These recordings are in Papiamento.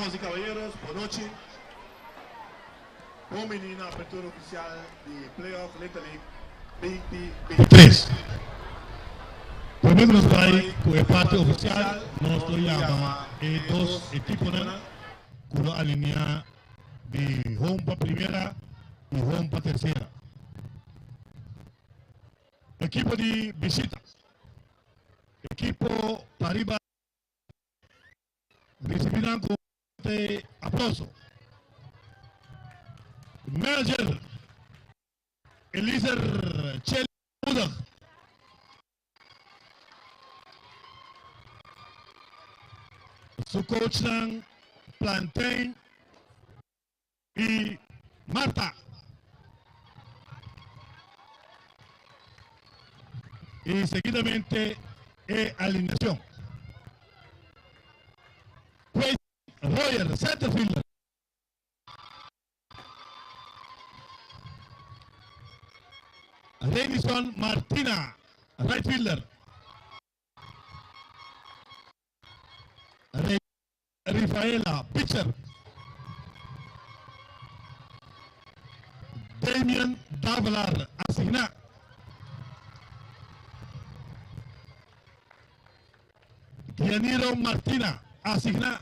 Damas y caballeros, bon nochi. Bon bini na apertura oficial di Playoff Little League 2023. Prome cu nos bay cu e parti oficial, nos lo yama e dos ekiponan cu lo alinea di home pa primera y home pa tercera. Ekipo di bishita, ekipo pariba. Ricibi nan cu un aplauso. Manager Eliezer Cheli Moedig. Su coachnan Plantain y Marta. Y seguidamente e alineacion. Quaid Royer, center fielder. Renison Martina, right fielder. Rifaela, pitcher. Damian Davelaar, asigná. Dianiro Martina, asigná.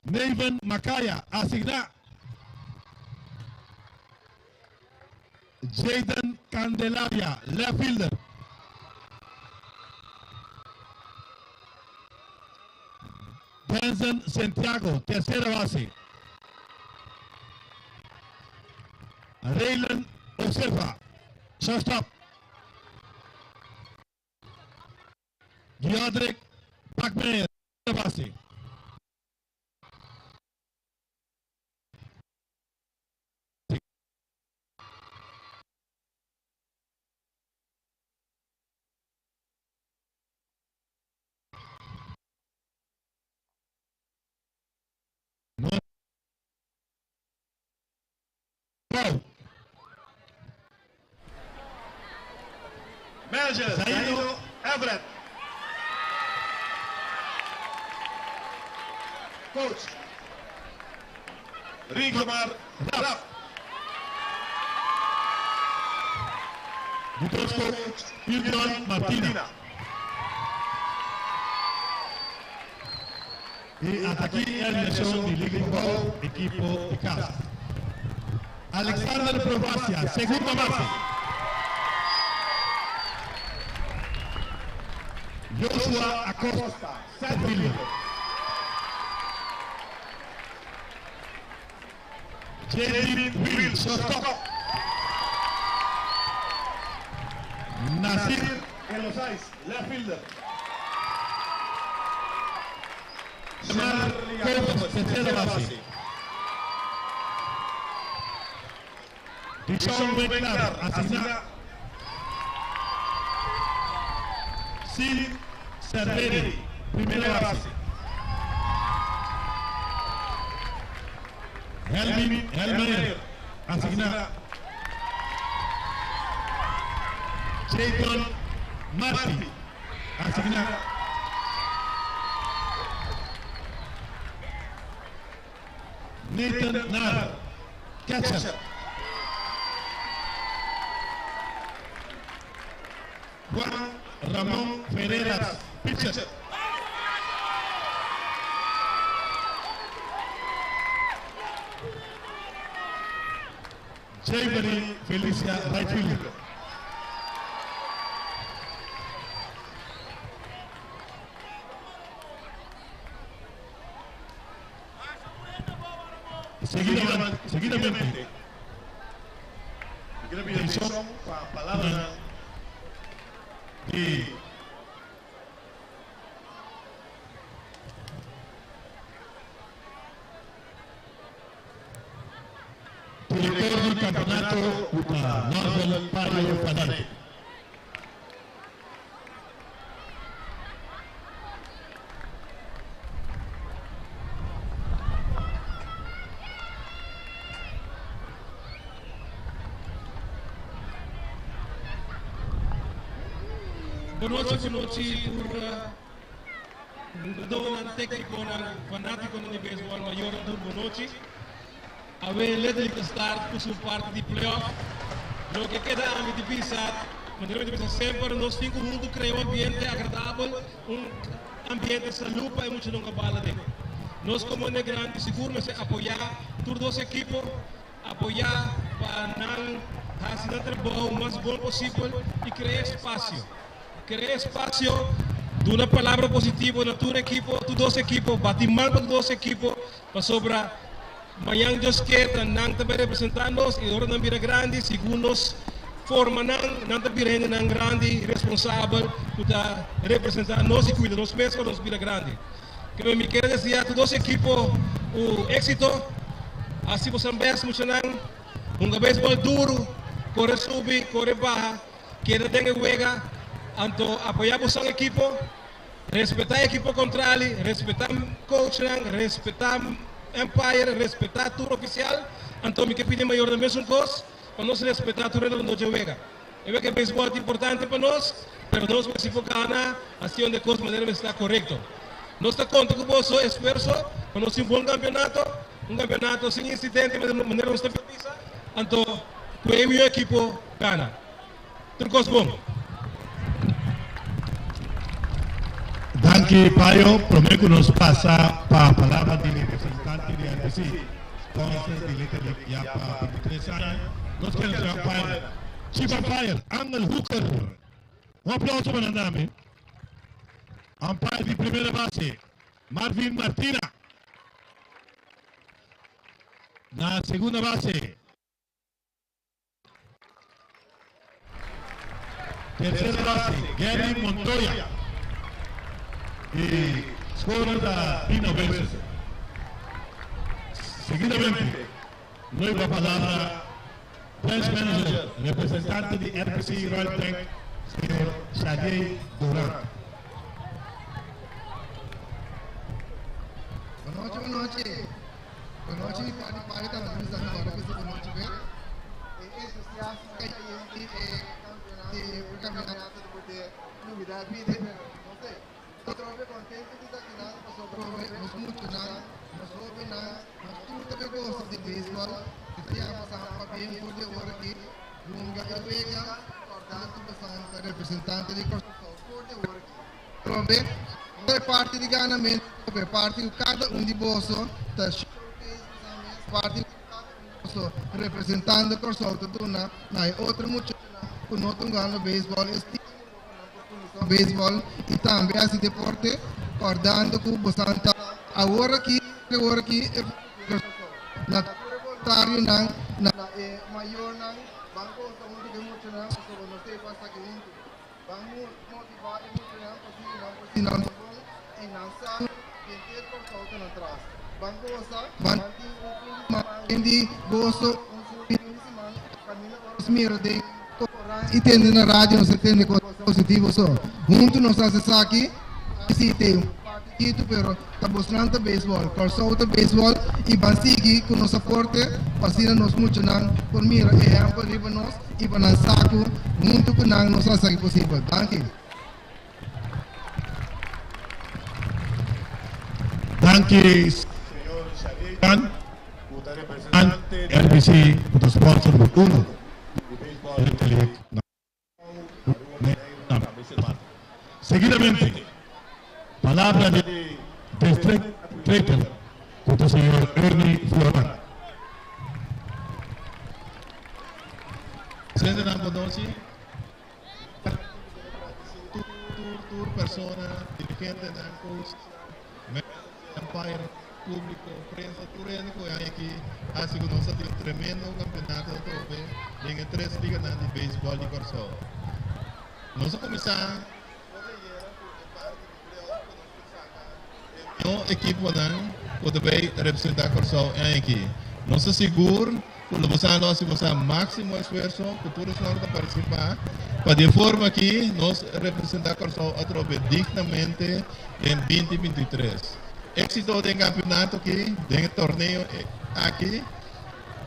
Neven Makaya, asigná. Jayden Candelaria, left fielder. Benson Santiago, tercera base. Raylan Osefa, shortstop. Giodrick Bakmeyer, base. Manager Zaino Everett. Coach Rigomar Raff. Di dos coach Hilton Martina. Y hasta aki e alineacion di Liga di Pabou, ekipo di cas. Alexander Provacia, segunda base. Joshua Acosta, center fielder. Jadyn Will, shortstop. Nasir Elosais, left fielder. Shemar Cobos, tercera base. Dishon Winkler, asigna. Sid Cerveri, primera base. Helmin Helmeyer, asigna. Jayton Marty, asigna. Nathan Nahr, catcher. Juan Ramon Ferreras, pitcher. Javery Felicia, right fielder. Seguidamente, Mi quier pidi atencion pa palabranan di. Director di campeonato cu ta Norvel Payo Fanete. Bon nochi, bon nochi tur. Hungadónan, téknikonan, fanátikonan di beisbòl, mayornan tur bon nochi. Awe Little League ta start ku su parti di playoff. Loke keda ami di bisa, manera mi ta bisa semper, nos tin ku huntu krea un ambiente agradabel, un ambiente salú pa e muchanan ku a bala den. Nos komo hende grandi sigur mester apoyá tur dos ekipo, apoyá pa nan hasi nan trabou mas bon posibel i krea espasio. Krea espasio, duna palabra positivo na tur ekipo, tur dos ekipo, bati man pa tur dos ekipo, pasobra mañan Dios ke ta nan ta bai representá nos i ora nan bira grandi, segun nos forma nan, nan ta bira hendenan grandi, responsabel ku ta representá nos i kuida nos mes ora nos bira grandi. Keme mi kere deseá tur dos ekipo un éksito, hasi boso bèst muchanan, hunga beisbòl duru, kore subi, kore baha. Keda den e wega, anto apoyá boso ekipo, respetá e ekipo kontrali, respetá coachnan, respetá umpire, respetá tur ofisial. Anto mi ke pidi mayornan mesun kos, pa nos respetá tur hende rondó dje wega. E wega beisbòl ta importante pa nos, pero nos mester por gana hasiendo e kos manera mester ta korekto. Nos ta konta ku boso esfuerso pa nos tin un bon kampionato, un kampionato sin insidente manera nos ta bisa, anto ku e mihó ekipo gana. Tur kos bon. Danki Payo, prome ku nos pasa pa palabra di representante di RBC, sponsor di Little League ya pa 23 aña, nos kere señor umpire, Chief Umpire Angel Hooker. Un aplauso pa nan dame. Umpire di primera base, Marvin Martina. Na segunda base, Tercera base, Gary Montoya. Y scorer ta Dino Wilson. Seguidamente, nueva palabra Branch Manager, representante di RBC Royal Bank, señor Xavier Durant. Bon nochi, bon nochi. Bon nochi mi parti pari ta na bisa mi ora bisa bon nochi be. E entusiasmo di e campeonato di poder lubida bida pero no sé. Trobe contento di ta kinan pasobra nos muchanan, nos hobennan, nos tur ta be gosa di baseball. Mi ta yama san pabien for di awor aki hunga e wega cordando bosan ta representante di Corsou for di awor aki. Promé, no e parti di ganamentu, pero e parti ku kada un di boso ta showcase boso mes, parti ku kada un di boso representando Kòrsou ta duna na e otro muchachonan ku no ta hungando beisbòl e stímulo pa nan por kuminsá beisbòl i tambe hasi deporte, kòrdando ku bosan ta awor aki, awor aki e futuro di Kòrsou. Na tur e boluntarionan, na e mayornan, ban gosa huntu ku e muchanan pasobra nos ta e pasa aki huntu. Ban motivá e muchanan pa sigui nan por si nan ta bon i nan sa ku henter Kòrsou ta nan tras. Ban gosa, ban tin un fin di siman yen di goso, un fin di siman kaminda ora nos mira den korant i tende na radio nos ta tende kos positivo so. Huntu nos hasi esaki, si te un parti chikitu pero ta bosnan ta beisbòl, Kòrsou ta beisbòl i ban sigui ku nos aporte pa asina nos muchanan por mira ehèmpel riba nos i pa nan sa ku huntu ku nan nos a hasi posibel. Danki. Danki Señor RBC ku ta sponsor di uno Little League na Seguidamente palabra di District Trader ku ta señor Ernie Floran. Presentenan bon nochi. Tur tur tur persona, dirigentenan, coachnan, umpire, publico, prensa, tur hende cu e aña aki haci cu nos a tin un tremendo campeonato atrobe den e tres liganan di baseball di Corsou. Nos a cuminsa for di ayera cu e parti di playoff cu nos por saca e miho ekiponan cu ta bay representa Corsou e aña aki. Nos ta sigur cu lo bosa lo haci bosa maximo esfuerso cu tur esnan cu ta participa pa di e forma aki nos representa Corsou atrobe dignamente den binti 23. Éxito den campeonato aki, den e torneo aki.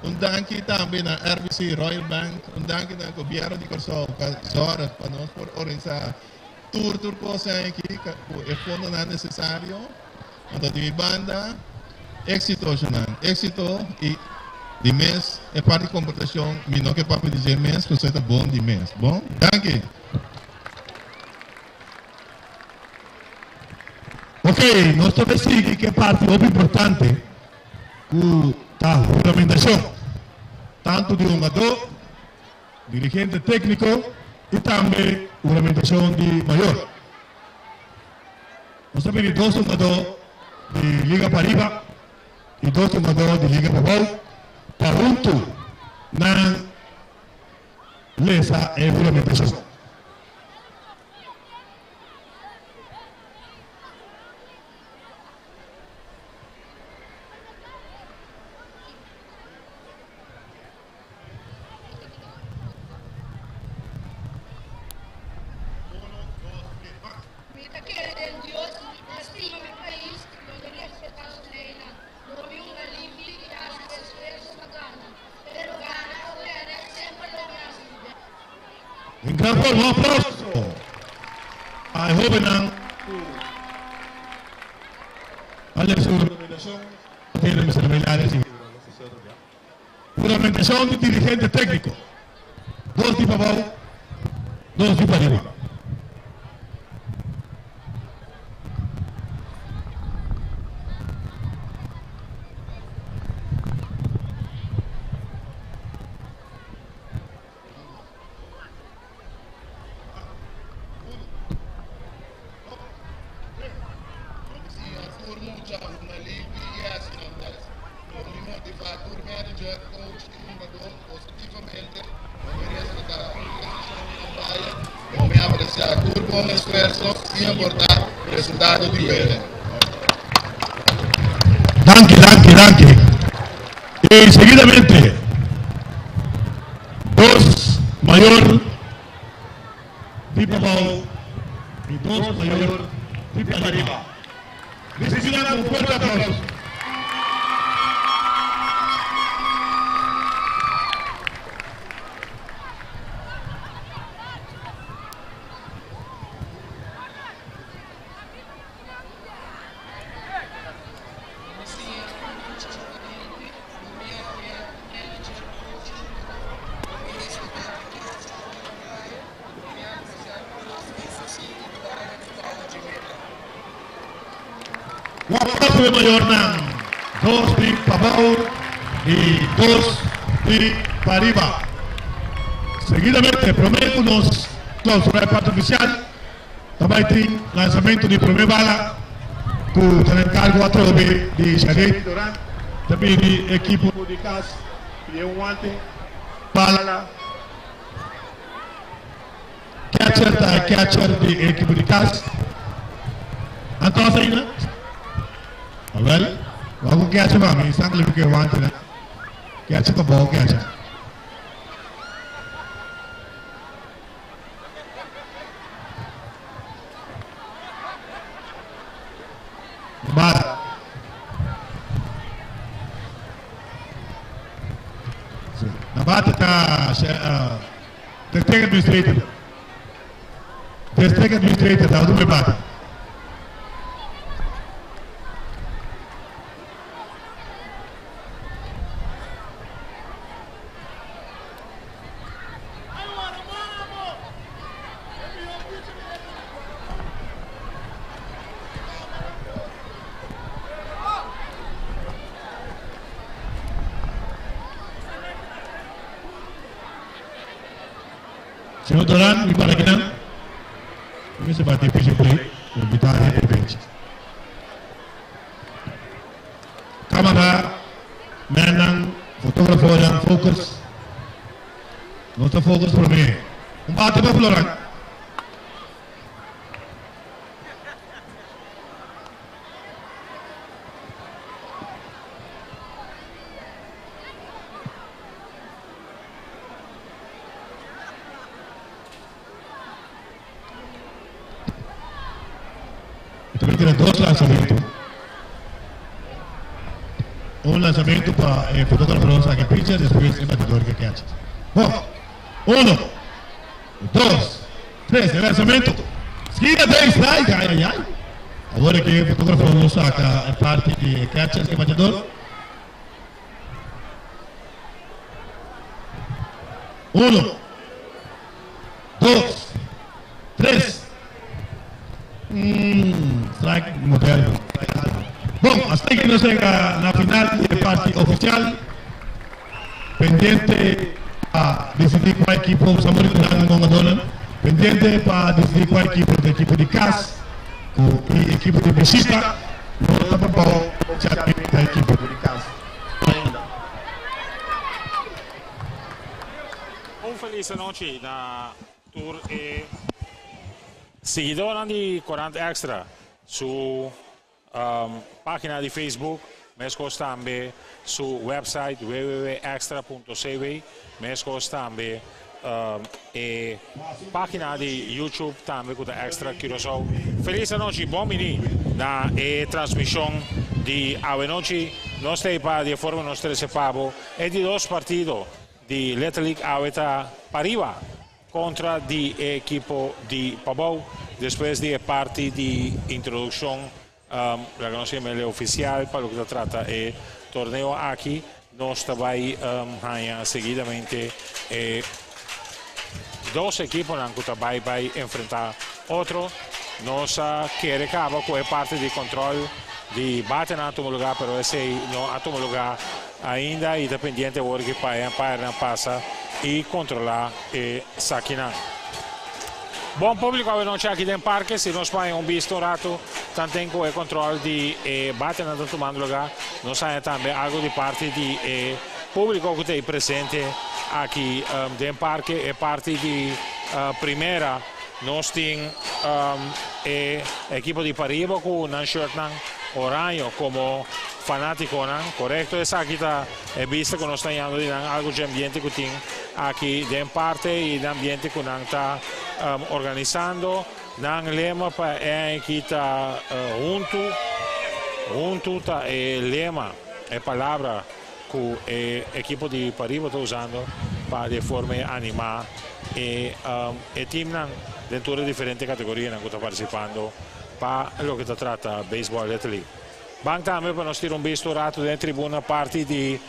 Un danki tambe na RBC Royal Bank, un danki na Gobierno di Corsou pa zorg pa nos por organisa. tur tur kos aki ku e fondonan nesesario. Anto di mi banda, éksito shonnan, éksito i di mes e parti komportashon mi no ke papia di dje mes pasobra e ta bon di mes. Bon? Danki. Ok, nos ta bay sigui ku e parti hopi importante ku ta huramentashon, tantu di hungadó, dirigente tékniko i tambe huramentashon di mayor. Nos ta pidi dos hungadó di Liga Pariba i dos hungadó di Liga Pabou pa huntu nan lesa e huramentashon. Mi ta kere den Dios, mi ta stima mi pais i lo mi respetá su leinan. Lo mi hunga limpi i hasi esfuerso pa gana. Pero gana o pèrdè, semper lo mi hasi mi bèst. Den gran forma un aplauso pa e hobennan ku a lesa su recomendacion pa Mister Melares y Huramentashon di dirigente tékniko, dos di pabou, dos di pariba. Siña tur mucha hunga limpi i hasi nan bèst. Lo mi motivá tur manager, coach i hungadó positivamente. Lo mi respetá tur desishon di umpire. Lo mi apresiá tur bon esfuerso sin importá resultado di wega. Danki, danki, danki. I seguidamente dos mayor di pabou i dos mayor di pariba. Ricibi nan cu un fuerte aplauso. Un aplauso e mayornan, dos di pabou y dos di pariba. Seguidamente, prome cu nos clausura e parti oficial, Ta bai tin lansamento di prome bala cu ta na encargo atrobe di Shadey Durant. Ta bini ekipo di cas pidi un wante. Bala. Catcher ta e catcher di e ekipo di cas. Antos ainda? Awel, wak cu catcher pa mi, san cu e wante nan. Catcher pa bou catcher. Bata. Na bata ta District Administrator. District Administrator ta Rubén Bata. Señor Doran, mi para kinan. Mi mester bati e piso play, invita hende bench. Camara mannan, fotografonan, focus. Nos ta focus prome. Un bate pa Floran. E ta tira dos lanzamento. Un lanzamento pa e fotógrafo saca pitcher, despues e batidor ke catch. Bon, uno, dos, tres, e lanzamento. Skina den strike, ai ai ai. Awor aki e fotografo lo saka e parti di e catcher ku e bateador. Uno, dos, tres. Strike moderno. Bon, asina ki nos yega na final di e parti oficial. Pendiente pa decidi cua ekipo, nos a muri cu nan hungadornan, pendiente pa decidi cua ekipo ta ekipo di cas cu y ekipo di bishita. No ta pabao oficialmente ta ekipo di cas ainda. Un feliz anochi na tur e siguidornan di Corant Extra su pagina di Facebook, mescos tambe su website www.extra.cw, mescos tambe e pagina di YouTube tambe cu ta Extra Curaçao. Feliz anochi, bon bini na e transmision di awenochi. Nos ta pa di e forma nos trece pa bo e di dos partido di Little League awe ta pariba Kontra di e ekipo di Pabou. Despues di e parti di introdukshon, laga nos yama el ofisial pa loke ta trata e torneo aki, nos ta bai haña seguidamente e dos ekiponan ku ta bai bai enfrentá otro. Nos a kere kaba ku e parti di kòntròl di batenan a tuma lugá, pero esei no a tuma lugá Ainda i ta pendiente awor ki pa e umpirenan pasa i kontrolá e sakinan. Bon públiko awenochi aki den parke, si nos por haña un bista un ratu tanten ku e kontrol di e batenan ta tumando lugá, nos haña tambe algu di parti di e públiko ku ta ei presente aki den parke. E parti di primera nos tin e ekipo di pariba ku nan shirtnan oraño komo Fanaticonan, corecto esaki ta e bista cu nos ta yando di nan algo dje ambiente cu tin aki den parte y den ambiente cu nan ta organisando. Nan lema pa e aña aki ta huntu, huntu ta e lema, e palabra cu e ekipo di pariba ta usando pa di e forma e anima e e teamnan den tur e diferente categorianan cu ta participando pa loke ta trata baseball Little League. Ban tambe pa nos tira un bista un rato den e tribuna parti di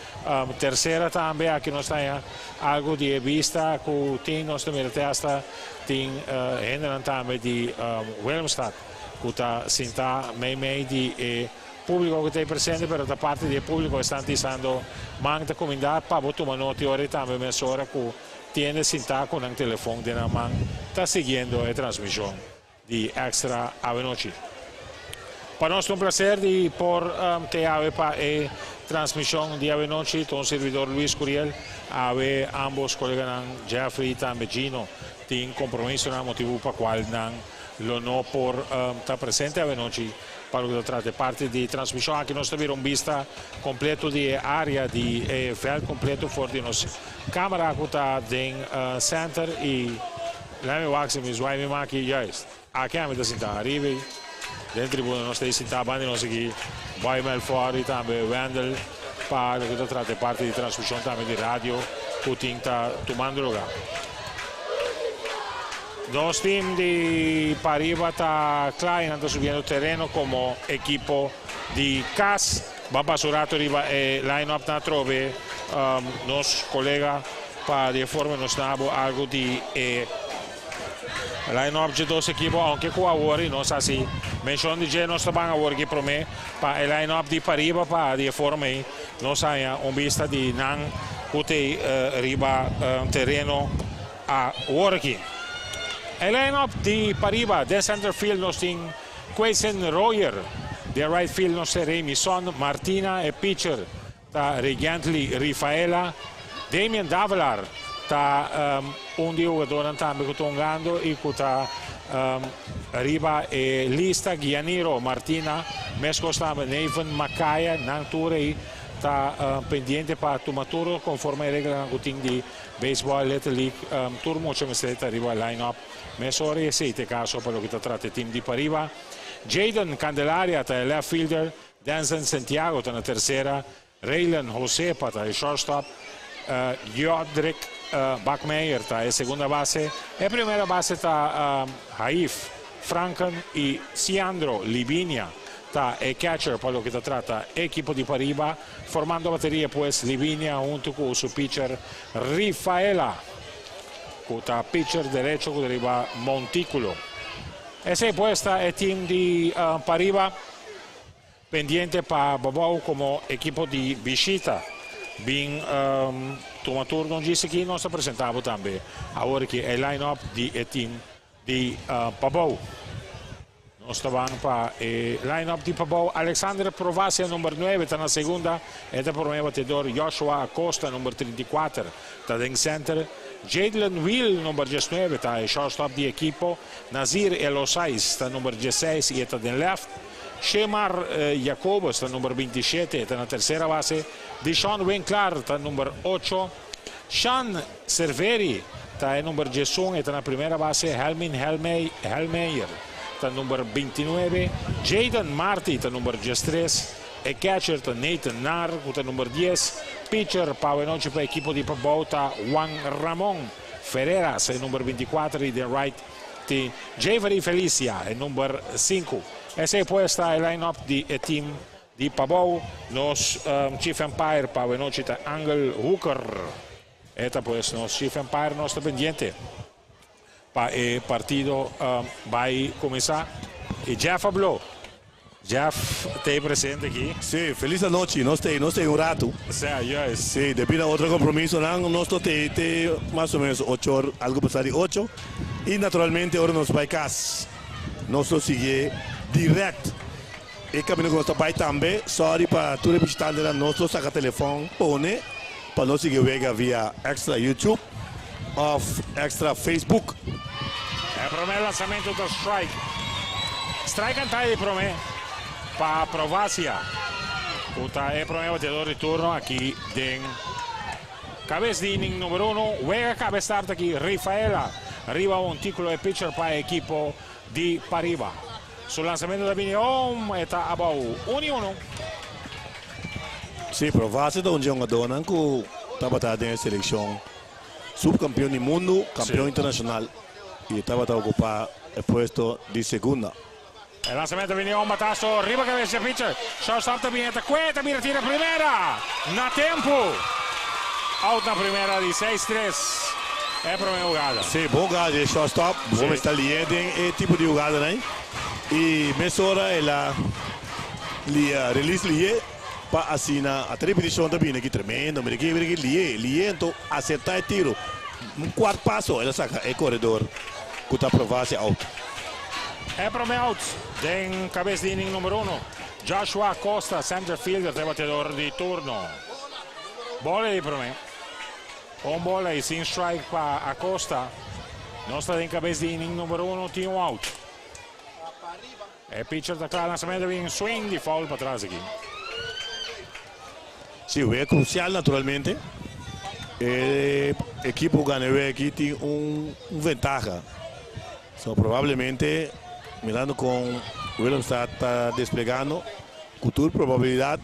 tercera tambe. Aki nos ta haña algo di e bista cu tin. Nos ta mira te hasta tin hendenan tambe di Willemstad cu ta sinta mei mei di e publico cu ta ei presente, pero ta parti di e publico esnan ta isando man ta cuminda pa bo tuma noti ora y tambe mesora cu tiende sinta cu nan telefon den nan man ta siguiendo e transmision di Extra awenochi. Pa nos ta un placer di por te awe pa e transmision di awenochi. Ta un servidor Luis Curiel. Awe ambos coleganan Jeffrey y tambe Gino tin compromisonan motibu pa cual nan lo no por ta presente awenochi pa loke ta trata e parti di transmision. Aki nos ta bira un bista completo di e area di e veld completo for di nos camera cu ta den center y Laat mi wak si mi zwai mi maki juist. Aki ami ta sinta ariba ei. Den tribuna nos ta ei sinta banda di nos aki Boy Melfor i tambe Wendel pa loke ta trata e parti di transmishon tambe di radio ku tin ta tumando luga. Nos team di pariba ta kla i nan ta subiendo tereno komo ekipo di kas. Ban pasa un rato riba e line up nan atrobe nos kolega. Pa di e forma nos na abo algo di e line up dje dos ekipo, aunke ku awor i nos hasi menshon di dje, nos ta ban awor aki prome pa e line up di pariba pa di e forma ei nos haña un bista di nan ku t'ei riba tereno awor aki. E line up di pariba den center field nos tin Quayson Royer, den right field nos tin Remison Martina e pitcher. Ta Regently Rifaela, Damian Davelar ta un di e hugadornan tambe ku ta hungando i ku ta riba e lista. Gianiro Martina, meskos tambe Nathan Makaya, nan tur ei ta pendiente pa tuma turno konforme e reglanan ku tin di Baseball Little League. Tur mucha mester ta riba line up mesora i esei ta e kaso pa loke ta trata e tim di pariba. Jayden Candelaria ta e left fielder. Denson Santiago ta na tersera, Raylan Josepa ta e shortstop, Jodrick Bakmeyer ta e segunda base, e primera base ta Haif Franken i Siandro Libinia ta e catcher pa loke ta trata ekipo di Pariba, formando bateria pues Libinia huntu ku su pitcher Rifaela ku ta pitcher derecho ku ta riba montikulo. Esei pues ta e team di Pariba pendiente pa Babou komo ekipo di bishita bin tuma turno djis aki. Nos ta presenta bo tambe awor aki e line up di e team di Pabou. Nos ta ban pa e line-up di Pabou. Alexander Provacia, number nuebe, ta na segunda. E ta prome batedor. Joshua Acosta, number 34, ta den center. Jadlen Wiel, number 19, ta e shortstop di ekipo. Nazir Elosais ta number 16 i e ta den left. Shemar Jacobus ta number 27, e ta na tersera base. Dishon Winklar ta number ocho. Shan Serveri ta e number 11, e ta na primera base. Helmin Helmeyer ta number 29. Jayden Marty ta number 13. E catcher ta Nathan Nar, ku ta number 10. Pitcher pa awenochi pa ekipo di Pabou ta Juan Ramon Ferreras, e number 24, i den right tin Javery Felicia, e number 5. Esei pues ta e line-up di e team Di Pabou, nos Chief Empire pa awenochi ta Angel Hooker. E ta pues nos Chief Empire, nos ta pendiente pa e partido bai cuminsa. Y Jeff a blo. Jeff t'ey presente aki. Sí, felis anochi. Nos t'ey, nos t'ey un ratu. Sea, juist. Sí, debi na otro compromisonan nos lo t'ey te mas o menos ocho or, algo pasa di ocho. Y naturalmente ora nos bai cas nos lo sigui direct. E camino cu nos ta bay tambe. Sorry pa tur e bishitantenan, nos lo saca telefon pone pa nos sigui wega via Extra YouTube of Extra Facebook. E prome lansamento ta strike. Strike canta di prome pa Provacia cu ta e prome bateador di turno aki den cabes di inning numero uno. Wega caba e start aki Rifaela riba un ticulo e pitcher pa e ekipo di Pariba. Su lansamento ta bini home, e ta abou un i unu. Sí, pero Vase ta un dje hungadónan ku tabata den e selekshon supkampion di mundu, kampion internashonal i e tabata okupá e puesto di segunda. E lansamento bini home, bataso riba kabes dje pitcher. Shortstop ta bini, e ta kue, e ta bira tira primera na tempu. Out na primera di seis tres e prome hugada. Sí, bon hugada di e shortstop. Bo mester lié den e tipo di hugadanan y mesora el a lia release lié pa asina a repeticion ta bini aki tremendo. Mira aki, mira aki lié, lié anto acerta e tiro. Un cuart paso el a saca e coredor cu ta proba si out. E prome out den cabes di inning numero uno. Joshua Acosta, center fielder, ta e bateador di turno. Bola di prome. Un bola y sin strike pa Acosta. Nos ta den cabes di inning numero uno, tin un out. E pitcher ta cla, lanzamento bin swing di foul patras aki. Sí, wega crucial naturalmente. E equipo cu gana e wega aki tin un ventaha. So probablemente mirando con Willemstad ta desplegando, cu tur probabilidad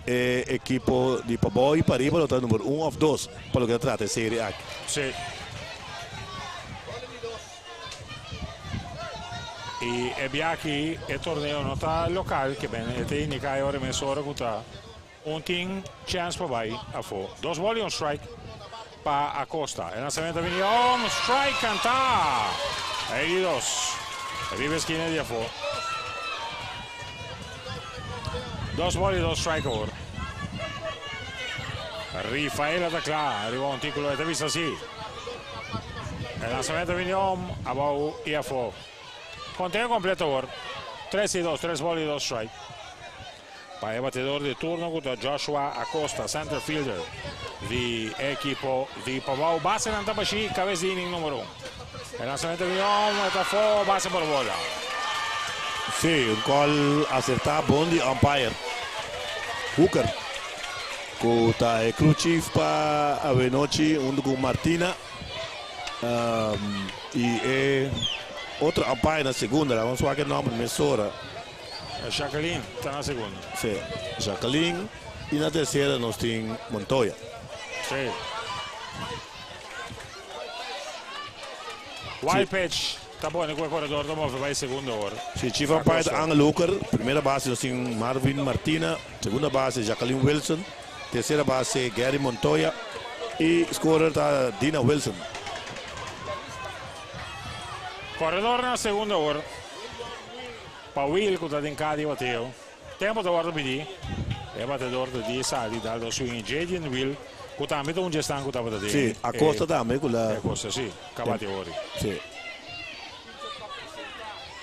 e equipo di pabou y pariba lo ta number un of dos pa loke ta trata e serie aki. Sí. Y e bia aki e torneo no ta local, ke ben e ta indica e ora mes ora cu ta un tin chance pa bay afo. Dos ball y un strike pa Acosta. E lanzamento a bini om, strike canta! E di dos. Riba esquina di afo. Dos ball y dos strike awor. Rifaela ta cla riba un ticulo, e ta bisa si. E lanzamento a bini om, abou y afo. Conteo completo awor. Tres y dos, tres ball y dos strike. Pa e batedor di turno ku ta Joshua Acosta, center fielder di e ekipo di Pabao. Basenan ta bashí kabes di inning numero un. E lansamento di Leon e ta afó, base por bola. Sí, un call acertá bon di umpire Hooker ku ta e crew chief pa awenochi huntu ku Martina i e otro umpire na segunda. Laga nos wak e nomber mesora. Jacqueline ta na segundo. Sí, Jacqueline y na tercera nos tin Montoya. Sí. Wild pitch. Ta pone ku e koredor ta move bai segunda awor. Si, Chief Umpire ta Angel Hooker, primera base nos tin Marvin Martina, segunda base Jacqueline Wilson, tercera base Gary Montoya y scorer ta Dina Wilson. Koredor na segunda awor pa Will ku ta den ka di bateo. Tempo ta wòrdu pidí. E batedor ta di sali dal dos swing i Jadien Will ku tambe ta un dje esnan ku tabata den Sí, Acosta tambe ku la. E Acosta sí, ka bati ori. Sí.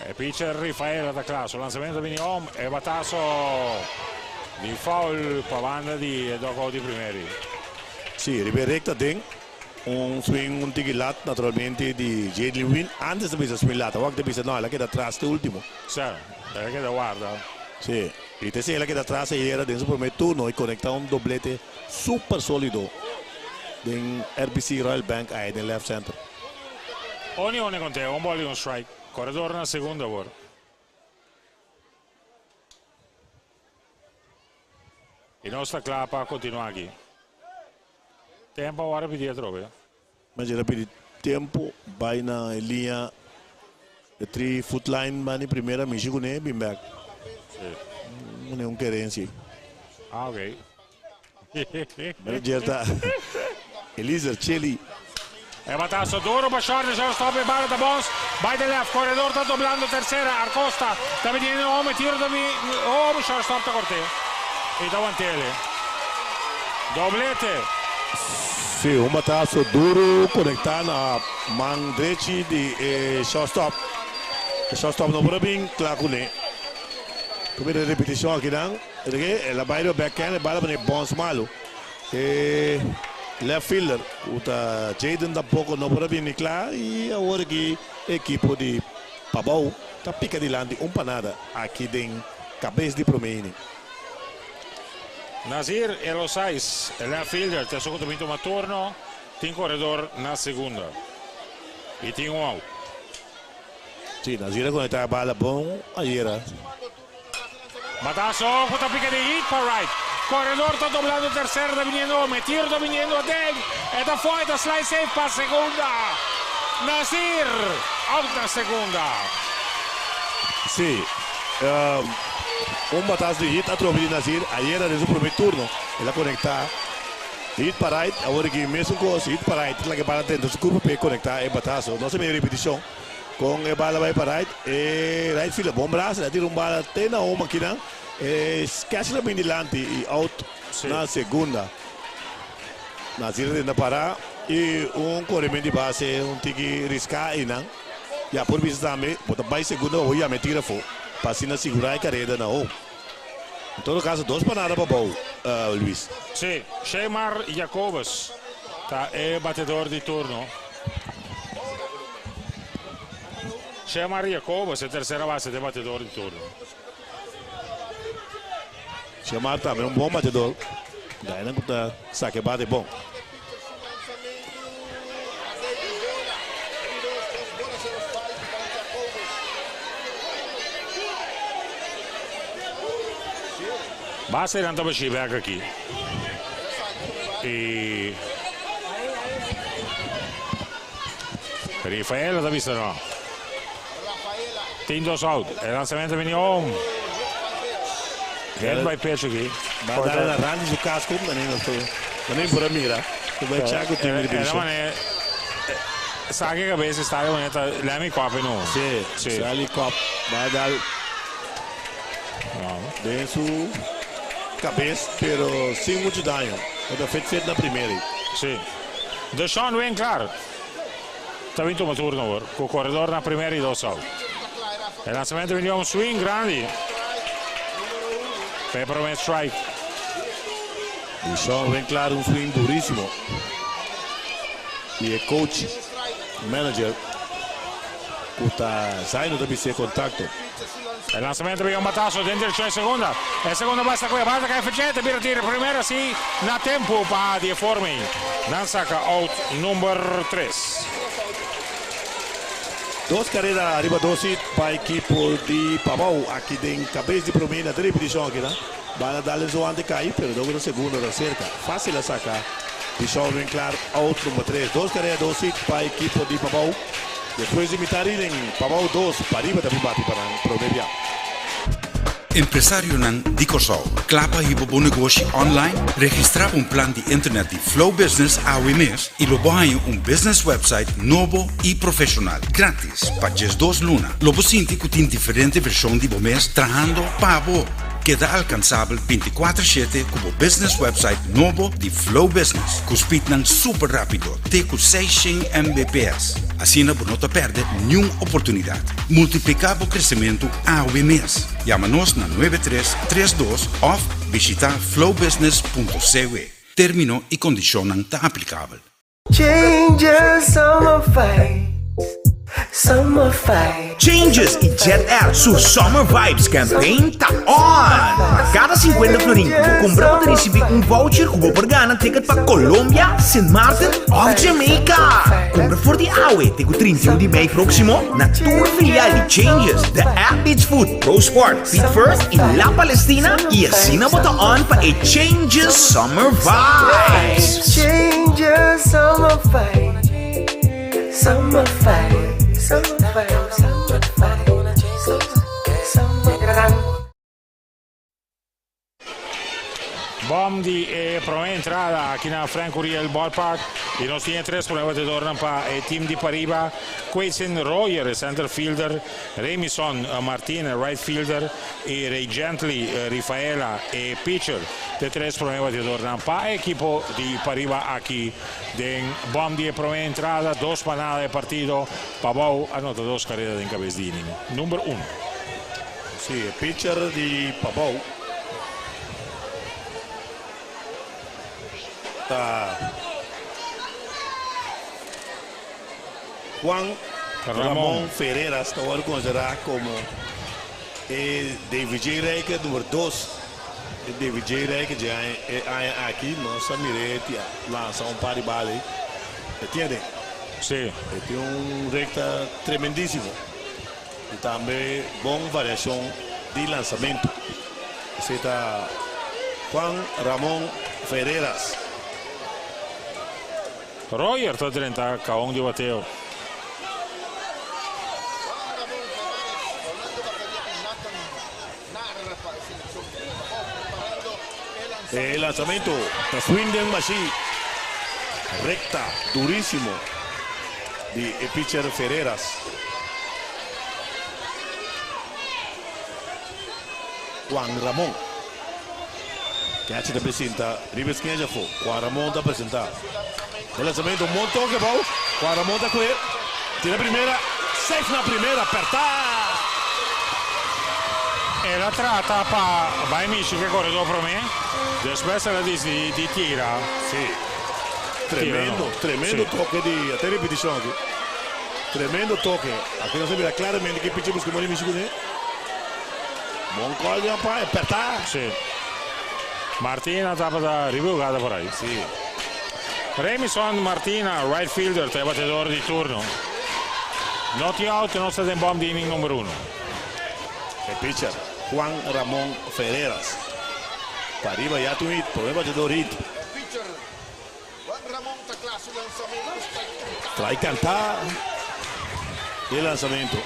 E pitcher Rifaela ta kla. Su lanzamento ta bini om. E bataso di foul pa banda di e dugout di primeri. Sí, riba e recta den un swing un tiki lat naturalmente di Jadlin Win. Antes ta bisa swing lat, awor ta bisa no, el a keda tras te ultimo. Sí, el a keda warda. Sí, y te si el a keda tras ayera den su primer turno y conecta un doblete super solido den RBC Royal Bank ahí den left center. Oni oni conteo, un ball y un strike. Corredor na segunda awor. Y nos ta cla pa continua aki. Tempo awor a pidi atrobe. Mester a pidi tempo bay na e liña e tri foot line bani primera mishi cune bin bek. Sí. Un kerensia. Ah, ok. Manager ta Eliezer Cheli. E batazo duro pa short, e shortstop e bala ta bons, bai de left, corredor ta doblando tercera, Arcosta ta biniendo home, tiro ta bini home, shortstop ta corte y ta wantele. Doblete. Sí, un batazo duro conecta na man drechi di e shortstop. E shortstop no por a bin cla cune. Cu mira e repeticion akinan. El a bai riba backhand, e bala pone bons malu. E left fielder ku ta Jayden tampoco no por a bini kla y awor aki e ekipo di Pabou ta pika dilanti un pa nada aki den kabes di prome inning. Nazir Elosais, e left fielder, ta esun ku ta bin tuma turno. Tin koredor na segunda y tin un out. Si, Nazir a konekta e bala bon ayera. Batazo cu ta pica di hit pa right. Corredor ta doblando tercera ta biniendo ome. Tiro ta biniendo aden. E ta fo'i ta slide safe pa segunda. Nazir out na segunda. Si, un batazo di hit atrobe di Nazir ayera den su prome turno. El a conecta hit pa right. Awor aki mesun cos, hit pa right. Laga e bala drenta su curpa p'e conecta e batazo. No se mira repeticion. Con e bala bay pa right, e right fielder bon brasa, el a tira un bala te na home akinan, e catcher a bin dilanti y out na segunda. Nazir a tenta para y un correment di base un tiki risca eynan. Ya por bisa tambe bo ta bay segunda pa bo yama e tira afo pa asina sigura e careda na home. En todo caso dos panada pa bou, Luis. Sí, Sheymar Jacobus ta e batedor di turno. Shemar Jacobus e tercera base den batedor di turno. Shemar tambe un bon batedor. Gainan cu ta saca e bate bon. Base nan ta bashi bek aki. Y Rifaela ta bisa no. Tin dos out. E lanzamento bini om. Hit by pitch aki. Ba dale na rand di su casco, mané no to, mané por a mira. Ku bai chaco tin mi Era mané sa ke cabeza estadio mané ta lemi kop no. Sí, Sí. sali kop. Ba dal den su cabes, pero sin mucho daño. E ta fit fit na primera. Sí. Deshaun Winklar ta bin tuma turno awor ku koredor na primera i dos out. E lansamento bin di un swing grandi. Pa e prome strike. Deshaun Winklar un swing durísimo. I e coach, manager ku ta Zaino ta bis'é kontakto. E lansamento bin un batazo den direccion e segunda. E segunda base ta coge bala ta cay Fechete bira tira primera si na tempo pa di e forma ey nan saca out number tres. Dos careda ariba dos hit pa ekipo di Pabao aki den cabes di prome na tres repeticion aki nan. Bala dal den su ante cay pero dor cu ta segundo ta cerca. Facil a saca di Shawn Winklar out number tres. Dos careda dos hit pa ekipo di Pabao. Despues di mitar inning, Pabou dos, Pariba ta bin bati pa nan prome bia. Empresarionan di Kòrsou, kla pa hiba bo negoshi online? Registrá pa un plan di internet di Flow Business awe mes i lo bo haña un business website nobo i profeshonal, grátis, pa 12 luna. Lo bo sinti ku tin diferente vershon di bo mes trahando pa bo. Keda alkansabel 24 shete ku bo business website nobo di Flow Business, ku speednan super rápido, te ku 600 Mbps. Asina bo no ta pèrdè niun oportunidat. Multipliká bo kresementu awe mes. Yama nos na 9332 òf bishitá flowbusiness.cw. Término i kondishonnan ta aplikabel. Changes summer vibes, summer vibes. Changes i Jet Air su Summer Vibes campaign ta on! Pa kada 50 florin ku bo kumpra bo ta risibí un voucher ku bo por gana ticket pa Colombia, Sint Maarten òf Jamaica! Kumpra for di awe te ku 31 di mei próksimo na tur filial di Changes, The App Beach Food, Pro Sport, Feet First i La Palestina i asina bo ta on pa e Changes Summer Vibes! Changes summer vibes, summer vibes, summer vibes, summer vibes, summer vibes. Bom di e prome entrada aki na Frank Curiel Ballpark y nos tin e tres prome batedornan pa e team di Pariba, Quayson Royer, e center fielder, Remison Martin, e right fielder, y Ray Gently Rifaela, e pitcher. De tres prome batedornan pa e ekipo di Pariba aki den bom di e prome entrada, dos pa nada e partido. Pabou a nota dos careda den cabes di inning number uno. Si, e pitcher di Pabou ta Juan Ramon Ferreras, ta wòrdu konsiderá komo e David J. Rijke number dos. E David J. Rijke dje e aña aki nos a mir'é lansa un par di bal ei. E tin aden. Si. E tin un rekta tremendísimo. I tambe bon variashon di lansamentu. Esei ta Juan Ramon Ferreras. Royer ta drenta kahon di bateo. E lansamentu ta swing den bashí. Rekta durísimo di e pitcher Ferreras. Juan Ramon. Catcher ta presinta riba e skeja afó. Juan Ramon ta presenta. E lanzamento un bon toke abou. Juan Ramon ta kue. Tira primera. Safe na primera. Perta! El a trata pa bai mishi ku e koredó promé. Despues el a disidí di tira. Sí. Tremendo, tremendo toke di. Ata e ripitishon aki. Tremendo toke. Aki nos a mira claramente ke pichi busca moni mishi kuné. Bon call di umpire, perta. Sí. Martina tabata riba e hugada por ahí. Sí. Remison Martina, right fielder, ta e batedor di turno. No tin out, nos ta den bom di inning number uno. E pitcher, Juan Ramon Ferreras. Pariba ya tin un hit, prome batedor hit. Trai canta e lanzamento.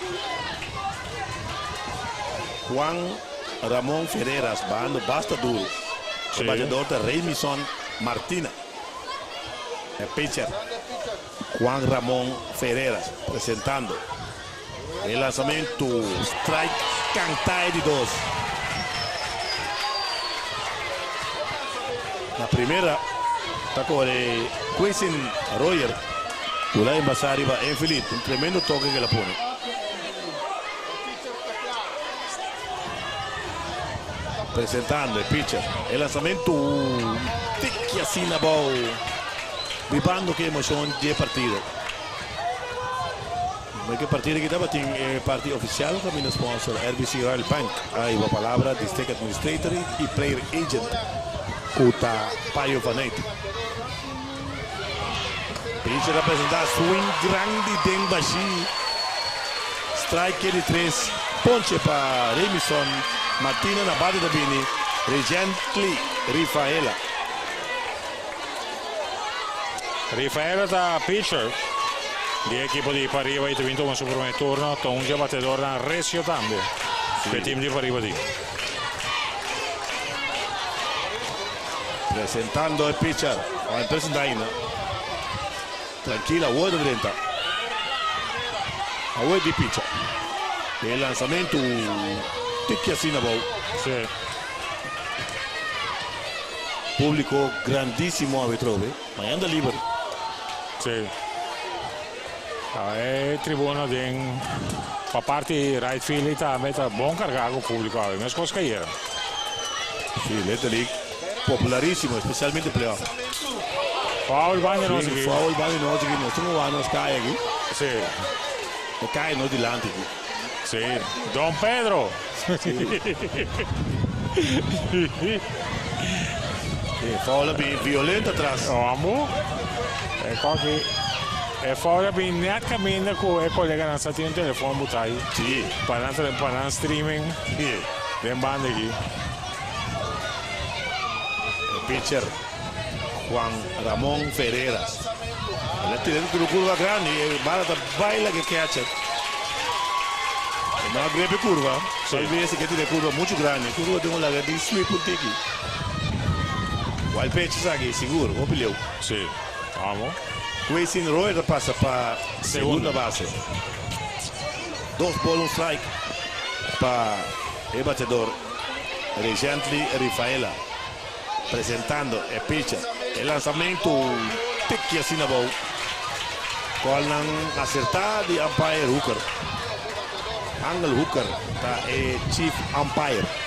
Juan Ramon Ferreras bahando basta duro. E bateador ta Remison Martina. E pitcher Juan Ramon Ferreras presentando e lanzamento. Strike canta e di dos. Na primera ta kore Quinsin Royer ku la embasá riba Enfilit. Un tremendo toke ku el a pone. Presentando e pitcher. E lansamentu un tiki asina abou. Bibando ku e emoshon di e partido. Mei ke partido aki tabatin e parti ofisial kaminda sponsor RBC Royal Bank a hiba palabra District Administrator i Player Agent ku ta Payo van Eyck. Pitcher a presenta swing grandi den bashí. Strike di tres ponche pa Remison Martina na bate ta bini Regently Rifaela. Rifaela ta pitcher. Di ekipo di Pariba i ta bin tuma su promé turno. Ta un dje batedornan recio tambe ku e tim di Pariba tin. Presentando e pitcher. Bai presenta ainda. Trankil awor ta drenta. Awor di pitcher. E lanzamentu tiki asina abou. Sí. Publico grandisimo awe trobe. Mañana ta liber. Sí. E tribuna den pa parti right field ei tambe ta bon carga cu publico awe, mescos cu ayera. Sí, Little League popularisimo, especialmente playoff. Foul banda nos Sí, aki. foul banda nos aki. Nos tin un nos cay aki. Sí. E cay nos dilanti aki. Sí. Don Pedro. Sí. E foul a bin violento atras. Amo. E koki. E foul a bin net caminda cu e coleganan sa tin un telefon buta ahi. Sí. Pa nan pa nan streaming. Sí. Den banda aki. E pitcher Juan Ramon Ferreras. El a tira un curva grandi. E bala ta baila cu e catcher. E no a grepa e curva. Sí. Tal vez e ke tira e curva mucho grandi. E curva tin un laga di sweep un tiki. Wild pitch esaki, sigur. Hopi leu. Sí. Vamos. Kwesi Roy ta pasa pa Segunda. segunda base. Dos ball un strike pa e bateador Regently Rifaela. Presentando e pitcher. E lanzamento tiki asina abou. Callnan acerta di umpire Hooker. Angel Hooker ta e chief umpire.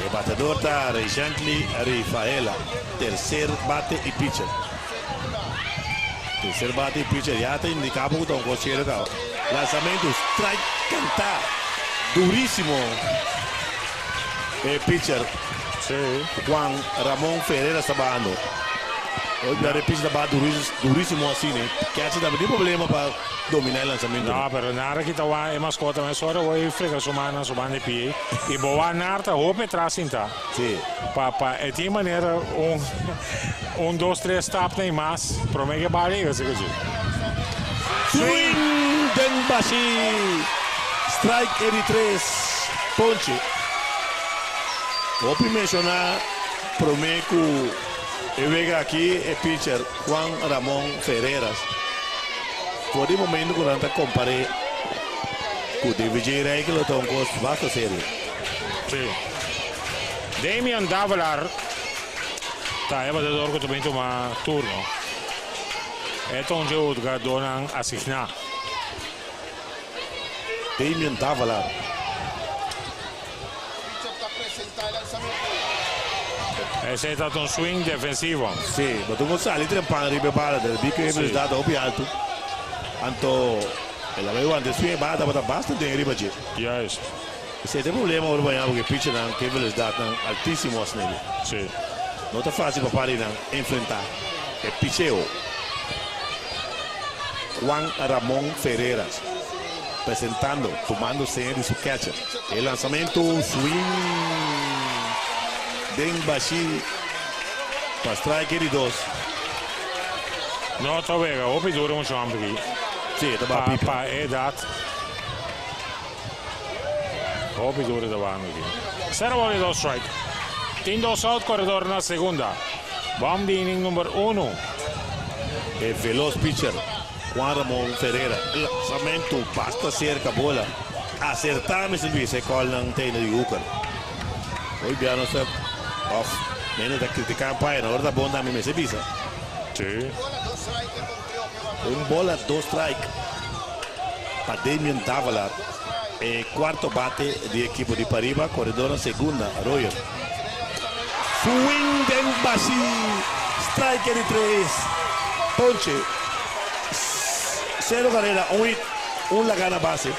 E batedor ta Regently Rifaela. Tercer bate y pitcher. Tercer bate y pitcher ya ta indica bo cu ta un cos serio caba. Lanzamento, strike canta durísimo e pitcher Juan Ramon Ferreira sta bahando. Hoy bia e pitcher ta baha durísimo asina. Catcher tambe tin problema pa domina e lanzamento. No, pero nada kita wak e mascota mesora hoy frega su man na su banda di pie y bo wak nar ta hopi atras sinta. Sí. Pa pa e tin manera un un dos tres stap na y mas prome ke bal yega si ke. Swing den bashi. Strike e di tres ponche. Hopi menciona prome cu e wega aki e pitcher Juan Ramon Ferreras. For di momento cu nan ta compare cu David J. Rijke lo ta un cos basta serio. Sí. Damian Davelaar ta e batedor ku ta bin tuma turno. E ta un dje hudgadónan asigná. Damian Davelaar. Esei ta un swing defensivo. Sí, bo tin ku sali trempan riba e bala debí ku e velosidad ta hopi altu. Anto el a bai wanta e swing e bala tabata basta den riba dje. Juist. Esei ta e problema ora baña porque pitchernan ke velosidadnan altisimo asina ei. Sí. No ta fácil pa parinan enfrentá e picheo. Juan Ramon Ferreras presentando, tumando seña di su catcher. E lanzamento swing den bashi pa strike e di dos. No ta wega hopi duro mucho homber aki. Sí, e ta baha pipa. Pa e edat. Hopi duro ta bando aki. Sero ball y dos strike. Tin dos out, corredor na segunda. Bom di inning number uno. E veloz pitcher Juan Ramon Ferreira. Lanzamento basta cerca bola. Acerta mester bisa e callnan tene di Hooker. Hoy bia nos ta of mene ta critica umpire. Ora ta bon tambe mester bisa. Sí. Un bola dos strike pa Damian Davalar. E cuarto bate di equipo di Pariba. Corredor na segunda, Royer. Swing den bashi. Strike di tres. Ponche. Cero carrera, un hit, un laga na base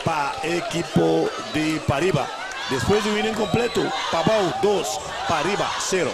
pa e equipo di Pariba. Despues di un inning completo, Pabao dos, Pariba cero.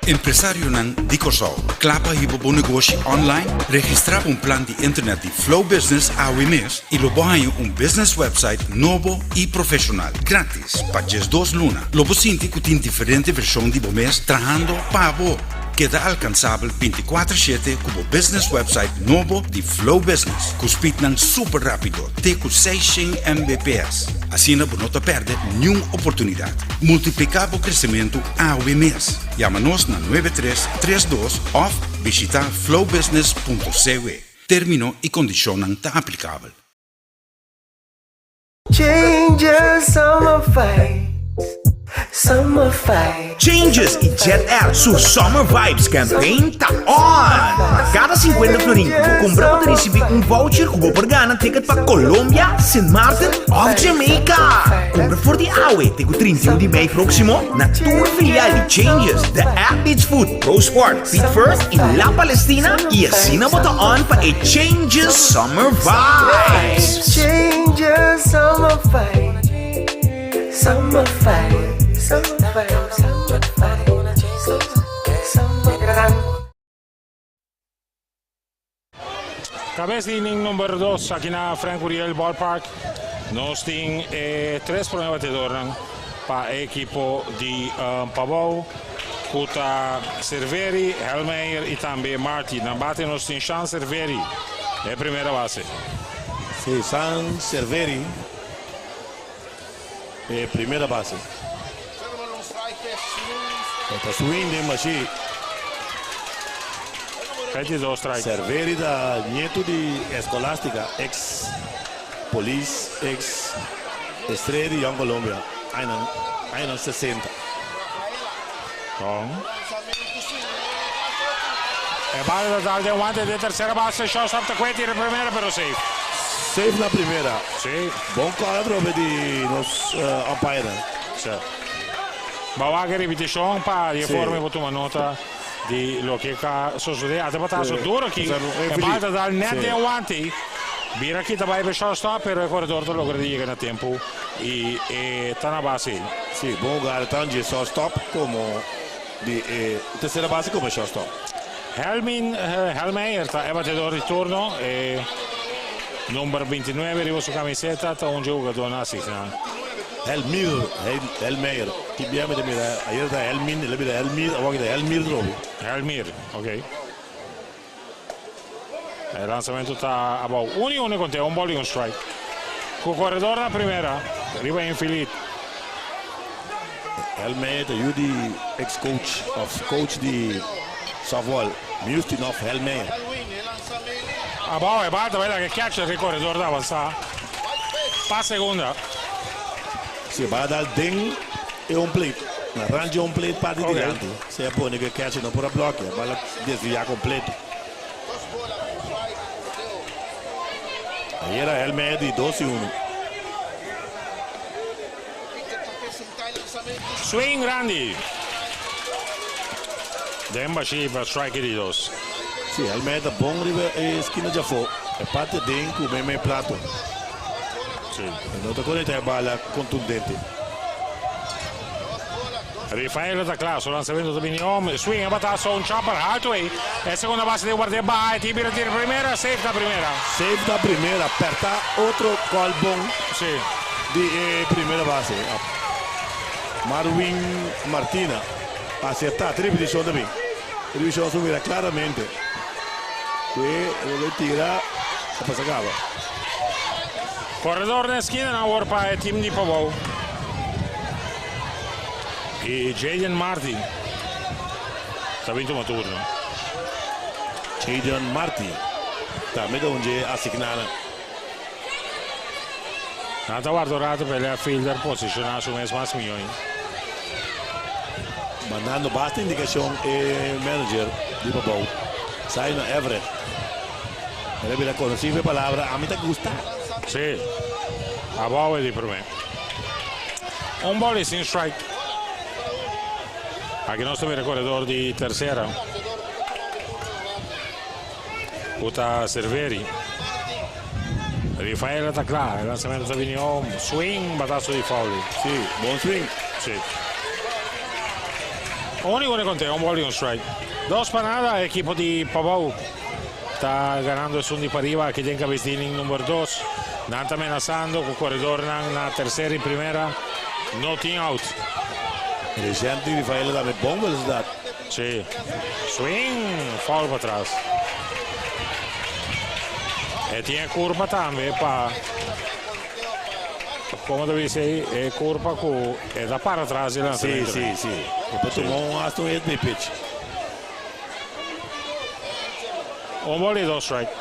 Empresarionan di Kòrsou, kla pa hiba bo negoshi online? Registrá pa un plan di internet di Flow Business awe mes i lo bo haña un business website nobo i profeshonal, gratis, pa 12 luna. Lo bo sinti ku tin diferente vershon di bo mes trahando pa bo. Keda alkansabel 24/7 ku bo business website nobo di Flow Business, ku speednan super rápido, te ku 600 Mbps. Asina bo no ta pèrdè niun oportunidat. Multipliká bo kresementu awe mes. Yama nos na 9332 òf bishitá flowbusiness.cw. Término i kondishonnan ta aplikabel. Changes summer vibes, summer vibes. Changes i Jet Air su Summer Vibes Campaign ta on! Kada 50 florin ku bo kumpra bo ta risibí un voucher ku bo por gana ticket pa Colombia, Sint Maarten òf Jamaica! Kumpra for di awe te ku 31 di mei próksimo na tur filial di Changes, The Athlete's Foot, Pro Sport, Feet First i La Palestina i asina bo ta on pa e Changes Summer Vibes! Changes summer vibes, summer vibes, summer vibes, summer vibes, summer Kabes di inning number 2 aki na Frank Curiel Ballpark. Nos tin e tres prome batedornan pa e ekipo di Pabou ku ta Cerveri, Helmeyer i tambe Marty. Na bate nos tin Sean Cerveri e primera base. Si, Sean Cerveri e primera base. E ta swing den bashí. 22 strike. Cerveri ta nietu di Escolastica, ex polis, ex estrella di Jong Colombia, añanan añanan 60. Bon. E bala ta dal den wante den tercera base, shortstop ta kue tira primera pero safe. Safe na primera. Si. Bon call atrobe di nos umpire. Si. Bo a wak e ripiticion pa di e Si. forma bo tuma nota di loke ka sosode. Ata batazo duro aki. E bala ta dal net den wante. Bira kita bai pa shortstop pero e corredor ta logra di yega na tempo y e ta na base. Si, bon hugada tanto di e shortstop como di e tercera base como e shortstop. Helmin Helmeijer ta e batedor di turno. E number 29 riba su camiseta ta un dje hugadornan asigna. Helmir Helmeijer, ki bia mi ta mira ayer ta Helmin, el a bira Helmir, awor aki ta Helmir trobe. Helmir, ok. E lanzamento ta abou. Un y un e conteo, un ball y un strike. Cu corredor na primera, riba infield. Helmeijer ta yu di ex coach of coach di softball, Miustinov Helmeijer. Abou e bal ta bay laga e catcher e corredor ta avansa pa segunda. Si e bal a dal den e home plate, na rand di home plate parti dilanti, si a pone cu e catcher no por a blokea, e bal a desvia completo. Ayera Helmeijer di dos y uno. Swing grandi. Den bashi pa strike di dos. Si, Helmeijer ta bon riba e skina djafó. E parti aden ku meimei plato. Si. E no ta konekta e bala kontundente. Rifael ta kla, su lanzamento ta bini om. Swing, e batazo, un chopper alto ei. E segunda base den guardia baha, e tin bira tira primera, safe na primera. Safe na primera, perta otro gol bon Si. di e primera base. Marwin Martina acerta, tin repeticion ta bin. Repeticion su mira claramente cu e lo tira a pasa caba. Corredor den esquina nan awor pa e team di Pabou. Y Jaden Martin ta bin tuma turno. Jaden Martin tambe ta un dje asigná nan. Nan ta warda un rato pa e left fielder posiciona su mes mas miyo. Mandando basta indicacion e manager di Pabou, Simon Everett. El a bira conoci pa e palabra ami ta gusta. Si, abou e di prome. Un ball y sin strike. Aki nos ta mira corredor di tercera. Cu ta Cerveri. Rifael ta cla. E lanzamento ta bini home. Swing, batazo di foul. Si, bon swing. Si. 1-1 e conteo, un ball y un strike. Dos pa nada, ekipo di Pabou ta ganando esun di pariba aki den cabes di inning number dos. Nan ta menasando cu coredornan na tercera y primera. No tin out. Reciente Rafaela tambe bon velocidad. Si. Swing! Foul patras. E tin e curpa tambe pa, como ta bisa ey, e curpa cu e ta para atras di lanzamento. Si, si, si. E por tuma un hasta un hit by pitch. Un ball y dos strike.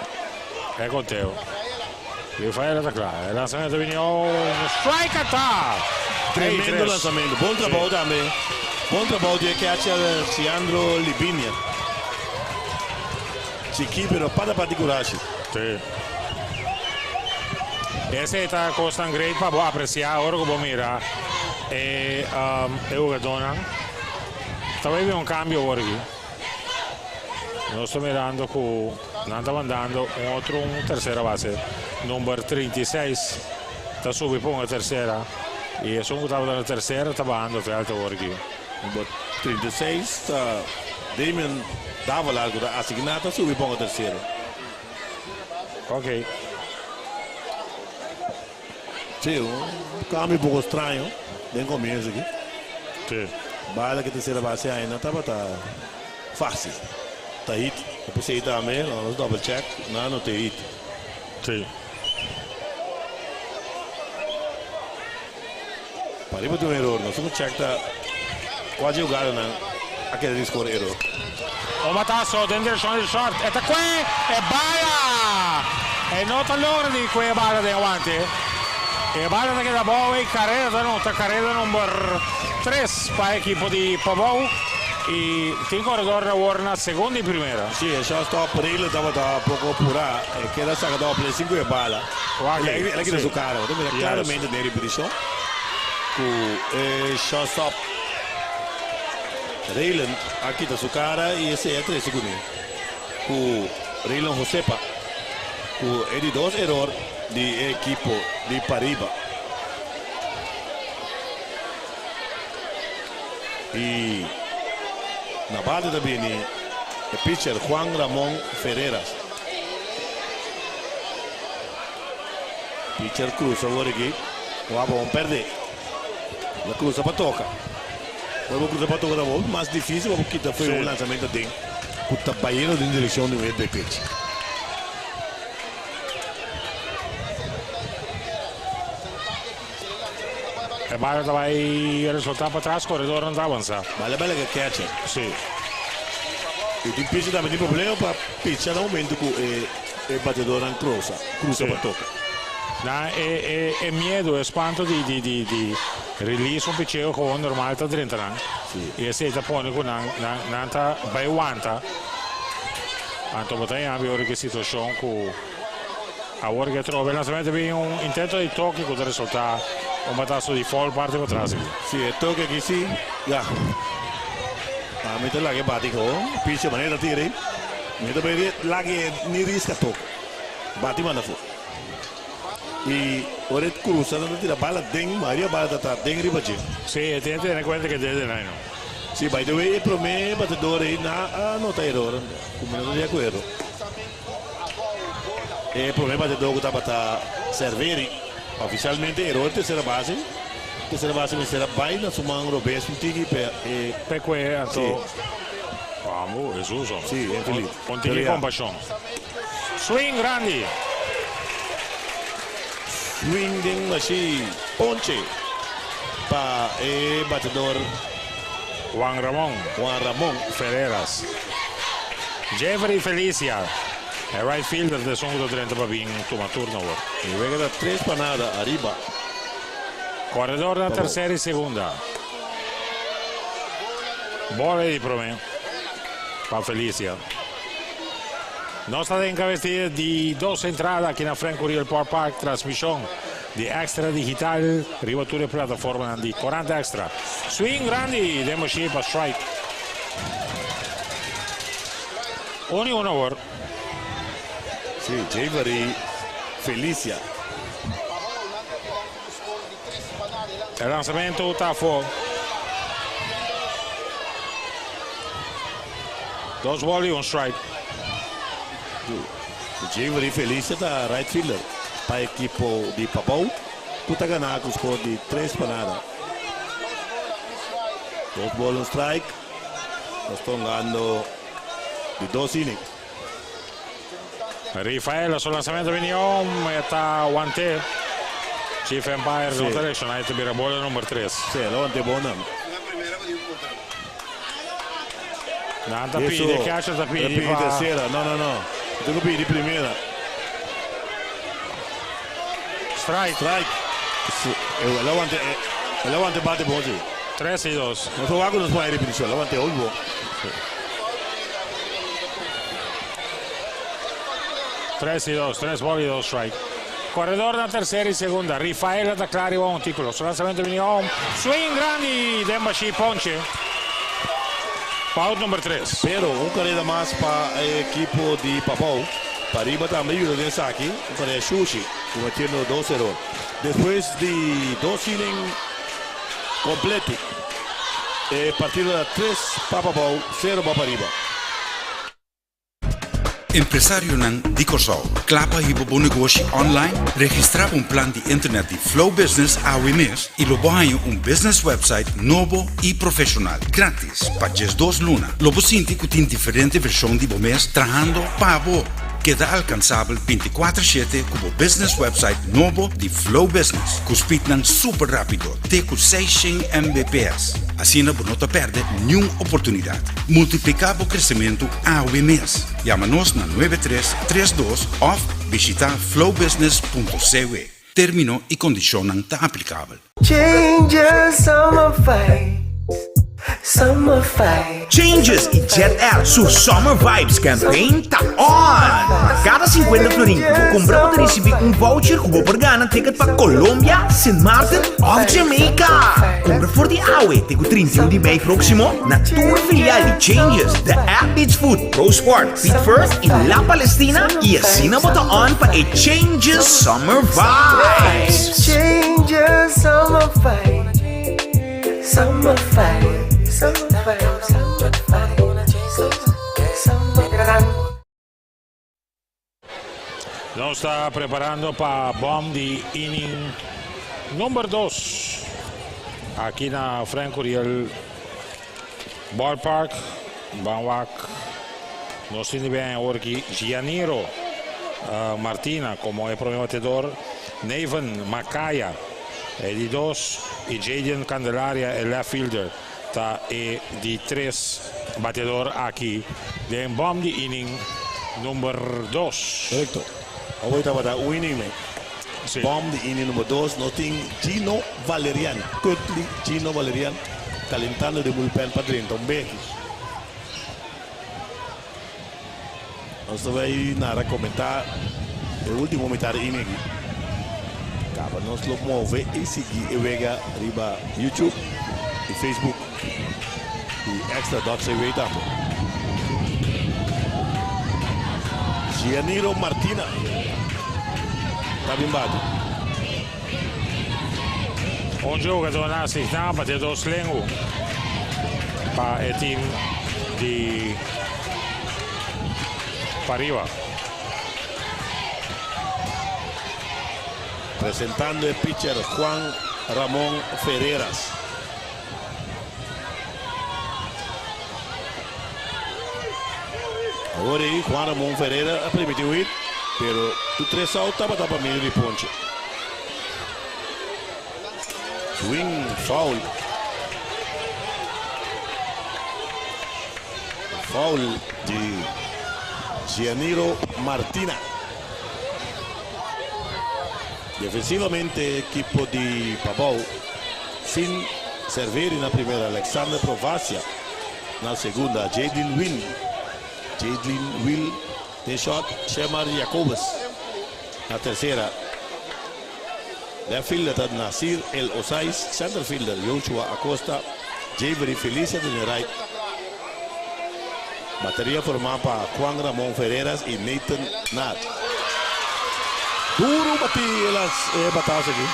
E conteo. Rafaela ta cla. E lanzamento bini un strike ata. Tremendo lanzamento. Bon trabou tambe. Bon trabou di e catcher Siandro Libinia. Chiki pero pata pati curashi. Si. Esey ta cosnan great pa bo aprecia ora cu bo mira e e hugadornan. Ta bay bin un cambio awor aki. Nos ta mirando cu nan ta mandando un otro un tercera base. Number 36 ta subi pa un tercera. Y esun cu tabata na tercera ta bahando veld awor aki. Number 36 ta Damian Davalar cu ta asigna ta subi pa un tercera. Ok. Sí, un cambio poco straño den comienzo aki. Sí. Bala cu tercera base ainda tabata facil. Ta hit. Ta p'esey tambe, nos double check, nan no ta hit. Sí. Pariba tin un error, nos tin cu check ta cua dje hugadanan a keda di score error. Un batazo den direccion di short, e ta cue e bala! E no ta logra di cue e bala den awante. E bala ta keda abou y careda ta nota, careda number tres pa e ekipo di Pabou y tin coredor awor na segunda y primera. Si, e shortstop Reyler tabata poco pura, e keda saca doble sin cu e bala. El a kita su cara, bo ta mira claramente den repeticion cu e shortstop Reyland a kita su cara y esey a trece cune cu Reyland Josepa cu e di dos error di e ekipo di Pariba. Y na bate ta bini e pitcher Juan Ramon Ferreras. Pitcher cruza awor aki. Wak bon perde. La cruza pa toca. Ora bo cruza pa toca ta hopi mas dificil pa bo kita fo'i un lanzamento aden cu ta bayendo den direccion di un hit by pitch. E bala ta bai resulta patras, coredornan ta avansa. Bala bai laga catcher. Si. Y tin pitcher tambe tin problema pa picha na momento cu e e batedornan cruza, cruza pa toca. Na e e e miedo, e spanto di di di di release un picheo gewoon normal ta drenta nan. Si. Y esey ta pone cu nan nan nan ta bai wanta. Anto bo ta yambi ora ki situacion cu. Awor ke trobe e lanzamento bin un intento di toke ku ta resulta un bataso di foul parti patras aki. Si e toke aki si, ya. Ami ta laga e bati gewoon. Picha manera ta tira ei. Mi ta bay laga e ni riska toke. Bati manda afo. I ora e cruza nan ta tira bala den, mayoria bala ta ta den riba dje. Si, e tin e tene kuenta ke dede nai no. Si, by the way e prome batedor ei na a nota eror, ku mi no ta di akuerdo. E prome batedor ku tabata Cerveri, ofisialmente eror tercera base. Tercera base mester a bai na su man robes un tiki pe e. Pe kue anto. Vamos, Jesus hombre. Si, infeliz. Un tiki kompashon. Swing grandi. Swing den mashi ponche pa e batedor. Juan Ramon. Juan Ramon. Ferreras. Jeffrey Felicia. E right fielder ta esun ku ta drenta pa bin tuma turno awor. E wega ta tres pa nada ariba. Koredor na tersera i segunda. Bola di prome pa Felicia. Nos ta den kabes di dos entrada aki na Frank Curiel Park Park. Transmishon di Extra Digital riba tur e plataformanan di Corant Extra. Swing grandi den mashie pa strike. Un i un awor. Si, Jayvary Felicia. E lanzamento ta afó. Dos ball y un strike. Javery Felicia ta right fielder pa ekipo di Pabou ku ta gana ku score di 3 pa 0. Dos ball, un strike. Nos ta hungando di dos inning. Rafael, su lansamento bini home, ta want'e. Chief Umpire no ta reacciona, ta bira bola number 3. Si, el a want'e bon nan. Nan ta pidi, catcher ta pidi. Pidi tercera. No, no, no. Tin cu pidi primera. Strike. Strike. El a wanta, el a wanta bate bon, si. 3 y 2. No ta wak nos por repeticion. El a wanta hopi bon. 3 y 2, 3 ball y 2 strike. Coredor na tercera y segunda. Rafael ta cla riba un articulo. Su lansamento bini home. Swing grandi den bashi, ponche. Out number 3. Pero un careda mas pa e ekipo di Pabou. Pariba tambe yuda den esaki. Un careda sushi, cometiendo dos error. Despues di dos inning completo, e partido ta 3 pa Pabou, 0 pa Pariba. Empresarionan di Corsou, Cla pa hiba bo negoshi online? Registra un plan di internet di Flow Business awe mes y lo bo haña un business website nobo y profesional, gratis, pa 12 luna. Lo bo sinti cu tin diferente version di bo mes trahando pa bo. Keda alcansabel 24/7 cu bo business website nobo di Flow Business, cu speednan super rapido, te cu 600 Mbps. Asina bo no ta perde ningun oportunidad. Multiplica bo crecemento awe mes. Yama nos na 9332 of bishita flowbusiness.cw. Termino y condicionnan ta aplicabel. Changes, summer fight, summer fight. Changes y Jet Air su Summer Vibes Campaign ta on! Cada 50 florin cu bo cumpra, bo ta ricibi un voucher cu bo por gana ticket pa Colombia, St. Martin of Jamaica. Cumpra for di awe te 31 di mei proximo na tur filial di Changes, The Athlete's Foot, Pro Sport, Feet First y La Palestina y asina bo ta on pa e Changes Summer Vibes. Changes, summer fight, summer fight, summer fight, summer fight, summer Nos ta preparando pa bom di inning number 2. Aki na Frank Curiel Ballpark. Ban wak. Nos tin bin awor aki Gianiro Martina como e prome batedor. Neven Macaya, e di 2. Y Jaden Candelaria, e left fielder. Ta e di 3 batedor aki. Den bom di inning number 2. Correcto. Awor tabata un inning, man. Bom di inning number 2. Nos tin Gino Valerian. Curtly Gino Valerian. Calentando den bullpen pa drenta un beki. Nos bay nada comenta e ultimo mitar di inning aki. Caba nos lo move y sigui e wega riba YouTube y Facebook y extra.cw tambe. Gianiro Martina ta bin bate. Un jugador asigna pa dos lengo pa e team di Pariba. Presentando e pitcher Juan Ramon Ferreras. Awor ey Juan Ramon Ferreira a permiti hit, pero tur tres out tabata pa medio di ponche. Swing, foul. Foul di Gianiro Martina. Defensivamente, ekipo di Pabou sin Cerveri na primera, Alexander Provacia na segunda, Jadlin Will. Jadlin Will den short, Shemar Jacobus na tercera. Left fielder ta Nasir El Osais, center fielder Joshua Acosta, Javery Felicia den right. Bateria forma pa Juan Ramon Ferreras y Nathan Nat. Duro bati las batazo aki.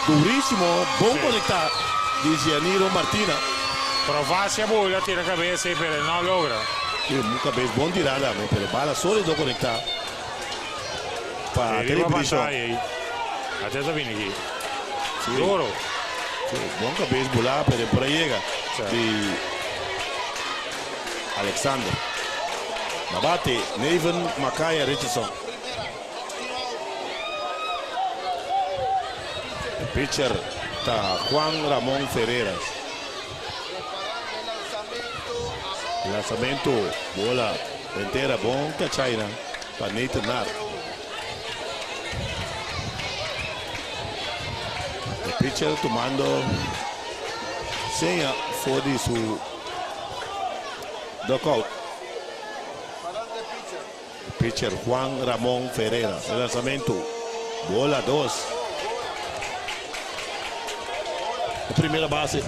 Durisimo, bon conecta di Gianiro Martina. Provacia bula tira cabes ey pero e no logra. Sí, un cabes bon tira tambe, pero bala solido conecta pa E riba Tripli Shot. pantaya ey. Ate ta bini aki. Sí. Duro. Sí, bon cabes bula pero por a yega Sí. di Alexander. Na bate Neven Makaya Richardson. E pitcher ta Juan Ramon Ferreras. Lanzamento, bola entera, bon cachaina pa Nathan Nar. E pitcher tumando seña for di su dugout. Pitcher Juan Ramon Ferreira. E lanzamento. Bola 2. Primera base.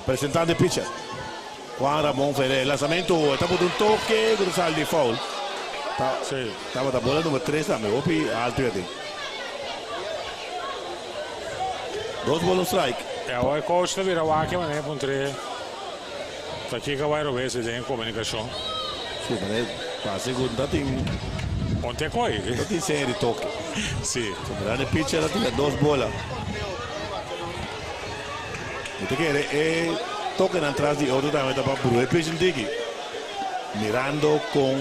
Presentando e pitcher. Juan Ramon Ferreira. Lanzamento. Ta por un toque. Cruzal di foul. Ta, Sí. Tabata bola number 3 tambe. Hopi alto ya tin. Dos bola un strike. E awor e coach ta bira wak e manera pa un tre. Ta kiko a bai robes den e komunikashon. Si, manera pasa ku no tin. Un te koi. No tin seña di toke. Si. Sobrando e pitcher a tira dos bola. Mi ta kere e tokenan tras di otro tambe ta pa brua e pitcher diki. Mirando kon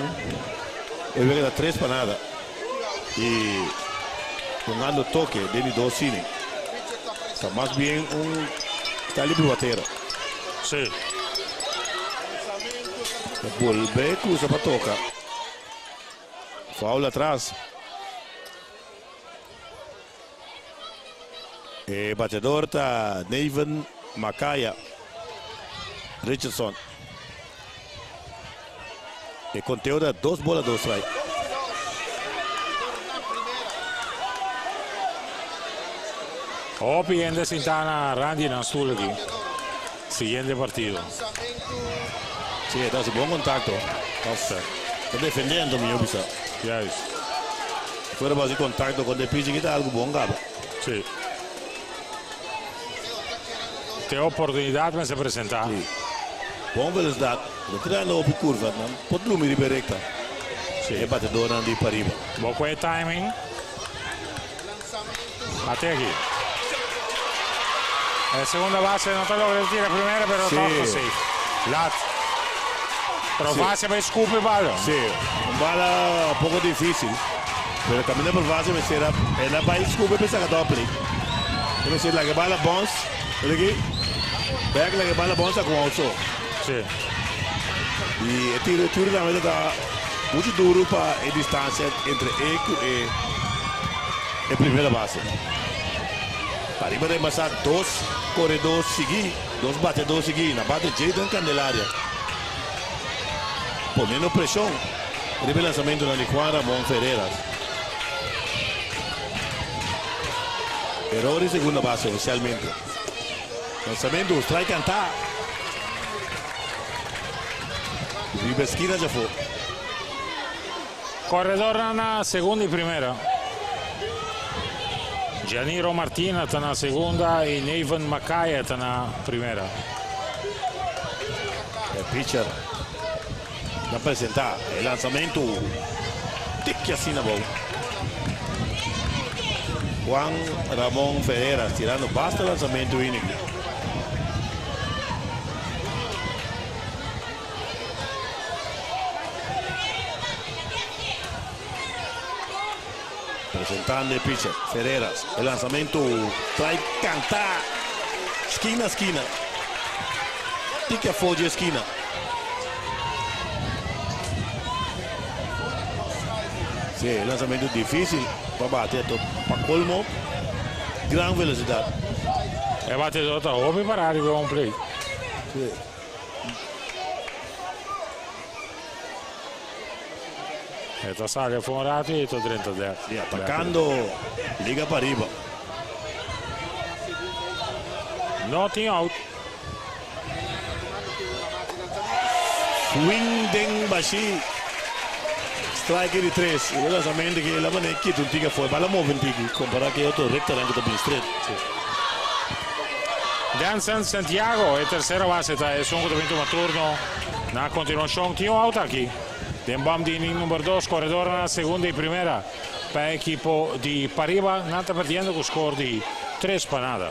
e wega ta tres pa nada. Y hungando toque den di dos inning. Ta mas bien un calibre batero. Sí. Ta bolbe cruza pa toca. Foul atras. E bateador ta Neven Makaya Richardson. E conteo ta dos bola dos strike. Hopi hende sinta na rand di nan stoel aki. Siguiente partido. Sí, e ta haci bon contacto. Ta defendiendo mijo bisa. Juist. Fuera bo haci contacto con e pitcher ki ta algo bon caba. Sí. Te oportunidad mester presenta. Sí. Bon velocidad. Lo tira hopi curva. Nan por drumi riba e recta. Sí. E batedornan di pariba. Bo cu e timing. Ate aki. E segunda base no ta logra di tira primera pero Sí. toch ta safe. Lat. Pero Sí. base bay scoop e bala. Sí, un bala poco dificil. Pero caminda por base mester a el a bay scoop e saca doble. E mester laga e bala bounce. Mira aki. Back laga e bala bounce a cu un so. Sí. Y e tiro e tiro tambe ta mucho duro pa e distancia entre e cu e e primera base. Pariba ta embasa dos corredor sigui, dos bateador sigui. Na bate Jayden Candelaria poniendo presion riba e lanzamentonan di Juan Ramon Ferreras. Error di segunda base oficialmente. Lanzamento, strike canta. Riba esquina dja for. Corredornan na segunda y primera. Janiro Martina ta na segunda y Neven Macaya ta na primera. E pitcher ta presenta e lanzamento tiki asina abou. Juan Ramon Ferreras tirando basta lanzamento inning. Presentando e pitcher Ferreras. E lanzamento trae canta. Skina skina. Tiki afó dje skina. Sí, e lanzamento difícil pa bate to pa colmo. Gran velocidad. E batedor ta hopi pará riba home plate. Sí. E ta sali afó un rato y e ta drenta dèk. Sí, atacando Liga Pariba. No tin out. Swing den bashi. Strike di tres. E lanzamento ki el a mane kita un tiki afó. E bala move un tiki kompará ku e otro rectanan ku ta bin stret. Danson Santiago, e tersera base ta esun ku ta bin tuma turno na kontinuashon. Tin un out aki den bòm di inning number dos. Koredor na segunda i primera pa e ekipo di Pariba. Nan ta perdiendo ku skor di tres pa nada.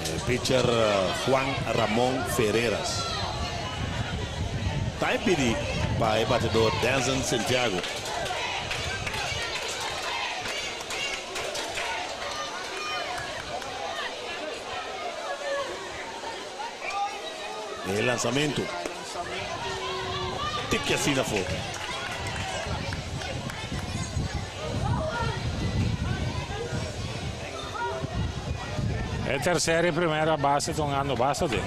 E pitcher Juan Ramon Ferreras ta impidi pa e batedor Danson Santiago. E lanzamento. Tiki asina afó. E tercera y primera base ta hungando basta den.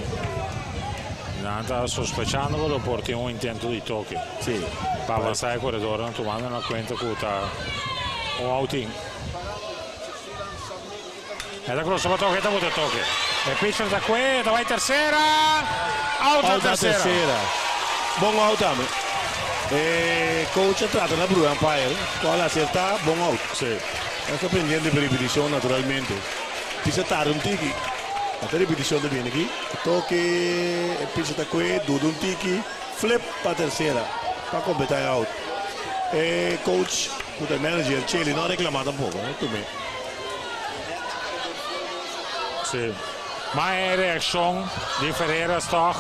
Nan ta sospechando cu lo por tin un intento di toke. Sí. Pa avansa e coredornan tumando na cuenta cu ta un outing. E ta cruza pa toke, e ta buta toke. E pitcher ta cue, e ta bay tercera. Out na Out na tercera. tercera. Bon out tambe. E coach a trata na brua umpire. Cual acerta, bon out. Sí. Nos ta pendiente pa ripeticion naturalmente. Pitcher tarda un tiki. Ata ripeticion ta bini aki. Toke, e pitcher ta cue, duda un tiki. Flip pa tercera pa completa e out. E coach cu ta e manager Chely no a reclama tampoco. Tume. Sí. Ma e reaccion di Ferreras toch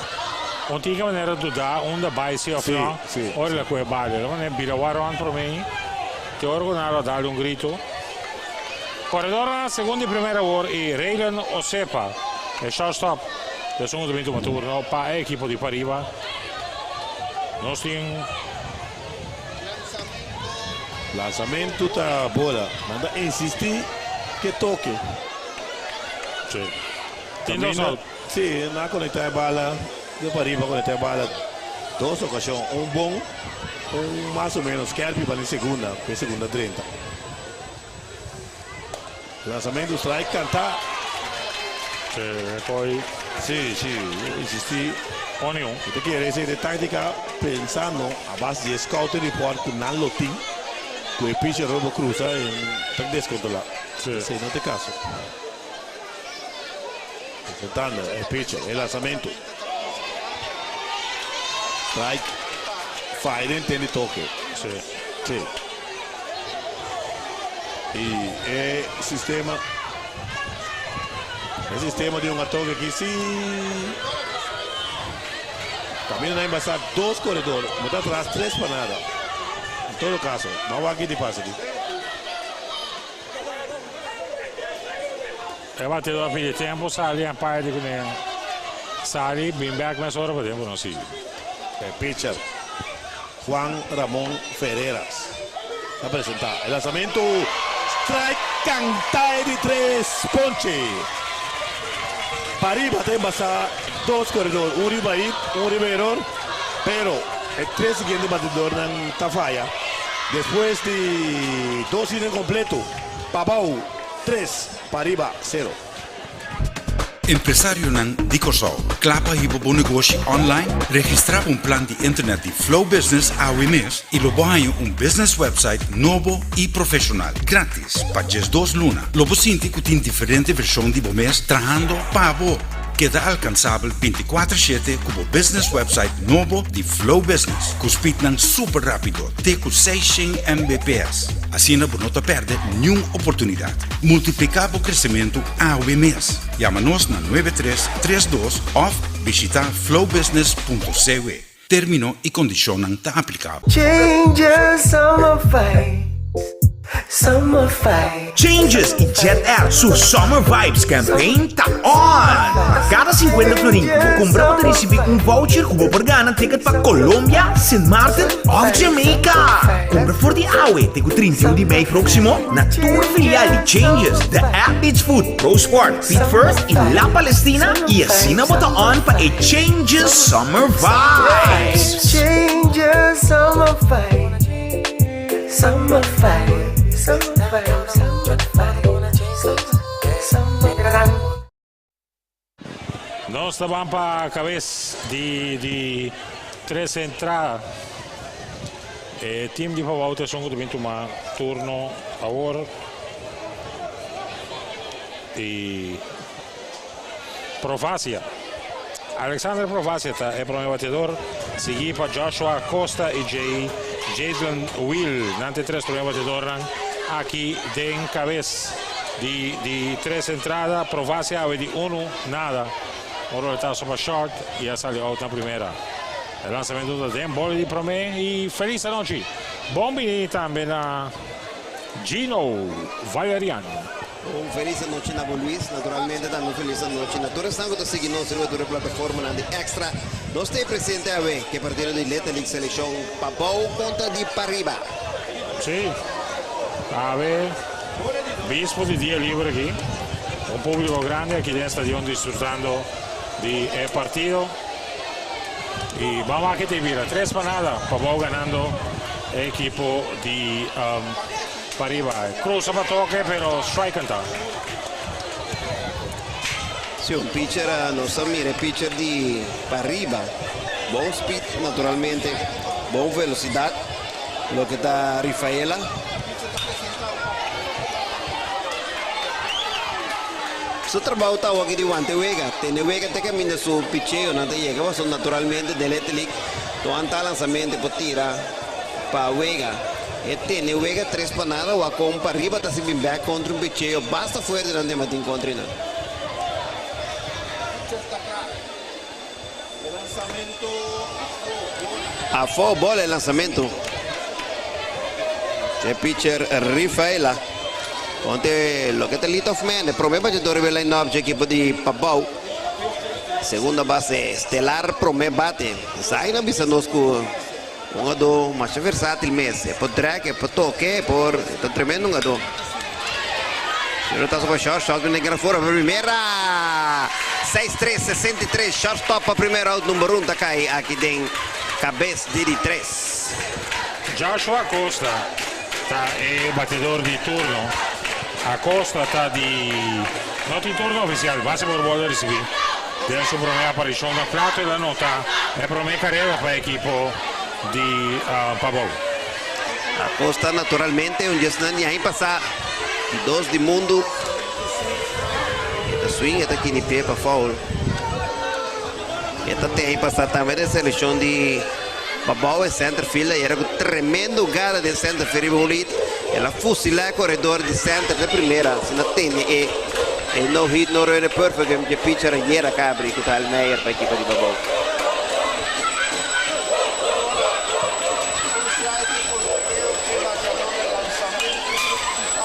un tin ke manera duda unda bai si of Sí, no. sí, Ora sí. la cu e bale. Lo manera bira wak rond prome te ora cu nan lo dal un grito. Corredor na segunda y primera awor y Raylan Osepa e shortstop de esun cu ta bin tuma turno pa e ekipo di pariba. Nos tin. Lanzamento ta bola. Nan ta insisti ke toke. Sí. Tin dos out. Sí, nan a conecta e bala. De pariba a conecta e bala dos ocasion. Un bon, un mas o menos skerpi pa den segunda, pa e segunda drenta. Lanzamento strike canta. Sí, poi. Sí, sí, insisti. Oni un. Mi ta kere esei ta e tactica pensando a base di e scouting report cu nan lo tin cu e pitcher robo cruza en ta descontrola. Sí. Esei no ta e caso. Presentando e pitcher, e lanzamento. Strike. Fire den ten di toke. Sí. Sí. Y e sistema, e sistema di un atoke aki si caminda na embasa dos corredor, bo ta atras tres pa nada. En todo caso, ban wak ki di pasa aki. E batedor a pidi tempo sali umpire di kuné sali bin bek mesora pa tempo no sigui. E pitcher Juan Ramon Ferreras ta presenta e lanzamento, strike canta e di tres ponche. Pariba ta embasa dos corredor, un riba hit, un riba error, pero e tres siguiente batedornan ta faya. Despues di dos inning completo, Pabao tres, Pariba cero. Empresarionan di Kòrsou, kla pa hiba bo negoshi online? Registrá pa un plan di internet di Flow Business awe mes i lo bo haña un business website nobo i profeshonal, grátis, pa 12 luna. Lo bo sinti ku tin diferente vershon di bo mes trahando pa bo. Keda alkansabel bintikuater shete ku bo business website nobo di Flow Business, ku speednan super rápido te ku 600 Mbps. Asina bo no ta pèrdè niun oportunidat. Multipliká bo kresementu awe mes. Yama nos na 9332 òf bishitá flowbusiness punto cw. Término i kondishonnan ta aplikabel. Changes summer vibes, summer vibes. Changes i Jet Air su Summer Vibes Campaign ta on! Kada 50 florin ku bo kumpra bo ta risibí un voucher ku bo por gana ticket pa Colombia, Sint Maarten òf Jamaica! Kumpra for di awe te ku 31 di mei próksimo na tur filial di Changes, The Athlete's Foot, Pro Sport, Feet First i La Palestina i asina bo ta on pa e Changes Summer Vibes! Changes Summer Vibes, Summer Vibes, Summer Vibes, Summer Vibes, Summer Vibes. Nos ta ban pa cabes di di. Tres entrada. E team di Pabao ta esun ku ta bin tuma turno awor. I Provacia. Alexander Provacia ta e prome bateador, sigui pa Joshua Acosta i Jay Jadon Will. Nan ta e tres prome bateadornan aki den kabes di di tres entrada. Provacia awe di unu nada. Un roletazo pa short i a sali out na primera. E lanzamento ta den bola di prome i felis anochi. Bon bini tambe na Gino Valerian. Un felis anochi na bo Luis, naturalmente tambe un felis anochi na tur esnan ku ta sigui nos riba tur e plataformanan di Extra. Nos ta e presente awe ku e partido di Little League Selekshon Pabou kontra di Pariba. Sí, awe bispo di dia liber aki, un publico grandi aki den e stadion disfrutando di e partido. Y ban wak te bira tres pa nada, Pabou ganando e ekipo di Pariba. Cruza pa toke pero strike canta. Si un pitcher nos a mira e pitcher di Pariba. Bon speed naturalmente, bon velocidad loke ta Rifaela. Su trabou ta awor di wanta e wega, tene wega te caminda su picheonan ta yega pasobra naturalmente den Little League toan ta lanzamento por tira pa wega. E tene wega tres pa nada wak con Pariba ta si bin back contra un picheo basta fuerte nan tema tin contra nan. Afo bola e lanzamento. E pitcher Rifaela. Ponte loke ta lead off man. E prome bateador riba e line up dje ekipo di Pabou. Segunda base estelar prome bate. Esaki nan bisa nos ku un hungadó masha versátil mes. E por drag, e por toke, e por ta un tremendo hungadó. Pelotazo pa short, short bini gran fora pa primera. Seis tres, 63, shortstop pa primera out number un ta kai aki den kabes di di tres. Joshua Acosta ta e batedor di turno. Acosta ta di no tin turno ofisial, base por bola risibí den su promé aparishon na plato. El a nota e promé karera pa e ekipo di Pabou. Acosta naturalmente un djesnan di aña pasá di dos di mundu. E ta swing, e ta kini pie pa foul. E ta te aña pasá tambe den selekshon di Pabou e center fielder i era ku tremendo gara den center field riba un rit. El a fusilá e koredor di center den primera asina tene e e no hit no run e perfect game dje pitcher ayera kabri ku ta Al Meyer pa ekipo di Pabou.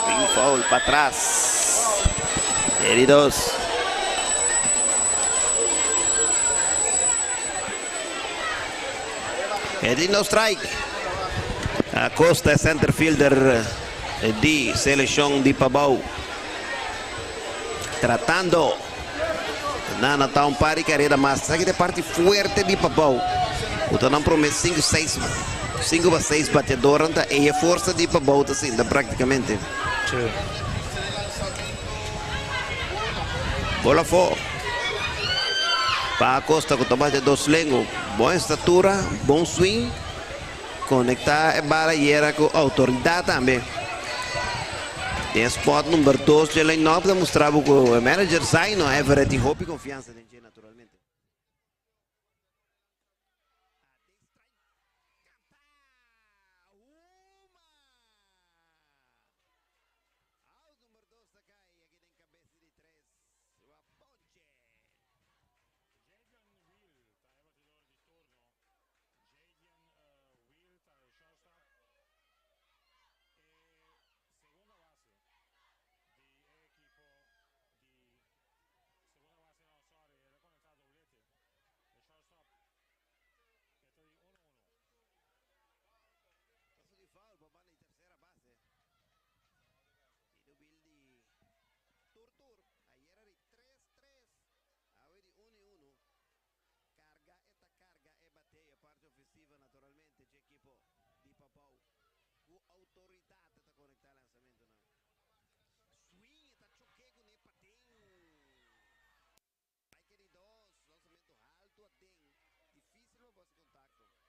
Swing foul patras. E di dos. E di no strike. Acosta center fielder di seleccion di Pabou. Tratando. Nana ta un par di careda mas. Esaki ta e parti fuerte di Pabou. Ku ta nan prome 5, 6, 5 pa 6 bateadornan ta e forsa di Pabou ta sinta praktikamente. Bola afó. Pa Acosta ku ta bate dos lengo. Bon estatura, bon swing. Konektá e bala yera ku outoridat tambe. Den spot number dos dje line-up ta mustra bo ku e manager Zaino Everett tin hopi konfiansa den dje naturalmente. Paso di foul pa banda di tercera base. Tito Bill di Tur Tur. Ayera di tres tres, awe di uno i uno. Carga e ta carga e batea parti ofensiva naturalmente dje ekipo di Pabou. Cu autoridad e ta conecta lanzamentonan. Swing e ta choke cune paden. Strike di dos, lanzamento halto aden. Dificil pa bo haci contacto.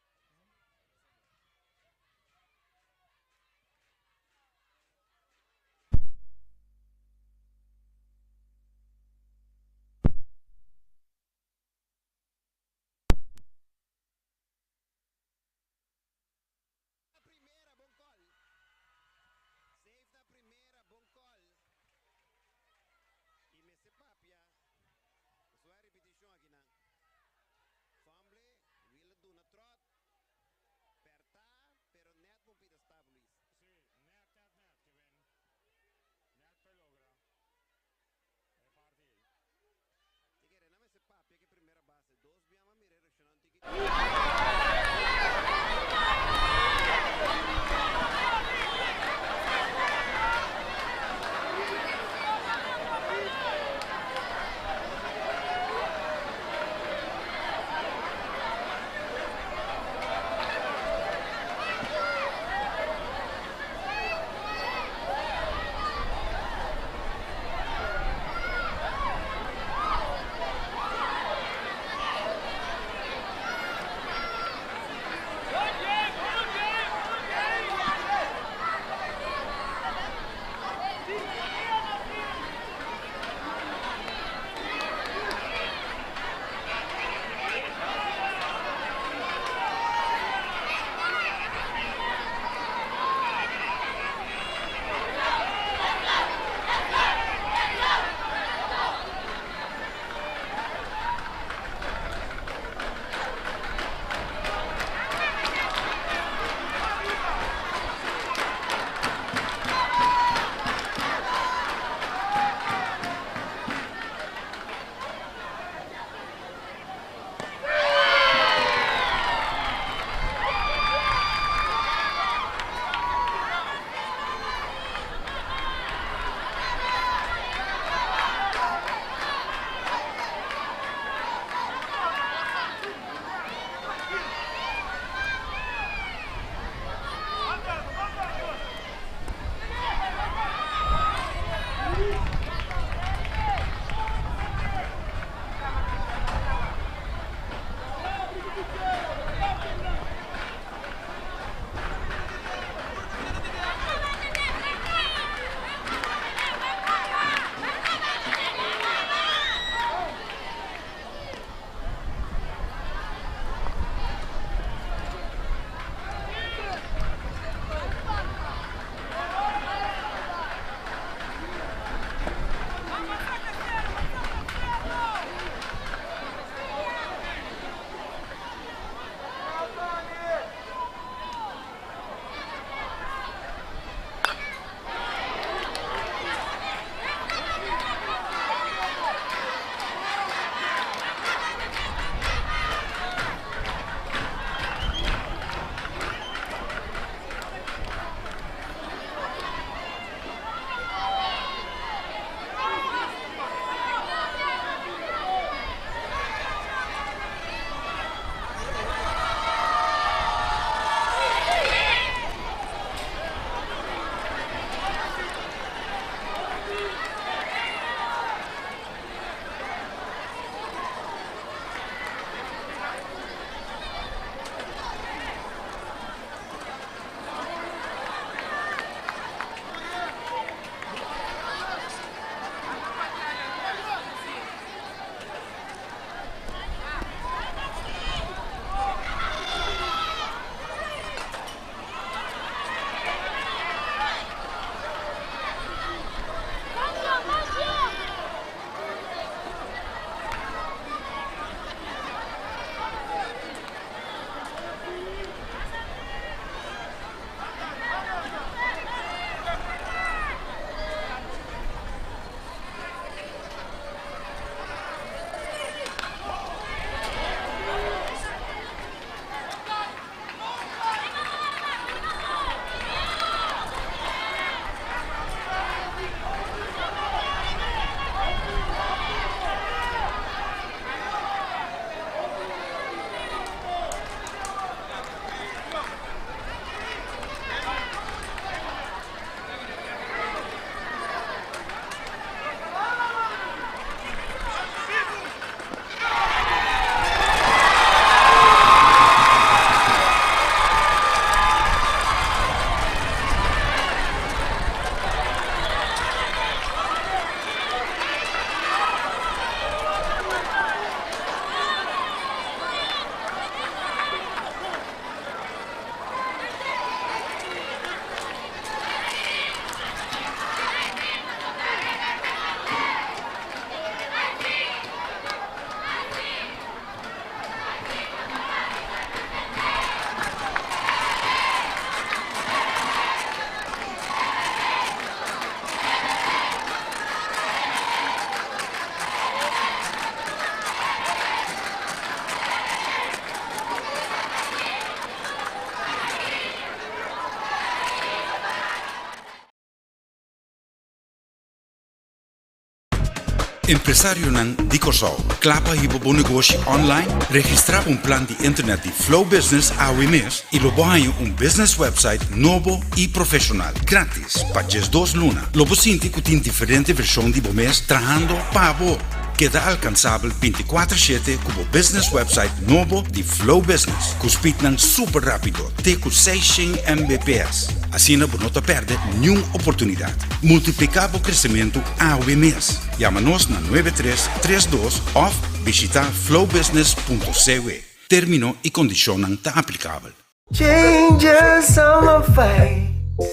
Empresarionan di Kòrsou, kla pa hiba bo negoshi online? Registrá pa un plan di internet di Flow Business awe mes i lo bo haña un business website nobo i profeshonal, grátis pa 12 luna. Lo bo sinti ku tin diferente vershon di bo mes trahando pa bo. Keda alkansabel 24/7 ku bo business website nobo di Flow Business, ku speednan super rápido te ku 600 Mbps. Asina bo no ta pèrdè niun oportunidat. Multipliká bo kresementu awe mes. Yama nos na 9332 òf bishitá flowbusiness.cw. Término i kondishonnan ta aplikabel. Changes summer vibes,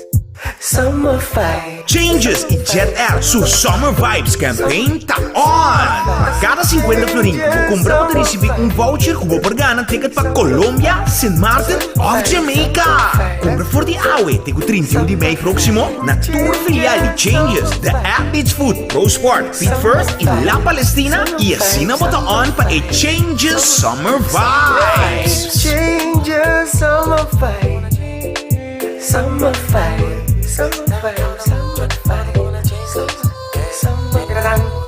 summer vibes. Changes i Jet Air su Summer Vibes Campaign ta on! Pa kada 50 florin ku bo kumpra bo ta risibí un voucher ku bo por gana ticket pa Colombia, Sint Maarten òf Jamaica! Kumpra for di awe te ku 31 di mei próksimo na tur filial di Changes, The Athlete's Foot, Pro Sport, Feet First i La Palestina i asina bo ta on pa e Changes Summer Vibes! Changes summer vibes, summer vibes, summer vibes, summer vibes, summer vibes.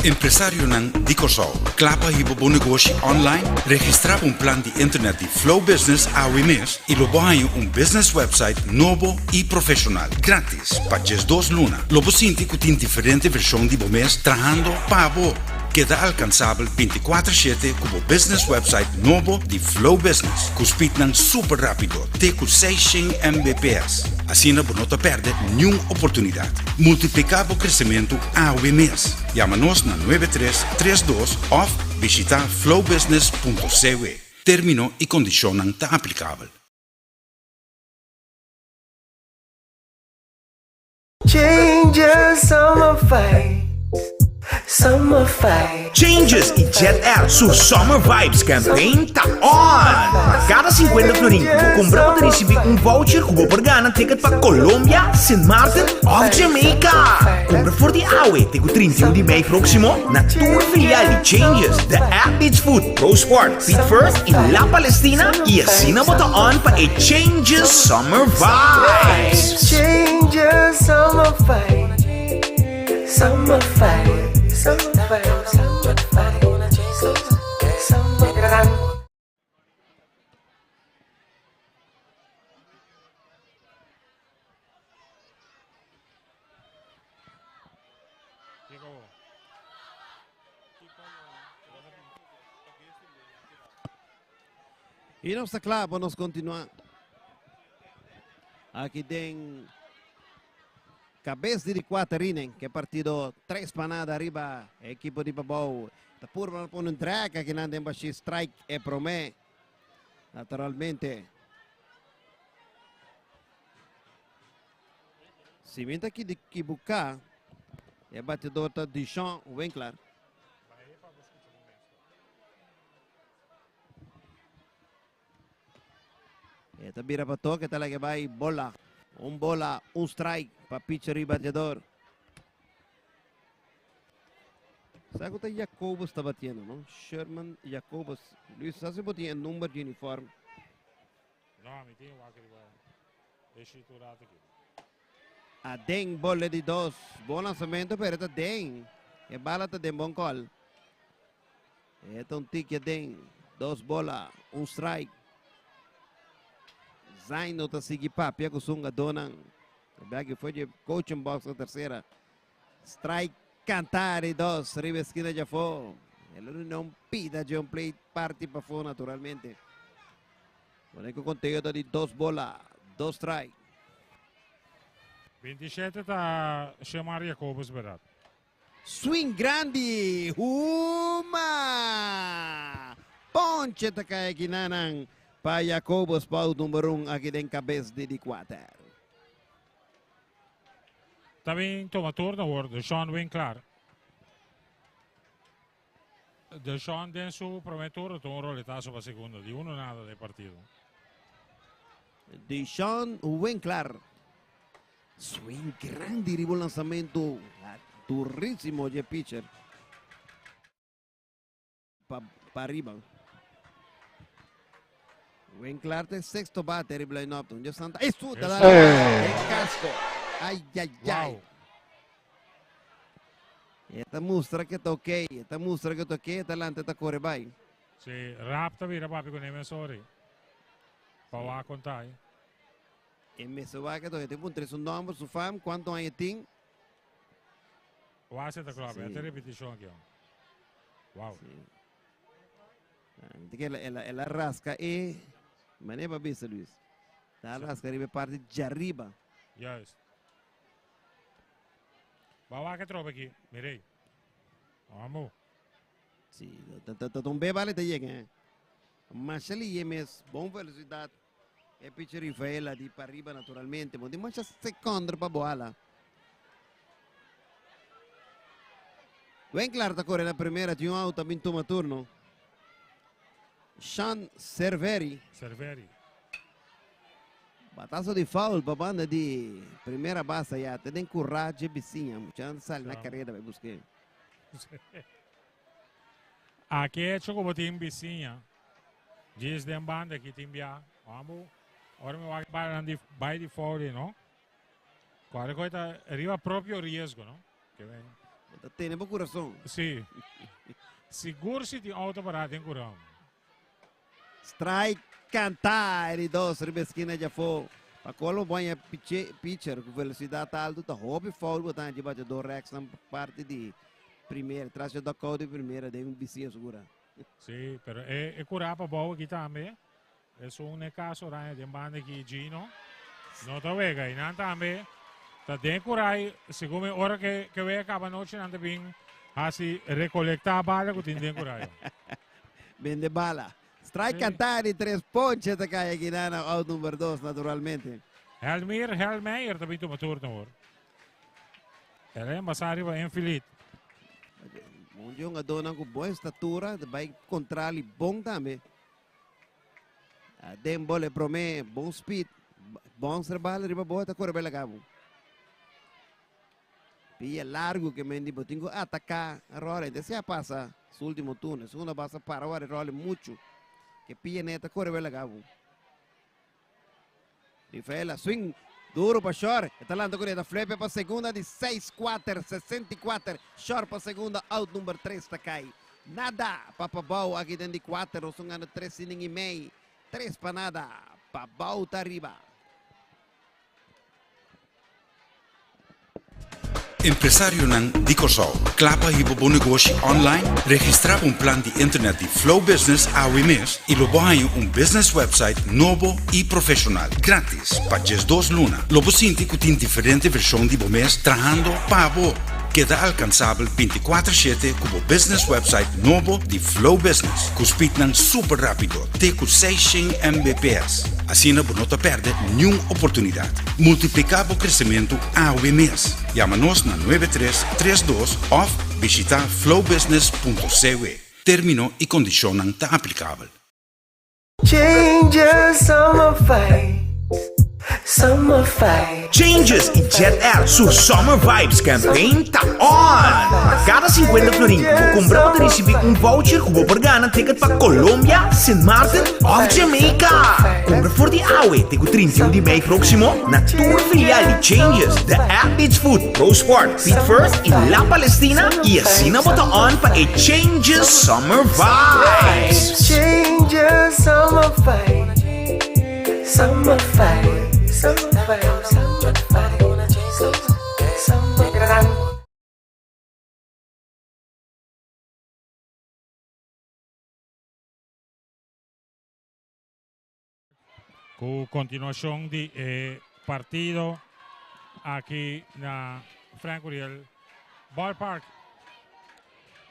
Empresarionan di Kòrsou, kla pa hiba bo negoshi online? Registrá pa un plan di internet di Flow Business awe mes i lo bo haña un business website nobo i profeshonal, gratis, pa 12 luna. Lo bo sinti ku tin diferente vershon di bo mes trahando pa bo. Keda alkansabel 24 shete ku bo business website nobo di Flow Business, ku speednan super rápido, te ku 600 Mbps. Asina bo no ta pèrdè niun oportunidat. Multipliká bo kresementu awe mes. Yama nos na 9332 òf bishitá flowbusiness.cw. Término i kondishonnan ta aplikabel. Changes, summer vibes. Summer fight. Changes y Jet Air su Summer Vibes Campaign ta on! Cada 50 florin cu bo cumpra bo ta ricibi un voucher cu bo por gana ticket pa Colombia, Sint Maarten of Jamaica! Cumpra for di awe te cu 31 di mei proximo na tur filial di Changes, The Athlete's Foot, Pro Sport, Pete Firth y La Palestina y asina bo ta on pa e Changes Summer Vibes! Changes Summer Vibes. Summer Vibes. Summer Vibes. Summer Vibes. Summer Vibes. Y nos ta cla pa nos continua. Aki den cabes di di cuater inning, ke partido tres pa nada riba equipo di Pabou. Ta purba pone un drag aki nan den bashi strike e prome. Naturalmente. Si mi ta ekibuká, e batidor ta Dishon Winkler. E ta bira pa toque, ta laga bai bola. Un bola, un strike pa pitcher y bateador. Sabe ku ta Jacobus ta batiendo, no? Sherman Jacobus. Luis, sabe si bo tin e number di uniform? No, mi tin wak riba e sheet un rato aki. Aden bola di dos. Bon lanzamento, pero ta den. E bala ta den bon call. E ta un tiki aden. Dos bola, un strike. Zaino ta sigui papia ku su hungadónan. Bek foi di coaching box na tercera. Strike cantá di dos riba esquina di afó. El a duna un pida dje un play parti pafó naturalmente. Pone ku konteo ta di dos bola, dos strike. 27 ta Shemar Jacobus berdat. Swing grandi, huma! Ponche ta kai aki nanan pa Jacobus pa out number 1 aki den kabes di di kuater. Ta bin toma turno awor Deshaun Winklar. Deshaun den su primer turno toma un roletazo pa segundo di uno nada den partido. Deshaun Winklar. Swing grandi riba un lanzamento durísimo dje pitcher. Pa pariba. Winklar ta e sexto bate riba line-up. Un Santa. E suta la eh. casco. Ay, ay, ay. Wow. Esta mustra que ta ok. Esta mustra que ta ok. Esta lante ta corre bai. Sí, rap ta bira papi con eme sorry. Pa wa contai. E mester wak e te puntra su nomber, su fam, cuanto aña tin. Wak ta klopt, sí. repeticion aki. Wow. Sí. Ah, el, el, el rasca e mané pa bisa Luis. Ta rasca riba parte de arriba. Juist. Ba wak e trope aki, mirei. Vamos. Sí, ta un be vale te llega. Eh. Masha mes, bon velocidad. E pitcher Rifaela di pa riba naturalmente. Bo tin masha seconder pa boala. Winklar ta corre na primera, tin un out también toma turno. Sean Cerveri. Cerveri. Batazo di foul pa banda di primera base ya. Te den coraje bisiña. Mucha sali na carrera pa busque. Aki hecho ku bo tin bisiña. Djis den banda aki tin bia. Amo, ora mi wak bala di bai di foul no. Kore koi ta riba propio riesgo, no? Ke ven. Ta tene bo corazón. Sí. Sigur si tin auto pará den kuran. Strike canta di dos riba esquina di afó. Pa colmo boña pitcher ku velocidad alto ta hopi foul botan di bateador Rex na parte di primera. Tras di dugout di primera den un bisiña segura. Sí, pero e, e curá pa bou aki tambe. Es un e caso oranje den banda aki Gino. No ta wega. Y nan tambe ta den curai, segun mi ora ke ke wega caba nochi nan ta bin hasi recolecta bala ku tin den curai. Bende bala. Strike cantá di tres ponche ta cai aki na out number dos naturalmente. Helmir Helmeijer ta bin tuma turno awor. El a embasá riba infield. Un jogadornan ku bon estatura, ta bai kontrali bon tambe. Den bol e promé, bon speed, bon bala riba boa ta kore bai laga bo. Pia largo ke men di bo tin ku ataká Rolly. Te sea pasa su último turno. Segunda base para wari Rolly mucho. Ke pia neta kore bai laga bo. Rafaela swing duro pa short. Está lanta con esta flepe pa segunda di 6-4, 64. Short pa segunda, out number 3 ta cai. Nada pa Pabao aki den di 4. Nos gana 3 inning y mei. 3 pa nada. Pabao ta riba. Empresarionan di Kòrsou, kla pa hiba bo negoshi online? Registrá pa un plan di internet di Flow Business awe mes i lo bo haña un business website nobo i profeshonal, grátis pa 12 luna. Lo bo sinti ku tin diferente vershon di bo mes trahando pa bo. Keda alkansabel 24 shete ku bo business website nobo di Flow Business, ku speednan super rápido te ku 600 Mbps. Asina bo no ta pèrdè niun oportunidat. Multipliká bo kresementu awe mes. Yama nos na 9332 òf bishitá flowbusiness.cw. Término i kondishonnan ta aplikabel. Changes summer vibes, summer vibes. Changes i Jet Air su Summer Vibes campaign ta on! Kada 50 florin ku bo kumpra bo ta risibí un voucher ku bo por gana ticket pa Colombia, Sint Maarten òf Jamaica! Kumpra for di awe te ku 31 di mei próksimo na tur filial di Changes, The Athlete's Foot, Pro Sport, Feet First i La Palestina i asina bo ta on pa e Changes Summer Vibes! Changes summer vibes, summer vibes, summer vibes, summer vibes, summer vibes. Ku kontinuashon di e partido aki na Frank Curiel Ballpark.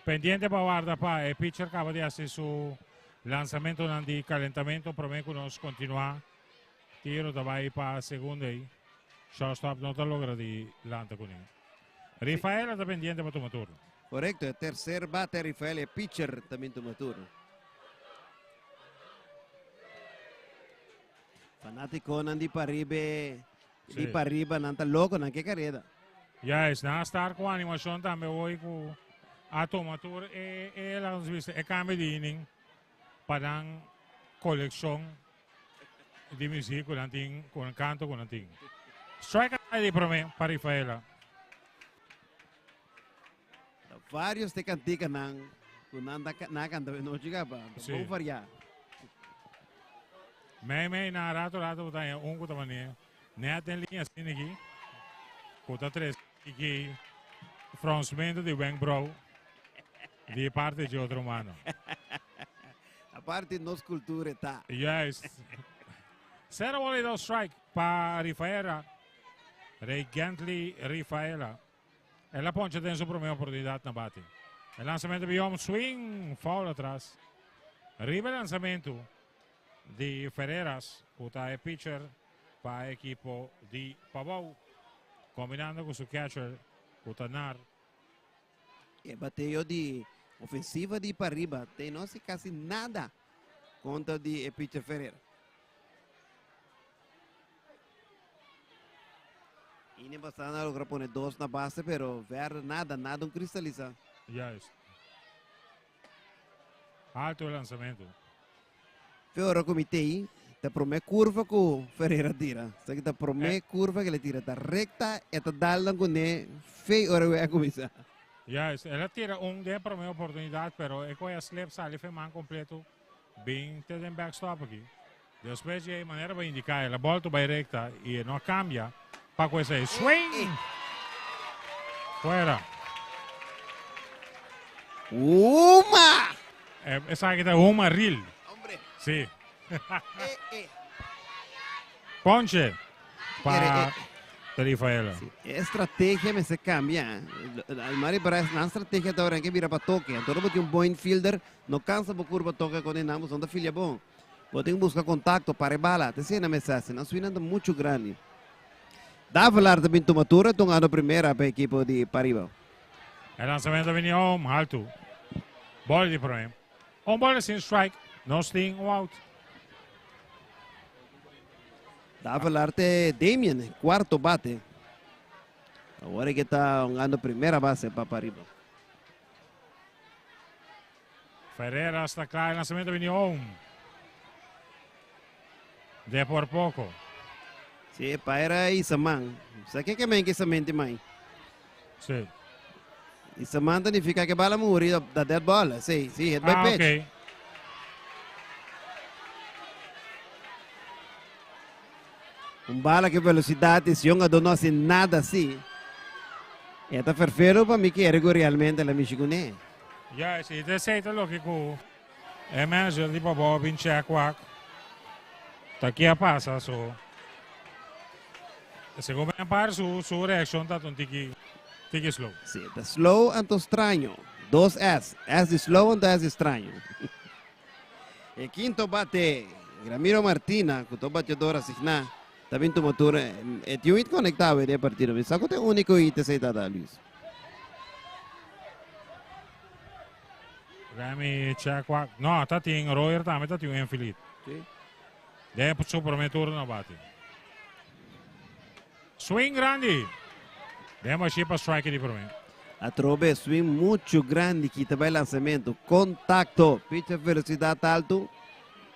Pendiente pa warda pa e pitcher kaba di hasi su lansamentonan di kalentamentu promé ku nos kontinuá. Tiro ta bai pa segunda ei. Shortstop no ta logra di lanta kuné. Rifaela ta pendiente pa tuma turno. Korekto, e terser bate Rifaela, e pitcher también tuma turno. Fanátikonan di Paribe, di pariba nan ta loko, nan ke kareda. Juist, nan a start ku animashon tambe hoy ku a tuma tur e e laga nos bisa e kambio di inning pa nan kolekshon di muzik ku nan tin, ku nan kanto ku nan tin. Strike out di prome pa Rifaela. Varios te kantikanan ku nan ta nan a kanta nochi kaba. Sí. Bon variá. Mei mei na rato rato bo ta haña un ku ta manera net den liña asina aki ku ta trese aki fronsmentu di wenkbrou di parti dje otro mano. Aparte nos kultura ta. Juist. Sero bola i dos strike pa Rifaela. Rey Gently Rifaela. El a poncha den su promé oportunidat na bate. E lansamentu biom swing, foul atras. Riba e lansamentu di Ferreras, ku ta e pitcher pa e ekipo di Pabou, kombinando ku su catcher ku ta Nar. E bateo di ofensiva di Pariba te no hasi kasi nada kontra di e pitcher Ferreira. Ine Bastana logra pone dos na base, pero verder nada, nada un cristaliza. Juist. Alto e lanzamento. Fiora comité, ta prome curva ku Ferreira tira. Sa ki ta prome curva que le tira. Ta recta, e ta dal dan kuné, fei ora we a kumisa. Juist. El a tira un den prome oportunidad, pero e koe a slip sali fe man completo. Bin te den backstop aki. Despues di ei manera bo indiká el a bòltu bai rekta i e no a kambia pa ku esei. Swing! Fuera. Huma! Esaki ta huma ril. Hombre. Sí. Ponche pa Rifaela. E estrategia mester kambia. Almari Bryce nan estrategia ta ora ke bira pa toke. Anto ora bo tin un bon infielder no kansa bo kurba toke kon e nan bo son ta filia bon. Bo tin ku buska kontakto, para e bala. Ta esei nan mester hasi. Nan suinan ta muchu grandi. Davelaar ta bin tuma tur e tungando primera pa e ekipo di Pariba. E lansamento a bini home, haltu. Ball di prome. Un ball sin strike, nos tin un out. Davelarte Damien, cuarto bate. Awor cu ta hungando primera base pa Pariba. Ferreira sta cla, e lansamento a bini home. De por poco. Si, paera Isaman. Sa kico ke men cu Isaman tin mai? Si. Isaman ta nifica cu bala muri da dead ball. Si, si, hit by Ah, pitch. ok. Un bala cu velocidad y si un hungador no haci nada así, e ta ferfero pa mi kere cu realmente la mishi cune. Ja, si, esey ta loke cu E manager di Pabou bin check wak ta ki a pasa so segun mi par su su reaccion ta un tiki tiki slow. Si, ta slow anto straño. Dos S. S di slow anto S di straño. E quinto bate, Ramiro Martina, cu ta un bateador asigná, ta bin tuma tur. E tin un hit conectá awe den e partido. Mi sa cu ta e unico hit esey ta da, Luis. Remy check wak. No, ta tin Royer tambe ta tin un infield. Sí. Den su prome turno bati. Swing grandi. Den bashi pa strike di prome. Atrobe swing mucho grandi kita bay lanzamento. Contacto. Pitch a velocidad alto.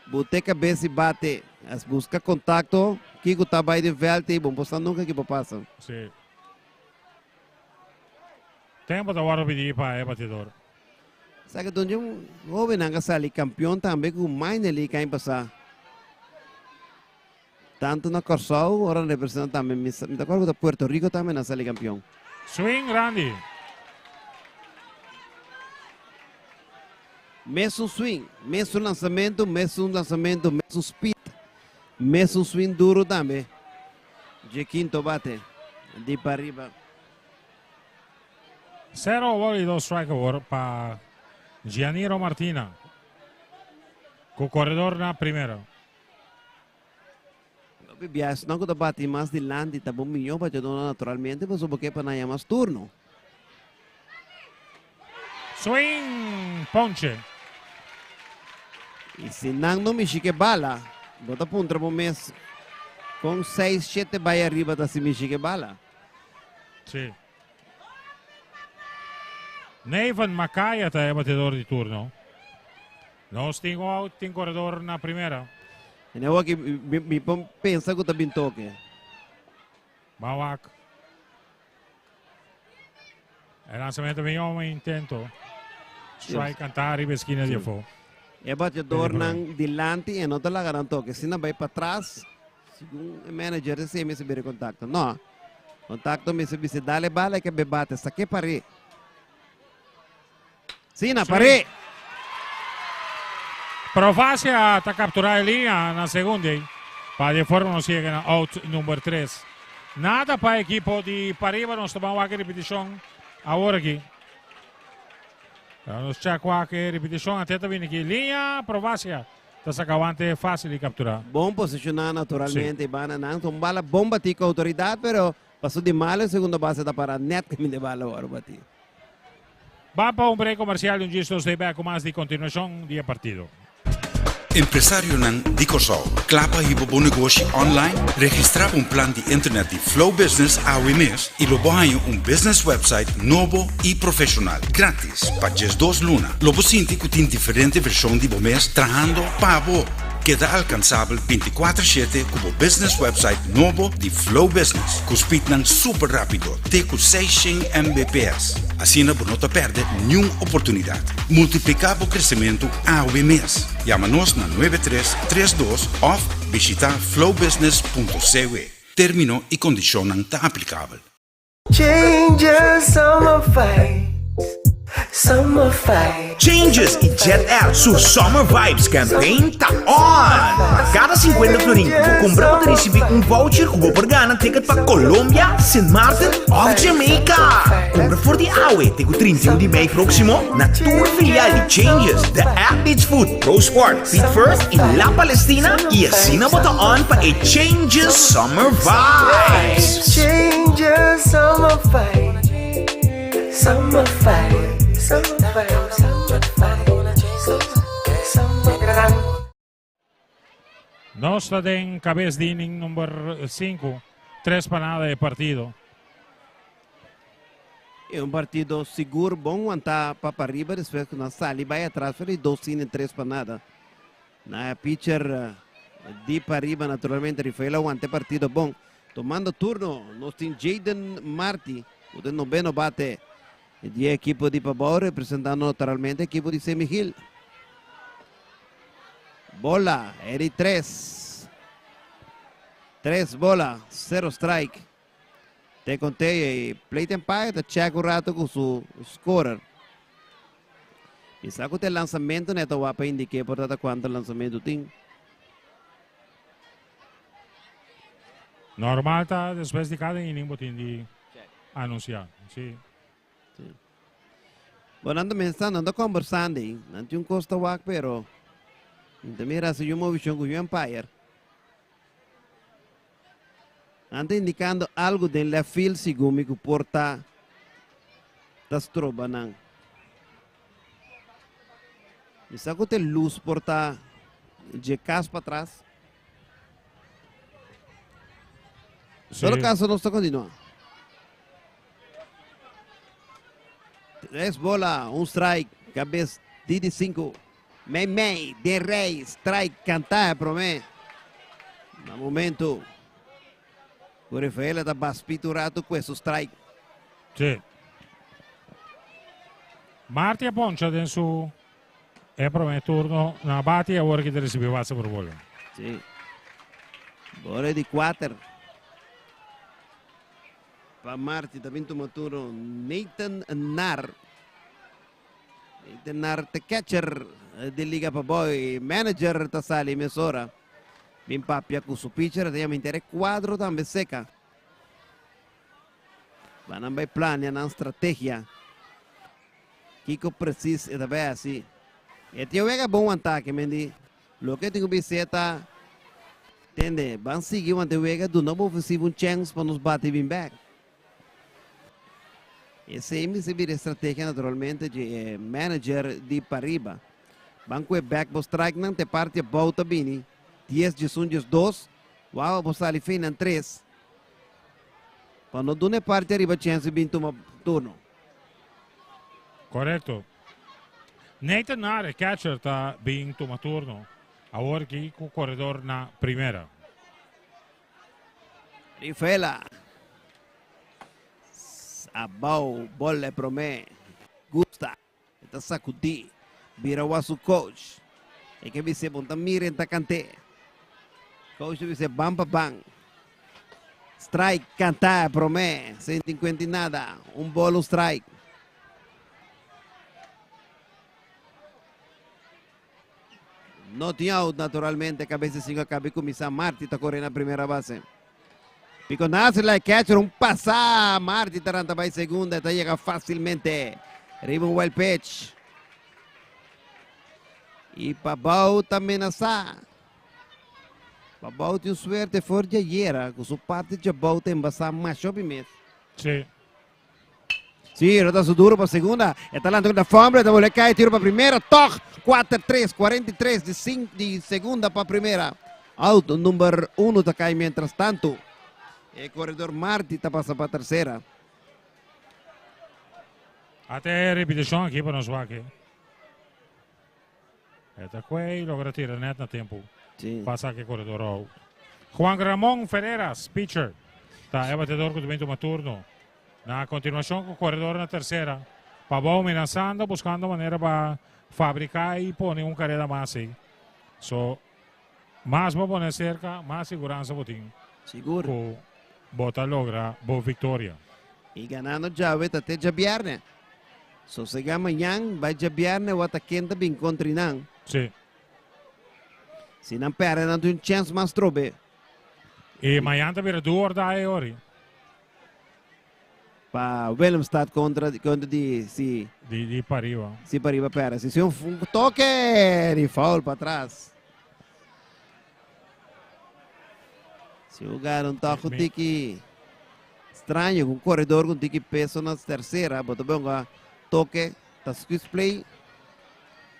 Bute cabeza y bate. As busca contacto. Kiko ta bay den veld y bon posta nunca ki pasa. Si. Tempo ta wordo pidi pa e batidor. Sa ke donde un hobennan a sali kampion tambe ku minor league aña pasá. Tanto na Kòrsou, ora nan representá tambe, mi sa, mi ta acuerdo ku ta Puerto Rico tambe nan sali kampion. Swing grandi. Mesun swing, mesun lansamento, mesun lansamento, mesun speed, mesun swing duro tambe. Dje kinto bate di pariba. Sero ball y dos strike awor pa Gianiro Martina. Cu corredor na primera. Lopi bias no cu ta bati mas dilanti ta bon miyo bateadornan naturalmente pasobra bo ke pa nan haya mas turno. Swing ponche. Y si nan no mishi ke bala, bo ta puntra bo mes con seis shete bay ariba ta si mishi ke bala. Si. Neven Macaya ta e batedor di turno. Nos tin un out, tin corredor na primera. En e aki mi, mi por pensa cu ta bin toke. Bawak. E lanzamento bin un intento. Strike canta riba esquina di afo. E bateadornan dilanti e no ta laga nan toke. Si nan bay patras, segun e manager ta sey mester bira contacto. No. Contacto mester bisa dale bala ke be bate. Sake pare. Si na pare. Provacia ta captura e linea na segunda pa di forma nos yega na out number 3. Nada pa equipo di Pariba, nos ta ban wak e repeticion awor aki. Nos check wak e repeticion ate ta bini aki. Linea Provacia ta saca wante facil di captura. Bon posiciona naturalmente Bana nan son bala bon bati cu autoridad pero paso di malo en segunda base ta para net caminda e bala worde bati. Ban pa un break comercial y un djis nos ta back cu mas di continuacion di e partido. Empresarionan di Kòrsou, kla pa hiba bo negoshi online? Registrá pa un plan di internet di Flow Business awe mes i lo bo haña un business website nobo i profeshonal, grátis pa 12 luna. Lo bo sinti ku tin diferente vershon di bo mes trahando pa bo. Keda alkansabel 24 shete ku bo business website nobo di Flow Business, ku speednan super rápido te ku 600 Mbps. Asina bo no ta pèrdè niun oportunidat. Multipliká bo kresementu awe mes. Yama nos na 9332 òf bishitá flowbusiness.cw. Término i kondishonnan ta aplikabel. Changes summer vibes, summer vibes. Changes y Jet Air su Summer Vibes campaign ta on! Cada 50 florin cu bo cumpra bo ta ricibi un voucher cu bo por gana ticket pa Colombia, Sint Maarten of Jamaica! Cumpra for di awe te cu 31 di mei proximo na tur filial di Changes, The Athlete's Foot, Pro Sport, Feet First y La Palestina y asina bo ta on pa e Changes Summer Vibes! Changes summer vibes. Summer vibe, summer vibe, summer vibe, summer. Nos ta den kabes di inning number 5. 3 pa nada e partido. E un partido sigur bon wantá pa Pariba despues ku nan sali bai atras for di dos inning 3 pa nada. Na e pitcher di Pariba naturalmente Rifael a wanta e partido bon. Tomando turno nos tin Jayden Marti ku ta e nobeno bate di e ekipo di Pabou representando naturalmente ekipo di Semigil. Bola e di tres. Tres bola, sero strike. Te conte y plate umpire ta check un rato cu su scorer. Mi sa cu te lanzamento net a pa indique por tata cuanto lanzamento tin. Normal ta despues di cada inning bo tin di anuncia. Si. Sí. Bon, nan también están, nan ta conversando ahí. Nan tin un cos ta wak, pero ta mira si yo movishon cu umpire. Nan ta indicando algo den left field segun mi cu por ta ta stroba nan. Mi sa cu te luz por ta dje cas pa tras. Sí. Todo caso nos ta continua. Tres bola, un strike, cabez di 5. Mei mei, de rey, strike, canta prome. Na momento, cu Rafaela ta baspito un rato cu su strike. Sí. Marti a poncha den su e prome turno na bate y awor ki ta recibi base por bola. Sí. Bola di 4. Pa Marti ta bin tuma turno Nathan Nar. Nathan Nar te catcher di Liga Pabou. Manager ta sali mesora. Bin papia cu su pitcher. Ta yama inter e cuadro tambe seca. Banan bay plania nan strategia. Kiko precies e ta bay haci. E tin wega bon wantake, mendi. Loke tin ku bis'é ta, Tende, ban sigui wanta e wega, duna bo ofensiva un chèns pa nos bati bin bèk. Esei mester bira e strategia naturalmente dje e manager di pariba. Ban ku e bèk bo strikenan te parti abou ta bini, dies, diesun, diesdos, wawa bo sali fin nan tres. Pa no duna e parti ariba chèns di bin tuma turno. Korekto. Nathan Nare, catcher, ta bin tuma turno. Awor aki ku koredor na primera. Rifela. Abou, bol e promé. Gusta. E ta sakudí. Bira wak su coach. E ke bis'é bon ta mira en ta kant'é. Coach ta bis'é ban pa ban. Strike kantá e promé. Sin tin kuenta nada. Un bol un strike. No tin out naturalmente. Cabeza 5 a cabe cuminsa. Marti ta corre na primera base. Pico Nasri la catcher un pasa. Marti ta ranta bay segunda. Ta llega fácilmente. Riba un wild pitch. Y Pabao ta amenaza. Pabao tin suerte for di ayera. Cu su parte di Pabao ta embasa mas hopi mes. Sí. Sí, rota su duro pa segunda. E ta lanta contra fumble, ta volve cae tiro pa primera. Toch, 4-3, 43 di, cin, di segunda pa primera. Out number 1 ta cae mientras tanto. E corredor Marti ta pasa pa tercera. Ate repeticion aki pa nos wak. E ta kue y logra tira net na tempo. Sí. Pasa que corredor out. Juan Ramon Ferreras, pitcher. Ta e batedor cu ta bin tuma turno. Na continuacion cu corredor na tercera. Pabou menazando, buscando manera pa fabrica y pone un carrera mas ahí. So, mas bo pone cerca, mas seguransa bo tin. Sigur. Cu bo ta logra bo victoria. Y ganando djawe ta te djabierne. Sosegá mañan, bai djabierne wak ta ken ta bin kontri nan. Sí. Si nan pèrdè nan tin un chèns mas trobe. I mañan ta bira du or dae ori. Pa Willemstad kontra kontra di si. Di di pariba. Si pariba pèrdè. Si si un un toke di foul pa tras. Si hugado un toke tiki. Straño ku un koredor ku un tiki peso na tersera bo ta bai hunga toke ta squeeze play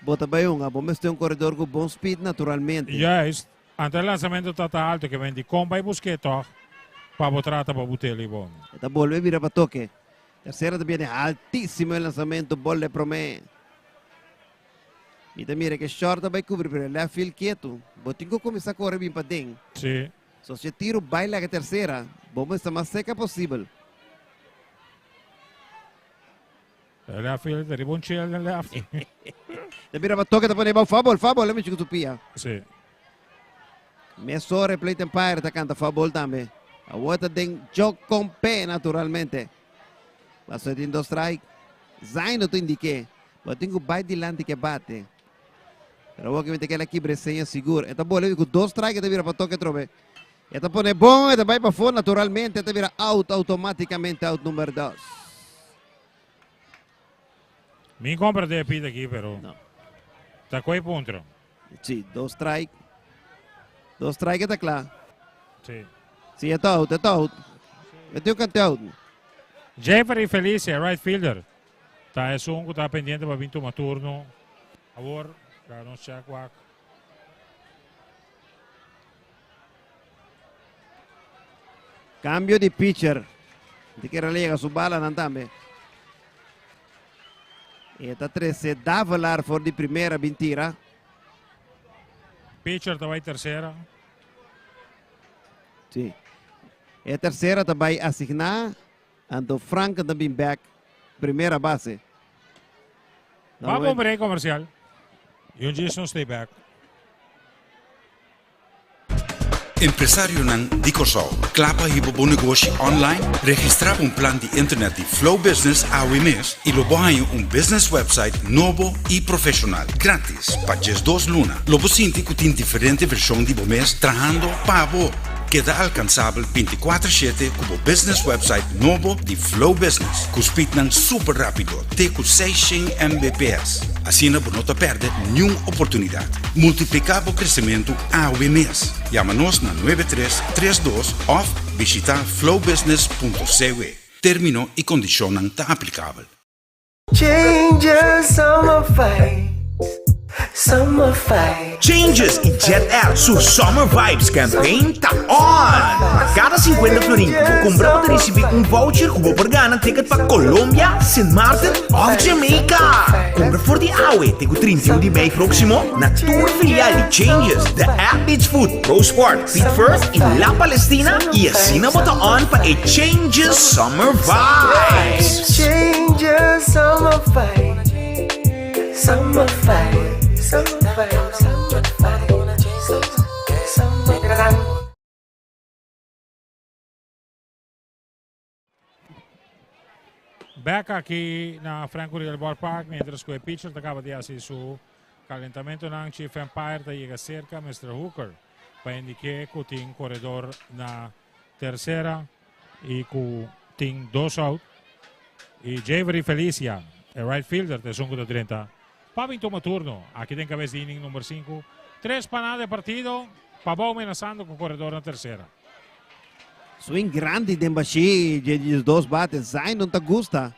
bo ta bai hunga bo mester un koredor ku bon speed naturalmente. Juist, anto e lansamento ta ta alto ke men di kon bai busk'é tòg pa bo trata pa but'é libon. E ta bolbe bira pa toke. Tersera ta biene altísimo e lansamento bol de promé. Mi ta mira ke short ta bai kubri pero e left field ketu. Bo tin ku kuminsá kore bin paden. Sí. So si e tiru bai laga tersera, bo mester mas seka posibel. E left field ta riba un chill den left. Ta bira pa toke ta pone bou foul ball, foul ball, mi chiku su pia. Sí. Mesora e plate umpire ta kanta foul ball tambe. Awor ta den jok con P naturalmente. Paso e tin dos strike. Zaino ta indiké. Bo tin ku bai dilanti ke bate. Pero awor ke mi ta keda kibra e seña sigur. E ta bole ku dos strike e ta bira pa toke atrobe. E ta pone bon, e ta bai pafó naturalmente, e ta bira out automáticamente out number dos. Mi compra de pita aki, pero No. ta koi puntra. Sí, dos strike. Dos strike e ta kla. Sí. Sí, e ta out, e ta out. E tin un kante out. Jeffrey Felicia, right fielder. Ta esun ku ta pendiente pa bin tuma turno. Awor, laga nos check wak. Cambio di pitcher. Di kere lega su balanan tambe. E ta trece Davelaar for di primera bin tira. Pitcher ta bai tercera. Sí. E tercera ta bai asigná. Anto Frank ta bin back primera base. Vamos un break comercial. Y un djis nos stay back. Empresarionan di Kòrsou, kla pa hiba bo negoshi online? Registrá pa un plan di internet di Flow Business awe mes i lo bo haña un business website nobo i profeshonal, grátis, pa 12 luna. Lo bo sinti ku tin diferente vershon di bo mes trahando pa bo. Keda alkansabel 24/7 ku bo business website nobo di Flow Business, ku speednan super rápido te ku 600 Mbps. Asina bo no ta pèrdè niun oportunidat. Multipliká bo kresementu awe mes. Yama nos na 9332 òf bishitá flowbusiness.cw. Término i kondishonnan ta aplikabel. Changes summer vibes, summer vibes. Changes i Jet Air su Summer Vibes Campaign ta on! Kada 50 florin ku bo kumpra bo ta risibí un voucher ku bo por gana ticket pa Colombia, Sint Maarten òf Jamaica! Kumpra for di awe te ku 31 di mei próksimo na tur filial di Changes, The Athlete's Foot, Pro Sport, Feet First i La Palestina i asina bo ta on pa e Changes Summer Vibes! Changes summer vibes, summer vibes, summer vibes, summer vibes, summer vibes. Back aki na Frank Curiel Ballpark, mientras ku e pitcher ta kaba di hasi su kalentamentonan, Chief Umpire ta yega serka Mr. Hooker pa indik'é ku tin koredor na tersera i ku tin dos out. I Javery Felicia, e right fielder, ta esun ku ta drenta pa bin tuma turno aki den kabes di inning number sinku. Tres pa nada e partido, Pabou menasando ku koredor na tersera. Swing grandi den bashí dje 12 bate. Zain no ta gusta.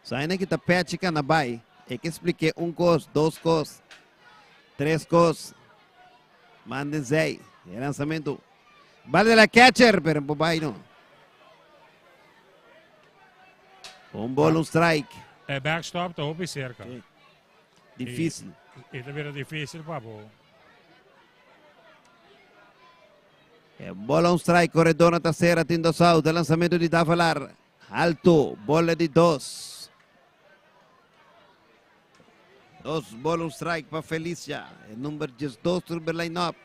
Zain aki ta pechi kana bai. E ke spliké un kos, dos kos, tres kos. Manden zei. E lanzamento. Bala de la catcher, pero no bai no. Un ball, un strike. E backstop ta hopi cerca. Sí. Difícil. E ta bira difícil pa bo. E bola un strike, corredor na tercera, tin dos out. E lanzamento di Davalar. Alto, bola di dos. Dos bola un strike pa Felicia. E number 12 turbe line-up.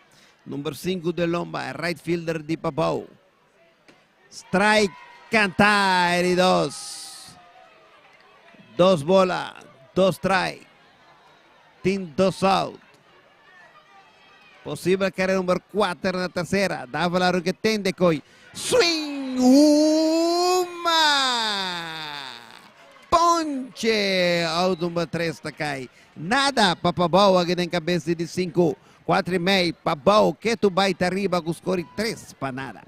Number 5 de Lomba, e right fielder di Pabou. Strike canta e di dos. Dos bola, dos strike. Tin dos out. Posibel carrera number 4 na tercera. Davalar que tem de koi. Swing! Uma! Ponche! Out number 3 ta cai. Nada pa Pabou aki den cabeza di 5. 4 y mei. Pabou ketu bai ta riba cu score 3 pa nada.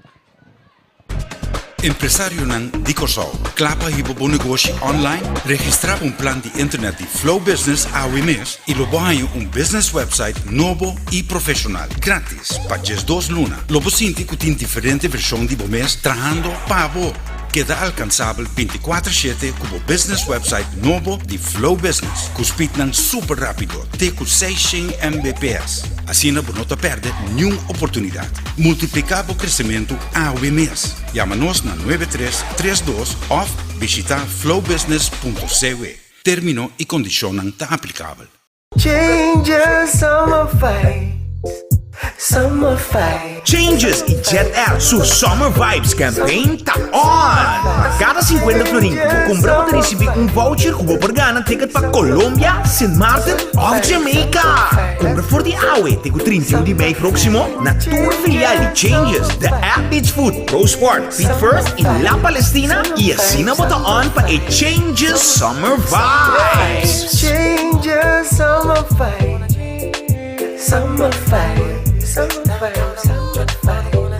Empresarionan di Kòrsou, kla pa hiba bo negoshi online? Registrá pa un plan di internet di Flow Business awe mes i lo bo haña un business website nobo i profeshonal, grátis pa 12 luna. Lo bo sinti ku tin diferente vershon di bo mes trahando pa bo. Keda alkansabel 24 shete ku bo business website nobo di Flow Business, ku speednan super rápido te ku 600 Mbps. Asina bo no ta pèrdè niun oportunidat. Multipliká bo kresementu awe mes. Yama nos na 9332 òf bishitá flowbusiness.cw. Término i kondishonnan ta aplikabel. Changes summer vibes, summer vibes. Changes i Jet Air su Summer Vibes Campaign ta on! Kada 50 florin ku bo kumpra bo ta risibí un voucher ku bo por gana ticket pa Colombia, Sint Maarten òf Jamaica! Kumpra for di awe te ku 31 di mei próksimo na tur filial di Changes, The Athlete's Foot, Pro Sport, Feet First i La Palestina i asina bo ta on pa e Changes Summer Vibes! Changes Summer Vibes, Summer Vibes, Summer Vibes, Summer Vibes,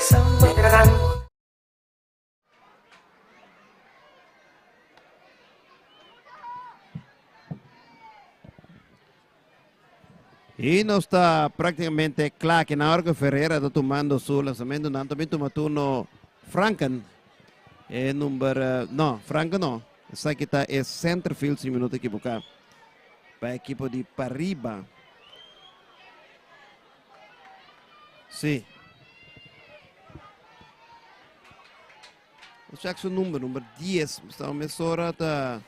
Summer Vibes. I nos ta práktikamente kla ku na ora ku Ferreira ta tumando su lansamentu, nan tambe tuma turno Franken. E number, eh, no, Franken no. Esaki ta e center field, si mi no ta ekivoká. Pa ekipo di Pariba. Sí. Check su number, number 10. Estaba mesora ta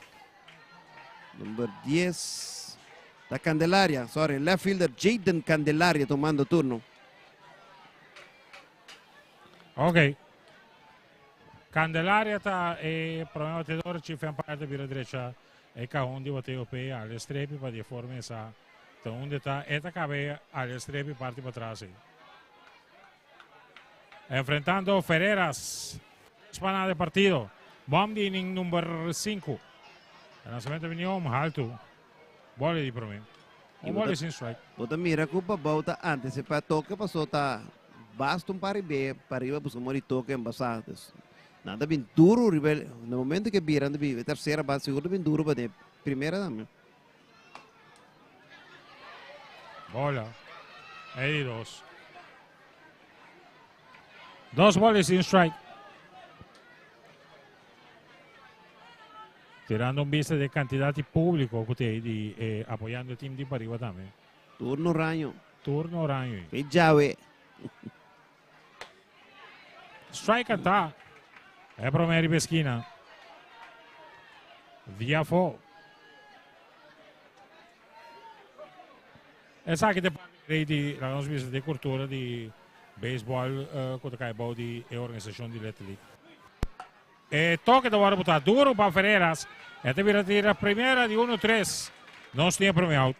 number 10. Ta Candelaria, sorry, left fielder Jaden Candelaria tomando turno. Ok. Candelaria ta e prome batedor, chief umpire ta bira drecha e cajón di bateo pe ale strepi pa di forma esa ta unda ta e ta cabe ale strepi parti pa atras ei. Enfrentando Ferreras. Spana de partido. Bom di inning number 5. El lanzamiento vini om haltu. Bola di prome. Un bola sin strike. Bo ta mira ku Pabou ta antisipá toke paso ta basta un par riba pariba busca mori toke en basá. Dus nan ta bin duro riba na momento ke bira nan ta bin tercera base sigur ta bin duro pa den primera tambe. Bola. E di dos. Dos bola sin strike. Tirando un bista de cantidad di público que te di eh, apoyando el team di Pariba también. Turno oraño. Turno oraño. E djawe. Strike cantá. E promé riba esquina. Via fo. Esaki te parte di, laga nos bisa, di cultura di baseball uh, ku ta kai bou di e organisacion di Little League. E toque ta wòrdu botá duro pa Ferreras. E ta bira tira primera di 1-3. Nos tin e promé out.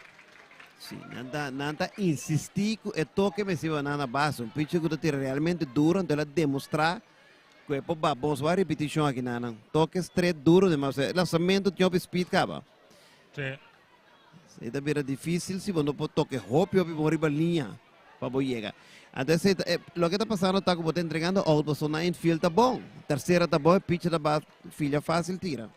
Sí, nan ta, nan ta insistí ku e toque mester ba nan na base. Un pitcher ku ta tira realmente duro, anto el a demostrá ku e por ba bon. So a ripitishon aki nan. Toque straight duro demas. E lansamento tin hopi speed kaba. Sí. E ta bira difícil si bo no por toque hopi hopi bon riba liña pa bo yega. Anto esei ta, e, loke ta pasando ta ku bo ta entregando out pasobra na infield ta bon. Tercera ta bon, e pitcher ta ba filia fácil tira.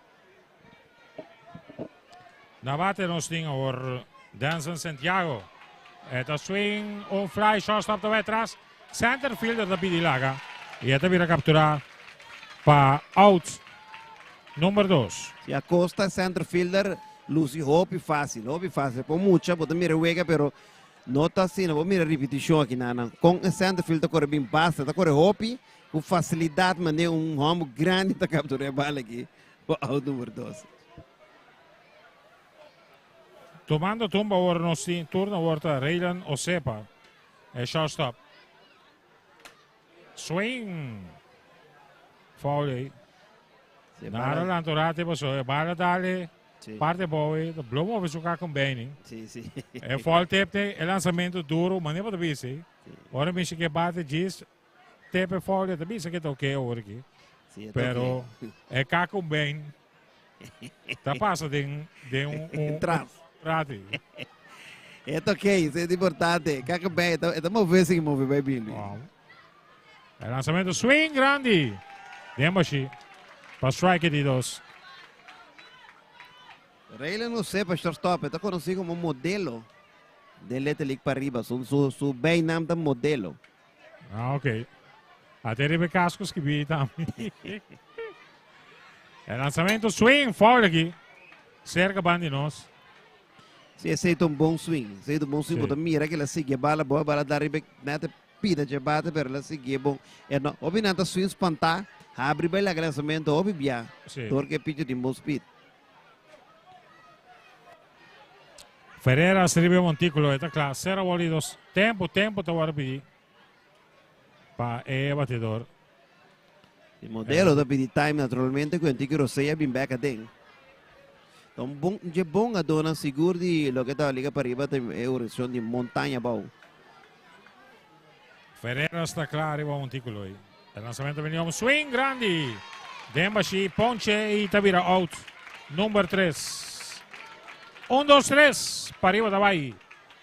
Na bate nos tin awor Denson Santiago. E ta swing un fly, shortstop ta bai atras. Center fielder ta pidi laga. I e ta bira kapturá pa out number 2. Si Acosta center fielder luci hopi fácil, hopi fácil. Por mucha, bo ta mira wega, pero no ta asina. Bo mira ripeticion aki nanan. Con e center field ta corre bin basta, ta corre hopi, cu facilidad mane un homber grandi ta captura e bala aki pa out number 2. Tomando tumba awor nos tin turno awor ta Raylan Osepa. E shortstop. Swing. Foul ei. Nara lantorate paso e bala dale Sí. parte boe, de blomo over su con beni. Sí, sí. E foul tip te, e lanzamento duro, mané pa bisi. Ora mi que bate gis, tepe foul, te bisa que toque ora aqui. Sí, e Pero toque. e kakum bem ta pasa den den un, un Tras. rati. E ta ok, isso é importante. Kaka bem, e ta move sin move bij Billy. Wow. E lanzamento swing grandi. Den bashi. Pa strike di dos. Raylan Osepa, shortstop, ta conoci como modelo den Little League pariba. Su, su, su bijnaam ta modelo. Ah, ok. Ate riba e casco skibi tambe. E lanzamento swing, foul aki. Cerca ban di nos. Si, esey ta un bon swing. Esey ta un bon swing. Bo ta mira que la sigui e bala bon, e bala da riba net e pida dje bate, pero la sigui e bon. E no, hopi nan ta swing spantá, habri bai laga lanzamento hopi bia. Dor ke pitcher tin bon speed. Ferreras riba e montículo, e ta kla. Sero boli dos. Tempo, tempo ta wòrdu pidi pa e batidor. E modelo ta pidi time naturalmente ku Enrique Rosella bin bek aden. Ta un bon, dje bon adornan sigur di loke ta liga pariba ta e organisacion di Montaña Bou. Ferreras ta kla riba montículo ei. E lanzamento bini om swing grandi. Den bashi ponche y ta bira out. Number 3. 1, 2, 3. Pariba ta bai.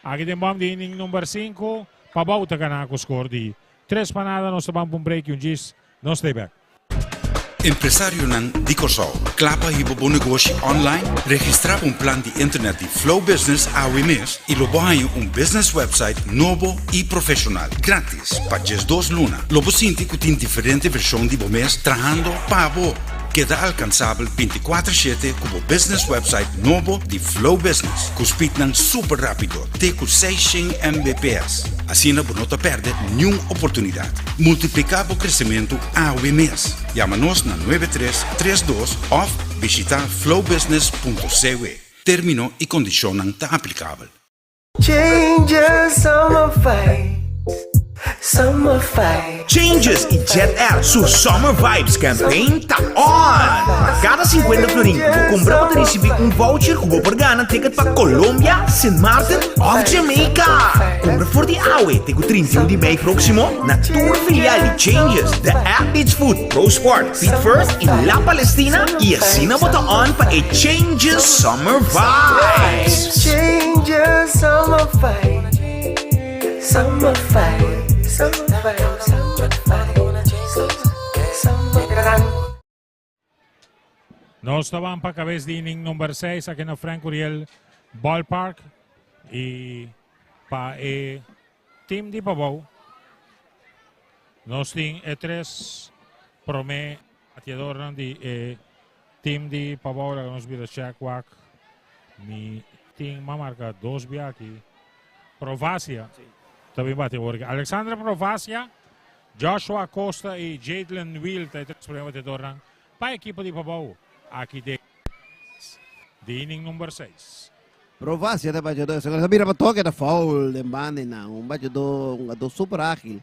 Aki den bom di inning number 5. Pabou ta gana ku score di 3 pa nada. Nos ta ban pa un break y un djis. Nos ta bek. Empresarionan di Kòrsou, kla pa hiba bo negoshi online? Registrá pa un plan di internet di Flow Business awe mes i lo bo haña un business website nobo i profeshonal, grátis, pa 12 luna. Lo bo sinti ku tin diferente vershon di bo mes trahando pa bo. Keda alkansabel 24 shete ku bo business website nobo di Flow Business, ku speednan super rápido te ku 600 Mbps. Asina bo no ta pèrdè niun oportunidat. Multipliká bo kresementu awe mes. Yama nos na 9332 òf bishitá flowbusiness.cw. Término i kondishonnan ta aplikabel. Changes summer vibes, summer vibes. Changes i Jet Air su Summer Vibes Campaign ta on! Kada 50 florin ku bo kumpra bo ta risibí un voucher ku bo por gana ticket pa Colombia, Sint Maarten òf Jamaica! Kumpra for di awe te ku 31 di mei próksimo na tur filial di Changes, The Athlete's Foot, Pro Sport, Feet First i La Palestina i asina bo ta on pa e Changes Summer Vibes! Changes Summer Vibes, Summer Vibes, Summer Vibes, Summer Vibes, Summer Vibes. Nos ta ban pa cabes di inning number 6 aki na Frank Curiel Ballpark y pa e team di Pabou. Nos tin e tres prome bateadornan di e team di Pabou. Laga nos bira check wak. Mi tin ma marca dos bia aki. Provacia ta bin bate awor aki. Alexandra Provacia, Joshua Acosta y Jadlin Wiel ta e tres prome bateadornan pa ekipo di Pabou aki den di inning number 6. Provacia ta bateador, e ta bira pa toke ta foul den banda einan. Un bateador, un jugador super ágil.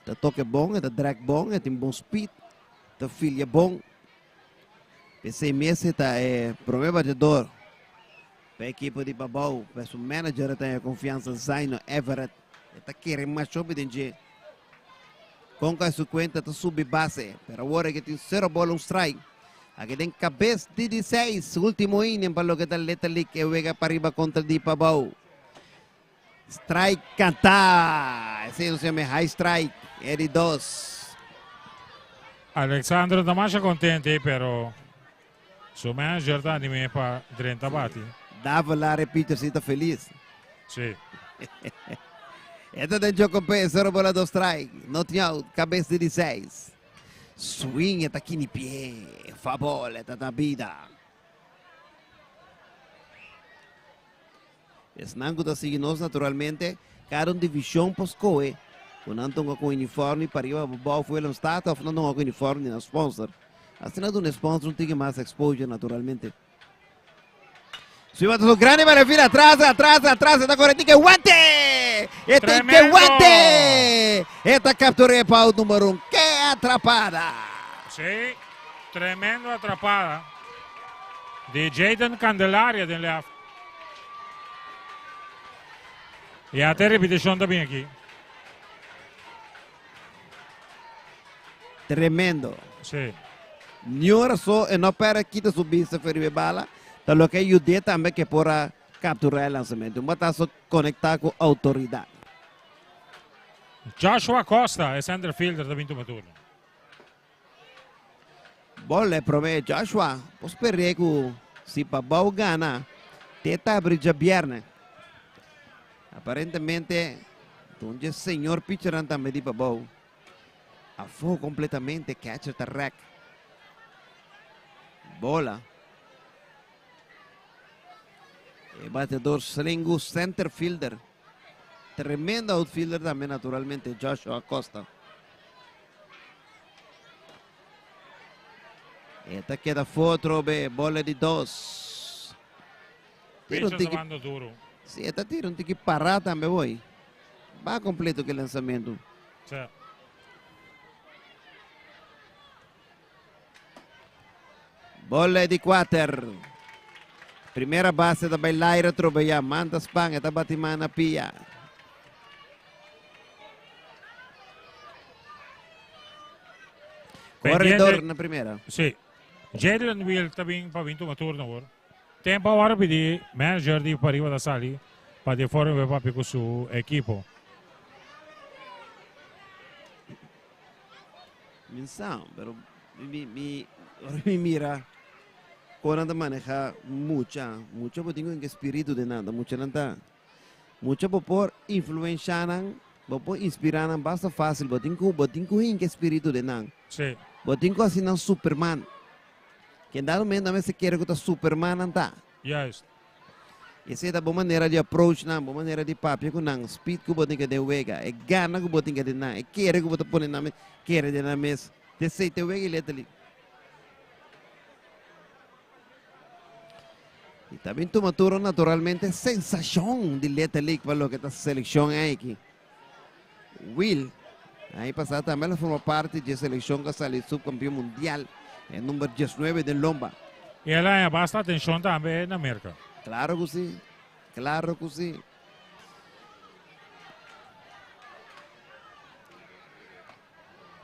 Ta toke bon, e ta drag bon, e tin bon speed, ta filia bon. P'esei mes e ta e prome bateador pa e ekipo di Pabou. Pa su manager e ta haña konfiansa Zaino Everett. E ta kere masho den dje. Konka su kuenta ta subi base, pero awor e ke tin sero bola un strike. Aki den kabes di di seis, ultimo inning pa loke ta Little League e wega pariba kontra di Pabou. Strike kanta! Esei nos yama e high strike, e di dos. Alexandro ta masha kontente, pero su manager ta anim'é pa drenta bati. Davelaar e pitcher si ta felis. Sí. E ta den Joko P, 0 bola 2 strike. No tin out, kabes di di 6. Swing e ta kini pie. Fabol e ta na bida. Esnan ku ta sigui nos naturalmente, kada un divishon por skohe ku nan ta hunga ku uniforme pariba pa bou Willemstad òf nan ta hunga ku uniforme di nan sponsor. Asina duna e sponsor un tiki mas exposure naturalmente. Suiba ta su grandi para fila atras, atras, atras, e ta kore tin ke wante! E tin ke wante! E ta kaptura e pa out numero un. Ke atrapada! Sí, tremendo atrapada di Jayden Candelaria den left. I ate repetishon ta bin aki. Tremendo. Sí. Niun rason e no pera kita su bista for riba e bala, ta loke a yud'é tambe ke por a kapturá e lansamento. Un bataso konektá ku outoridat. Joshua Costa, e center fielder, ta bin tuma turno. Bol e prome Joshua, por spera ku si Pabou gana, te ta abri djabièrnè. Aparentemente, un dje señor pitchernan tambe di Pabou. Afó kompletamente, catcher ta rèk. Bola. E bateador slengu center fielder. Tremendo outfielder tambe naturalmente Joshua Acosta. E ta keda afó atrobe, bola di dos. Tira un Pitcher tiki. ta bando duro. Si, e ta tira un tiki pará tambe hoy. Ba completo ku e lanzamento. Sí. Bola di kuater. Primera base ta bai laira atrobe ya. Manta span, e ta bati man na pia. Corredor na primera. Sí. Jadrian Will ta bin pa bin tuma turno awor. Tempo awor a pidi manager di Pariba ta sali pa di forma bay papia cu su ekipo. Mi sa, pero mi, mi, ora mi mira kon nan ta maneha mucha, mucha bo tin ku espiritu den nan, ta muchanan ta, mucha bo por influensha nan, bo por inspira nan basta fácil, bo tin ku, bo tin ku hinka espiritu den nan. Sí. Bo tin ku hasi nan superman. Ken dado momento nan mester kere ku ta superman nan ta. Juist. Esei ta bo manera di approach nan, bo manera di papia ku nan, speed ku bo tin ke den wega, e gana ku bo tin ke den nan, e kere ku bo ta pone nan kere den nan mes. Te esei te wega i letterlijk. I ta bin tuma turno naturalmente sensashon di Little League pa loke ta selekshon aki. Will, aña pasá tambe el a forma parti dje selekshon ku a sali supkampion mundial, e number diesnuebe den lomba. I el a haña basta atenshon tambe na Merka. Klaro ku si, klaro ku si.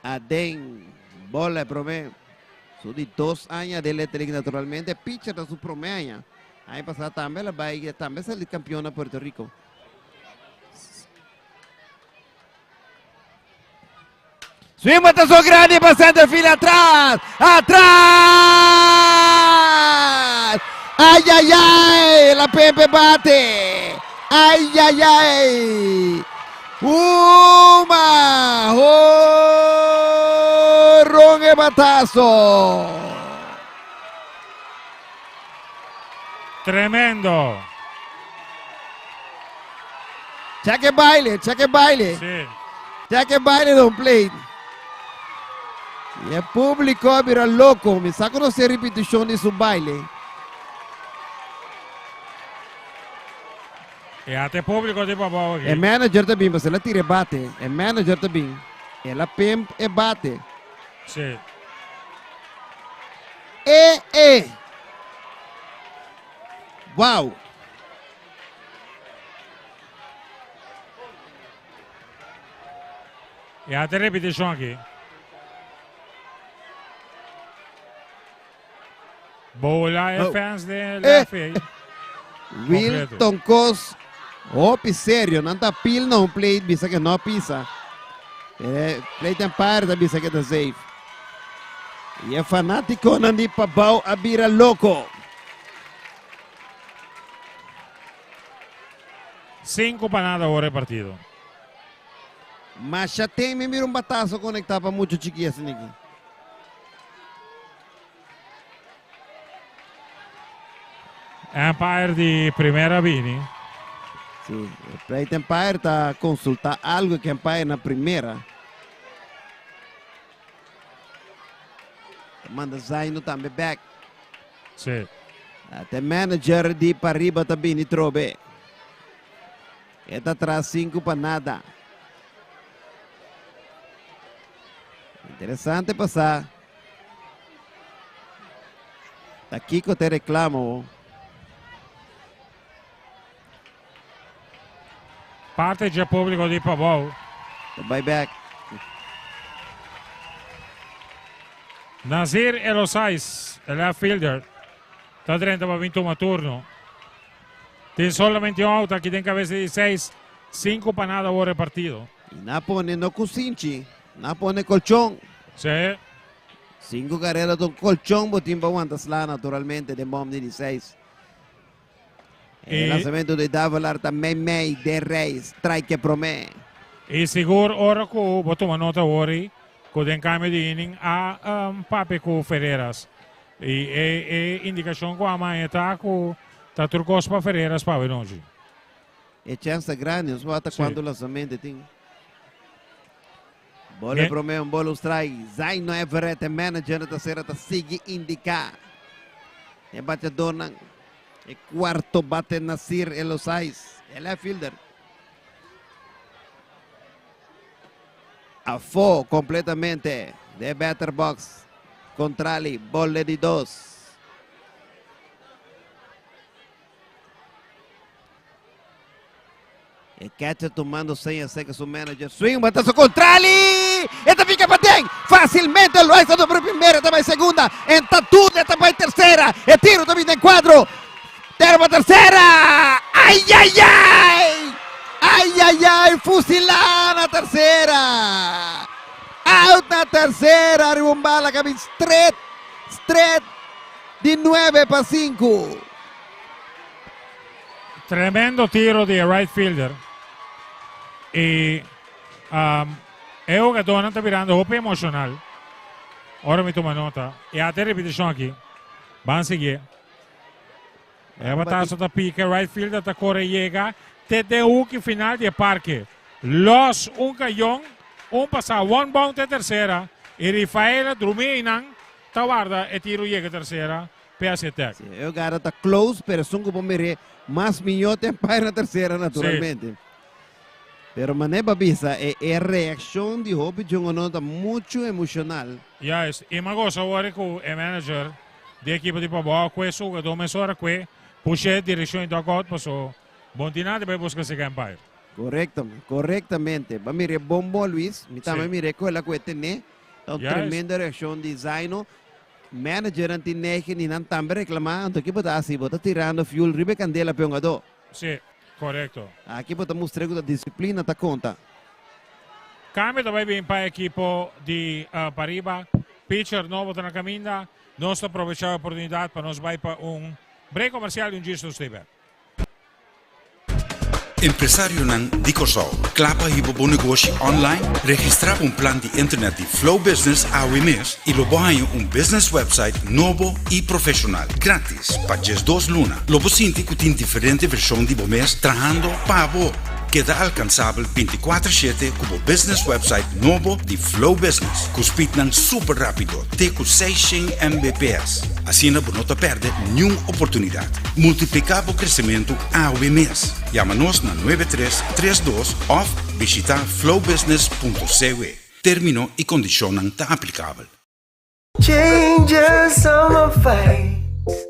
Aden bola e promé. Su di dos aña den Little League naturalmente. Pitcher ta su promé aña. Aña pasá tambe el a bai, tambe sali kampion na Puerto Rico. Swing batazo grande pa center field atras, atras! Ay, ay, ay, la Pepe bate. Ay, ay, ay. Uma, ron e batazo. Tremendo. Check e baile, check e baile. Sí. Check e baile don plate. Y e público a bira loco. Mi sa conocer repetición di su baile. E ate público di pabao aki. E manager ta bin, pasobra el a tira e bate. E manager ta bin. El a pimp e bate. Sí. E e. Wow. E ate repeticion aki. Bola e Oh. fans de Eh. left field. Will Completo. Tonkos, hopi serio, nan ta pil na un plate bisa que no pisa. Eh, plate umpire ta bisa que ta safe. Y e fanaticonan di Pabao a bira loco. Cinco pa nada awor e partido. Masha tem mi mira un batazo conecta pa mucho chiki asina aki. Empire di primera bini. Sí, e plate umpire ta consulta algo que umpire na primera. Ta manda Zaino tambe back. Sí. Te manager di pariba ta bini trobe. E ta tras 5 pa nada. Interesante pasa. Ta kiko te reclamo. Parte dje público di Pabou. Ta bai back. Nazir Elosais, e left fielder, ta drenta pa bin tuma turno. Tin solamente un out aki den cabeza di 6, 5 pa nada awor e partido. I nan a pone no kusinchi, nan a pone kolchon. Sí. Sinku karera ta un kolchon bo tin pa wanta sla naturalmente den bòm di di seis. E lansamento di Davelaar ta mei mei den rei, strike e promé. I sigur ora ku bo tuma nota awor ei ku den kambio di inning a papia ku Ferreras. I e indikashon ku a maya ta ku ta tur kos pa Ferreras pa awenochi. E chèns ta grandi, nos wak ta kuantu lansamento e tin. Bola e promé, un bola un strike. Zaino Everett, e manager na tercera, ta sigui indiká e bateadornan. E kuarto bate Nasir Elosais, e left fielder. Afó kompletamente de batter box. Kontrali, bola di dos. E catcher tumando seña cerca su manager. Swing, batazo contrali! E ta fica paten! Facilmente Loaiza ta por primera, ta bay segunda. En Tatude ta bay tercera. E tiro ta bin den cuadro. Terba tercera! Ay, ay, ay! Ay, ay, ay! Fusilá na tercera! Out na tercera! Riba un bala que bin straight, straight di 9 pa 5. Tremendo tiro di e right fielder. Y e jugadornan ta birando hopi emocional. Ora mi tuma nota. Y ate repeticion aki. Ban sigui. E batazo ta pica. Right fielder ta corre yega. Te den hoek final di e parke. Los un cayon. Un pasa. One bound te tercera. Y Rafaela drumi einan. Ta warda e tiro yega tercera. PSC Tech. Sí, e jugada ta close, pero esun ku por mir'é mas mihó ta umpire na tercera naturalmente. Pero mané pa bisa e e reaccion di hopi djongonon ta mucho emocional. Juist, i mi a gosa wòrdu ku e manager di ekipo di Pabao kue su hugadó mesora kue push'é direkshon di dugout paso bon tin nada bai buska sega umpire. Korekto, korektamente. Ba mir'é bon bon Luis, mi tambe mir'é ku el a kue tené. Ta un tremendo reaccion di Zaino. Managernan tin negen y nan tambe reclama, anto ki bo ta haci? Bo ta tirando fuel riba e candela p'e hungadó. Sí, corecto. Aki bo ta mustra cu ta disciplina ta conta. Cambio ta bay bin pa ekipo di Pariba. Pitcher nobo ta na caminda. Nos ta aprovecha e oportunidad pa nos bay pa un break comercial y un djis nos ta bek. Empresarionan di Kòrsou, kla pa hiba bo negoshi online? Registrá pa un plan di internet di Flow Business awe mes i lo bo haña un business website nobo i profeshonal, grátis pa 12 luna. Lo bo sinti ku tin diferente vershon di bo mes trahando pa bo. Keda alkansabel 24 shete ku bo business website nobo di Flow Business, ku speednan super rápido te ku 600 Mbps. Asina bo no ta pèrdè niun oportunidat. Multipliká bo kresementu awe mes. Yama nos na 9332 òf bishitá flowbusiness.cw. Término i kondishonnan ta aplikabel. Changes summer vibes,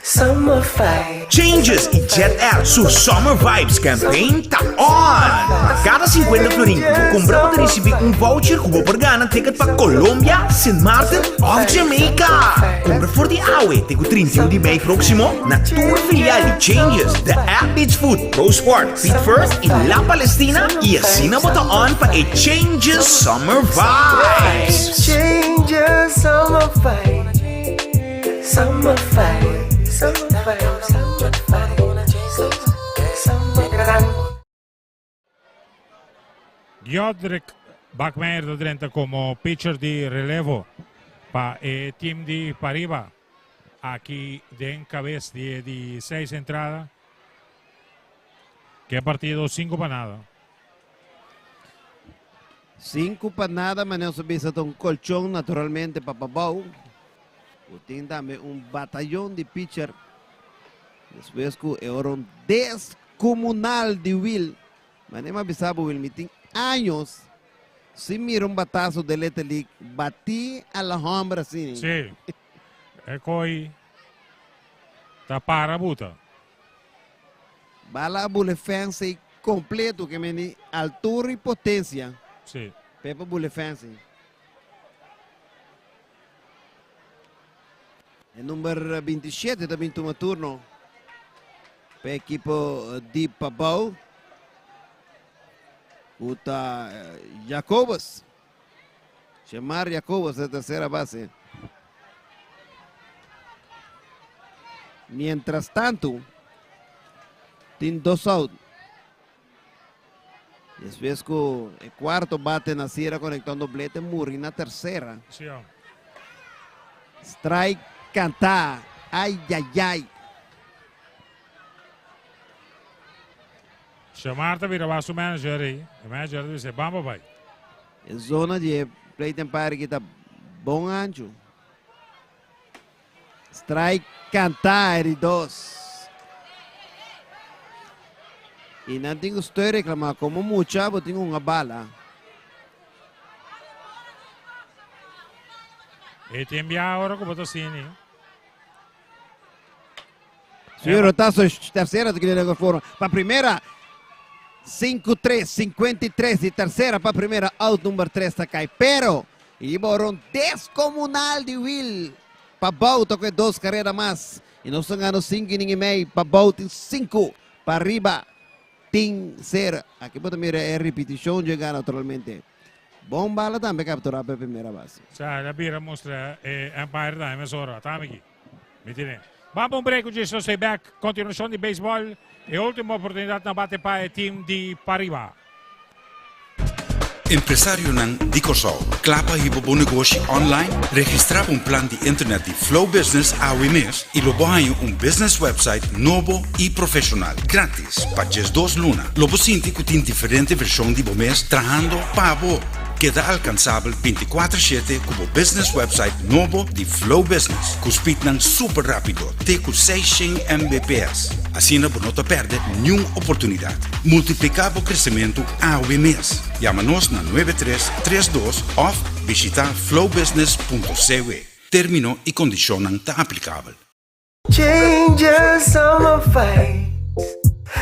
summer vibes. Changes i Jet Air su Summer Vibes Campaign ta on! Kada 50 florin ku bo kumpra bo ta risibí un voucher ku bo por gana ticket pa Colombia, Sint Maarten òf Jamaica! Kumpra for di awe te ku 31 di mei próksimo na tur filial di Changes, The App Beach Food, Pro Sport, Feed First i La Palestina i asina bo ta on pa e Changes Summer Vibes! Changes Summer Vibes, Summer Vibes, Summer Vibes, Summer Vibes, Summer Vibes. Jodrick Bakmeyer ta drenta komo pitcher di relevo pa e team di Pariba. Aki den kabes di e di seis entrada. Ke partido 5-0. 5-0, manera nos a bisa, ta un kolchon naturalmente pa Pabou. Ku tin tambe un batayon di pitcher. Despues ku e ora un descomunal di Will. Manera mi a bisa bo Will, mi tin años sin mira un batazo den Little League batí a la hombre asina. Sí. E koi ta para buta. Bala a bule fence completo ke meni altura y potencia. Sí. Pepe bule fence. E number 27 ta bin tuma turno pa ekipo di Pabou. Ku ta Jacobus. Shemar Jacobus e tercera base. Mientras tanto, tin dos out. Despues ku e cuarto bate Nasir a conecta un doblete muri na tercera. Sí, oh. Strike canta. Ay, ay, ay. Shamar ta bira su manager ei. E manager ta bisa, bamba bai. E zona di e plate umpire aki ta bon ancho. Strike canta e di dos. Y nan tin cu stoy reclama como mucha bo tin hunga bala. E tin bia ora cu bo ta sini. Señor Rotazo, tercera te quiere forma. Pa primera, 5-3, 53 y tercera pa primera, out number 3 ta cai. Pero, y boron descomunal di Will. Pa Bouw toca dos carrera mas. Y nos están ganando 5 inning y medio. Pa Bouw 5, pa arriba, tin 0. Aki bo ta mira e repeticion llega naturalmente. Bon bala tambe captura pa primera base. Sa, la bira mustra e umpire da emisora. Tami aki. Mi tiene. Vamos un break, nos stay back. Continuacion di baseball. E ultimo oportunidad na bate pa e team di Pariba. Empresarionan di Kòrsou, kla pa hiba bo negoshi online? Registrá pa un plan di internet di Flow Business awe mes i lo bo haña un business website nobo i profeshonal, gratis, pa 12 luna. Lo bo sinti ku tin diferente vershon di bo mes trahando pa bo. Keda alkansabel 24/7 ku bo business website nobo di Flow Business, ku speednan super rápido, te ku 600 Mbps. Asina bo no ta pèrdè niun oportunidat. Multipliká bo kresementu awe mes. Yama nos na 9332 òf bishitá flowbusiness.cw. Término i kondishonnan ta aplikabel. Changes summer vibes,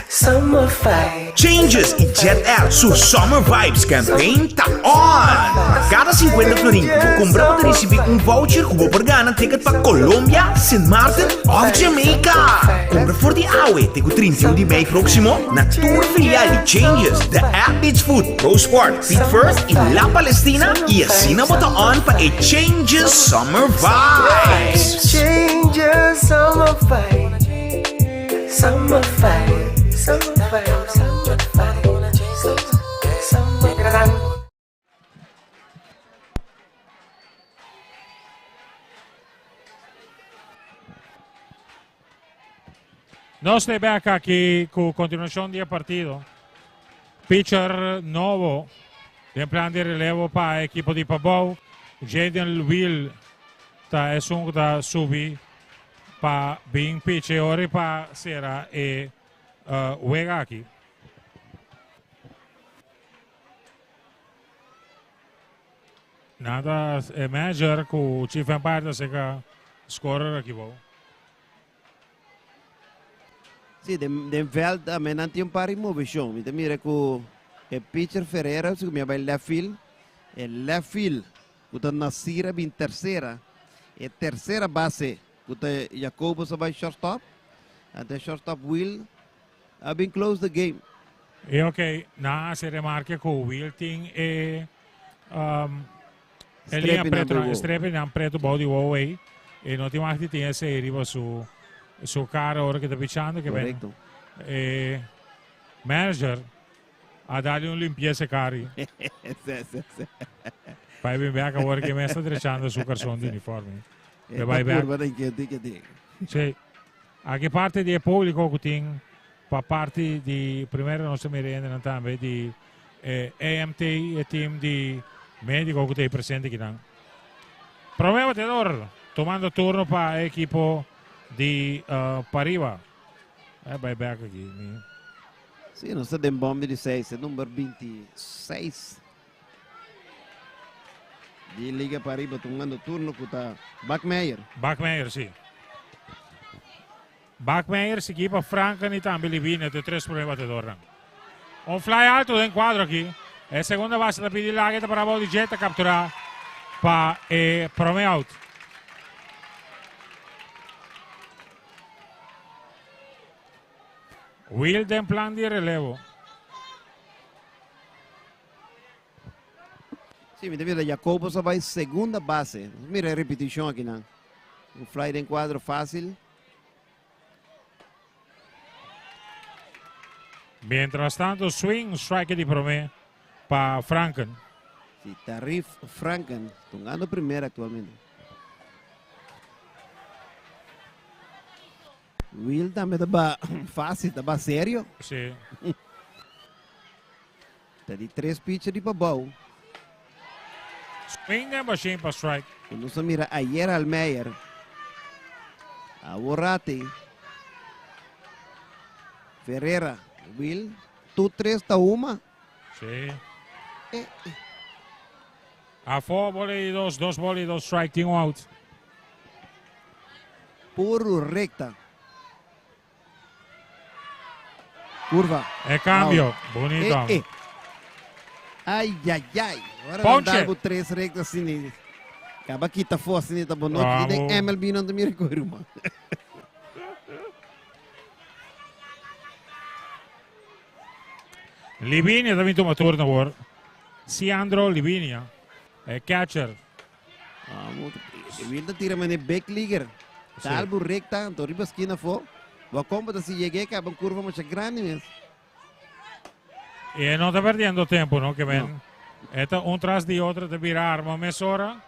summer vibes. Changes y Jet Air su Summer Vibes campaign ta on! Cada 50 florin cu bo compra bo ta ricibi un voucher cu bo por gana ticket pa Colombia, Sint Maarten of Jamaica. Compra for di awe te cu 31 di mei proximo na tur filial di Changes, The Athlete's Foot, Pro Sport, Feet First y La Palestina y asina bo ta on pa e Changes Summer Vibes! Changes summer vibes, summer vibes, summer vibes, summer vibes, summer vibes. Nos ta back aki ku kontinuashon di e partido. Pitcher nobo den plan di relevo pa ekipo di Pabou. Jaden Will ta esun ku ta subi pa bin pitch e ora pa sera e wega aki. Nada e manager ku chief umpire ta seka scorer aki bou. Sí, den, den veld tambe nan tin un par di moveshon. Mi ta mira ku e pitcher Ferreira, si ku mi a bai left field, e left field ku ta Nasir a bin tercera, e tercera base ku ta Jacobus a bai shortstop, anto e shortstop Will a bin close the game. E ok, nan a hasi remarke ku Will tin e um, e liña Strepi nan preto, bou. strepi nan preto bou di wowo ei. E no tin mag di tin esei riba su su cara ora ku ta pichando ke ben. Correcto. E manager a darle un limpieza cari. Sí, sí, sí. Pa e bin bek awor ke mes ta drechando su karson di uniforme. E E ta bai bek. curva den kende ke tin. Sí. Aki parti di e público ku tin pa parti di primero nos ta mira hendenan tambe di eh, AMT e team di médico ku ta presente akinan. Prome bateador tomando turno pa e ekipo di Pariba. Eh, bai bek aki. Mi. Sí, nos ta den bom di 6, e number 26 di Liga Pariba tomando turno ku ta Bakmeyer. Bakmeyer, sí. Bakmeyer sigui pa Franken y tambe Livina, e tres prome bateadornan. Un fly alto den cuadro aki. E segunda base ta pidi laga ta para bou di dje ta captura pa e prome out. Will den plan di relevo. Sí, mi ta mira Jacobus a bai segunda base. Nos mira e repeticion akinan. Un fly den cuadro fácil. Mientras tanto, swing, strike di promé pa Franken. Sí, Tarif Franken, tungando primera actualmente. Will tambe ta ba fácil, ta ba serio. Sí. Ta di tres pitcher di pabou. Swing den machine pa strike. Ku nos a mira ayer Almeyer. Awor Rati. Ferrera. Will. Tu tres ta uma. Sí. Eh, eh. Afó bola di dos, dos bola i dos strike, tin un out. Puru recta. Curva. E cambio. Bonito. Eh, eh. Ay, ay, ay. Ahora Ponche. dan tres recta así. Caba quita fo así, ta bono. Vamos. Den MLB no te mira con Livinia también toma turno awor. Siandro Livinia, e catcher. Vamos, Wilda tira mane big leaguer. Tal bu recta, anto riba esquina fo. Bo compa ta si llegué caba un curva mucha grande mes. E no ta perdiendo tempo, no? Que men. Esta un tras di otro te bira arma mesora.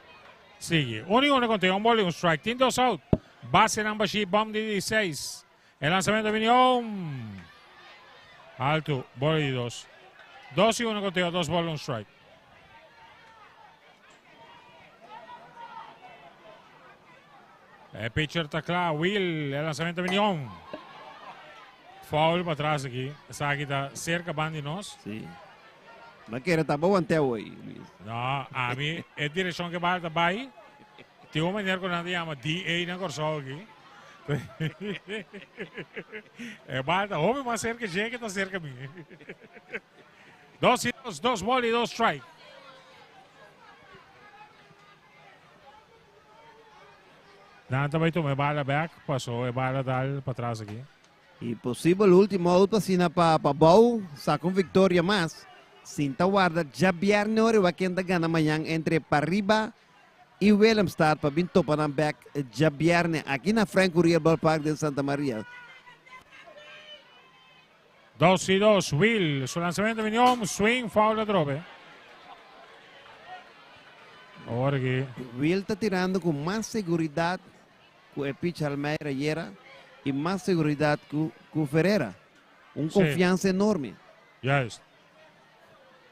Sigue. Un y uno contigo, un ball y un strike. Tin dos out. Base number shi, bomb di 16. E lanzamento bini home. Alto, bola di dos. Dos y uno conteo, dos bola, un strike. E pitcher ta kla, Will, e lanzamento bini home. Foul pa atras aki. Esaki ta cerca ban di nos. Sí. Ma kere ta bo wanteo hoy, Luis. No, a mi e direccion ke bal ta bai. Tin un meneer ku nan ta yama DA na Kòrsou aki. E bal ta hopi mas serka dje ke ta serka mi. Dos i dos, dos ball i dos strike. Nan ta bai tuma e bala bek, paso e bala dal patras aki. I posibel ultimo out asina pa pa Bou saca un victoria mas. Sin ta warda djabierne ora wak ken ta gana mañan entre Pariba i Willemstad pa bin topa nan bek djabierne aki na Frank Curiel Ballpark den Santa Maria. Dos i dos, Will su lanzamento bini om, swing, foul atrobe. Awor aki. Will ta tirando cu mas seguridad cu e pitch Almeida ayera y mas seguridad cu cu Ferrera. Un confiansa enorme. Juist.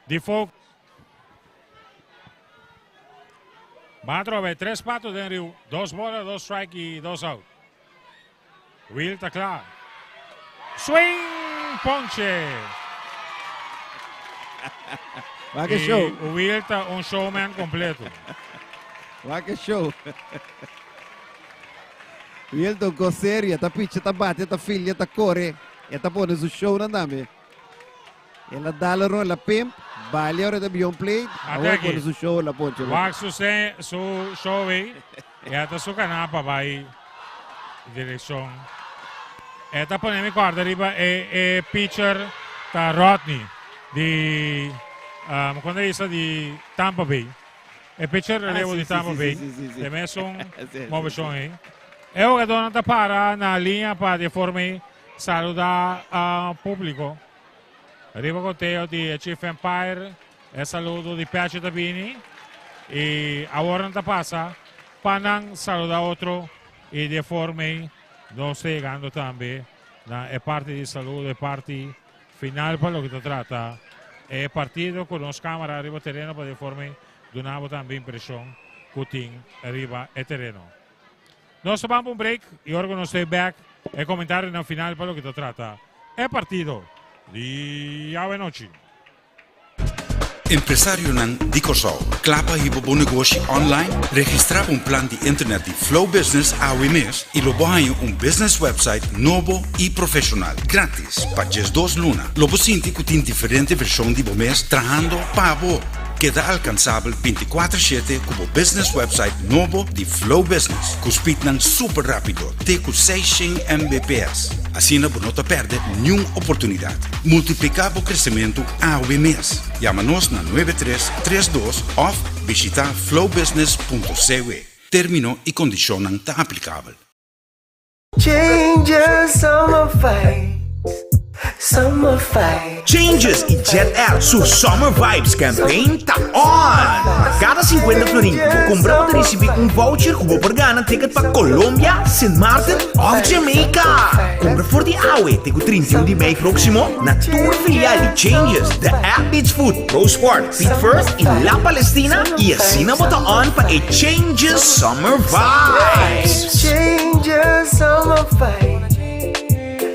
Di Vogt. Ban atrobe, tres pato den riu, dos bola, dos strike y dos out. Will ta kla. Swing! Ponche! Wak e show. Y Will ta un showman completo. Wak e show. Will ta un cos serio. Ta picha, ta bate, ta filia, ta core. E ta pone su shownan tambe. El a dal ron, el a pimp. Balia ora ta bion play. Awor pone su show, el a ponche. Wak su, su show ey. E a ta su canapa bai direccion. E ta pone mi corda riba e, e pitcher ta Rodney di um, cuando isa di Tampa Bay. E pitcher ah, relevo di Tampa Bay. De mesun movecion ei. E jugador ta para na linea pa de forma ei saluda uh, público. Riba conteo di Chief Empire. E saludo di Pecho ta bini y awor nan ta pasa pa nan saluda otro y di e forma ey nos ta yegando tambe na e parti di saludo, e parti final pa loke ta trata e partido cu nos camara riba tereno pa di e forma ey duna bo tambe impresion cu tin riba e tereno. Nos ta ban pa un break y ora cu nos ta back e comentarionan final pa loke ta trata e partido di awe nochi. Empresarionan di Kòrsou, kla pa hiba bo negoshi online? Registrá pa un plan di internet di Flow Business awe mes i lo bo haña un business website nobo i profeshonal, gratis, pa 12 luna. Lo bo sinti ku tin diferente vershon di bo mes trahando pa bo. Keda alkansabel bintikuater shete ku bo business website nobo di Flow Business, ku speednan super rápido te ku 600 Mbps. Asina bo no ta pèrdè niun oportunidat. Multipliká bo kresementu awe mes. Yama nos na 9332 òf. Bishita flowbusiness.cw. Termino y condicionnan ta aplicabel. Changes, summer vibes, summer vibes. Changes y Jet Air su Summer Vibes Campaign ta on! Cada 50 florin cu bo cumpra bo ta ricibi un voucher cu bo por gana ticket pa Colombia, Sint Maarten of Jamaica! Cumpra for di awe te cu 31 di mei proximo na tur filial di Changes, The App Beach Food, Pro Sport, Feet First y La Palestina y asina bo ta on pa e Changes Summer Vibes! Changes, summer vibes,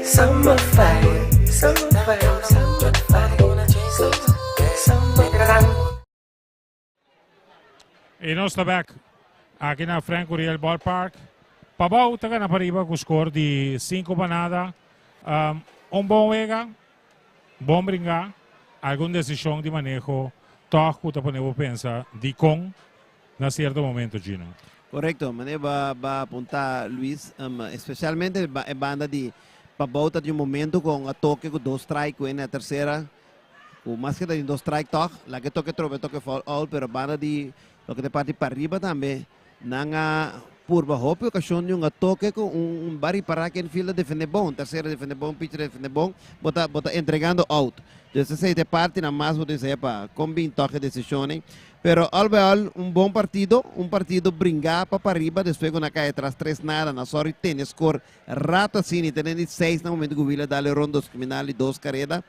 summer vibes, summer vibes, summer vibes, summer vibes. Y nos ta back aki na Frank Curiel Ballpark. Pabao ta gana pariba cu score di 5 pa nada. Um, un bon wega, bon bringa, algun decision di maneho toch cu ta pone bo pensa di con na cierto momento, Gino. Correcto, manera ba ba apunta Luis, um, especialmente ba, e banda di Pabao ta di un momento con a toque cu dos strike cu en la tercera Ku maske ta tin dos strike tòg, laga e toke trobe toke foul out, pero banda di loke ta parti pariba tambe nan a purba hopi okashon di un a toke ku un un bari pará ku infield a defende bon, tersera a defende bon, pitcher a defende bon, bo ta bo ta entregando out. Dus esei ta e partinan mas bo ta bisa epa kon bin tòg e desishonnan. Pero al by al un bon partido, un partido bringá pa pariba despues ku nan a kai atras tres nada, nan sòri tene skor rato asina i tene di seis na momento ku Willa dal e rondos kriminal di dos kareda.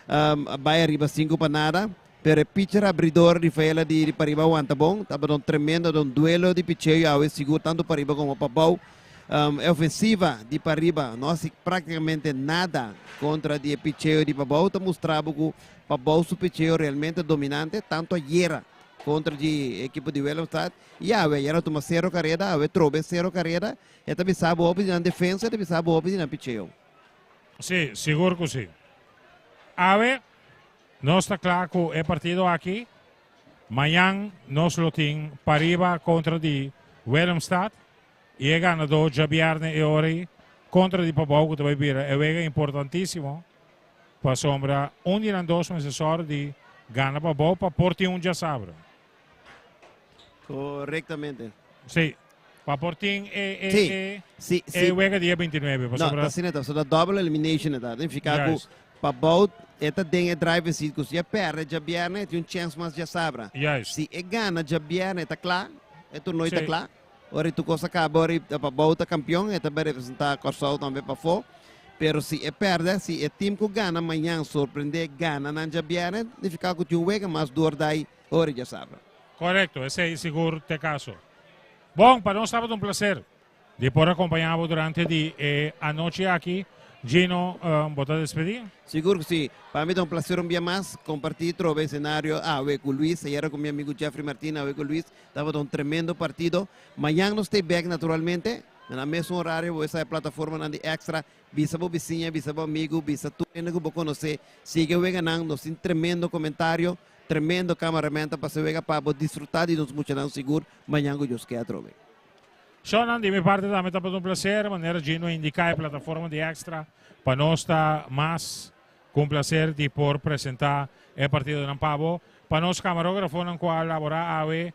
Um, bai ariba 5 pa nada. Pero e pitcher abridor Rafaela di, di pariba aguanta bon. Tabata un tremendo, un duelo di picheo awe sigur tanto pariba como pabou. Um, e ofensiva di pariba no hasi prácticamente nada contra di e picheo di Pabou. Ta mostrabo ku Pabou su picheo realmente dominante, tanto ayera contra di equipo di Willemstad. Y awe, ayera tuma cero carrera, awe trobe cero carrera. E ta bisabo hopi di nan defensa, e ta bisabo hopi di nan picheo. Sí, sigur ku sí. Awe nos ta kla ku e partido aki. Mañan nos lo tin Pariba kontra di Willemstad i e ganadó djabièrnè e ora ei kontra di Pabou ku ta bai bira e wega importantísimo pasobra un di nan dos mester sòru di gana Pabou pa por tin un djasabra. Korektamente. Sí. Pa por tin e, e, Sí, e, sí, e sí. wega dia 29. No, Pasobra, ta asina ta. So ta double elimination ta. Significa ku Juist. pa bout e ta den e driver seat ku si e perde djabièrnè e tin un chance mas djasabra. Juist. Si e gana djabièrnè e ta kla, e torneo ta Sí. kla. Ora tur kos a kaba, ora pa bout ta kampion, e ta bai representá Kòrsou tambe pafó. Pero si e perde, si e team ku gana mañan sorprendé gana nan djabièrnè, significa ku tin un wega mas dor dai ora djasabra. Korekto, esei sigur t'e kaso. Bon, pa nos tabata un placer di por acompaña bo durante di e anochi aki. Gino, bo ta despedi? Sigur cu si. Pa mi ta un placer un bia mas comparti trobe escenario awe cu Luis. Ayera cu mi amigo Jeffrey Martina, awe cu Luis. Tabata un tremendo partido. Mañan nos ta bek naturalmente. Na mesun horario bo sa e plataformanan di Extra. Bisa bo bisiña, bisa bo amigo, bisa tur hende cu bo conoce. Sigui e weganan. Nos tin tremendo comentario. Tremendo cameraman ta pasa wega pa bo disfruta di nos muchanan sigur mañan cu Dios ke atrobe. Shownan, di mi parti tambe tabata un placer, manera Gino a indica e plataforma di Extra pa nos ta mas cu un placer di por presenta e partidonan pa bo, pa nos camarografonan cu a labora awe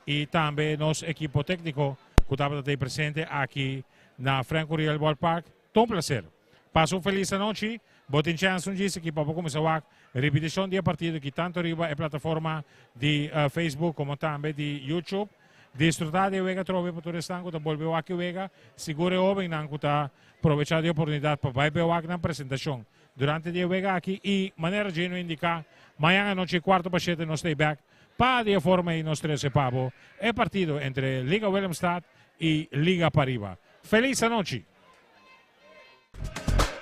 y tambe nos ekipo tecnico cu tabata tey presente aki na Frank Curiel Ballpark. Ta un placer. Pasa un feliz anochi. Bo tin chance un djis aki pa bo cuminsa wak ripiticion di e partido aki tanto riba e plataforma di Facebook como tambe di YouTube. Disfruta di e wega atrobe pa tur esnan cu ta bolbe wak e wega. Sigur e hobennan cu ta probecha di e oportunidad pa bai be wak nan presentacion durante di e wega aki y manera Gino indica mañan anochi cuarto pa shete nos ta bek pa di e forma ey nos trece pa bo e partido entre Liga Willemstad y Liga Pariba. Feliz anochi!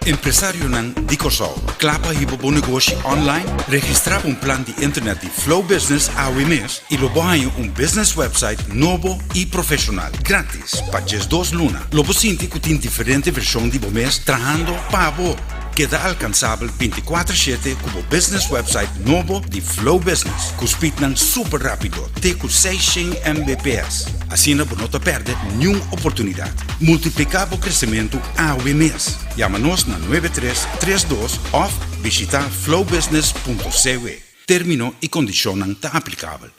Empresarionan di Kòrsou, kla pa hiba bo negoshi online? Registrá pa un plan di internet di Flow Business awe mes i lo bo haña un business website nobo i profeshonal, gratis, pa 12 luna. Lo bo sinti ku tin diferente vershon di bo mes trahando pa bo. Keda alkansabel 24 shete ku bo business website nobo di Flow Business, ku speednan super rápido te ku 600 Mbps. Asina bo no ta pèrdè niun oportunidat. Multipliká bo kresementu awe mes. Yama nos na 9332 òf bishitá flowbusiness.cw. Término i kondishonnan ta aplikabel.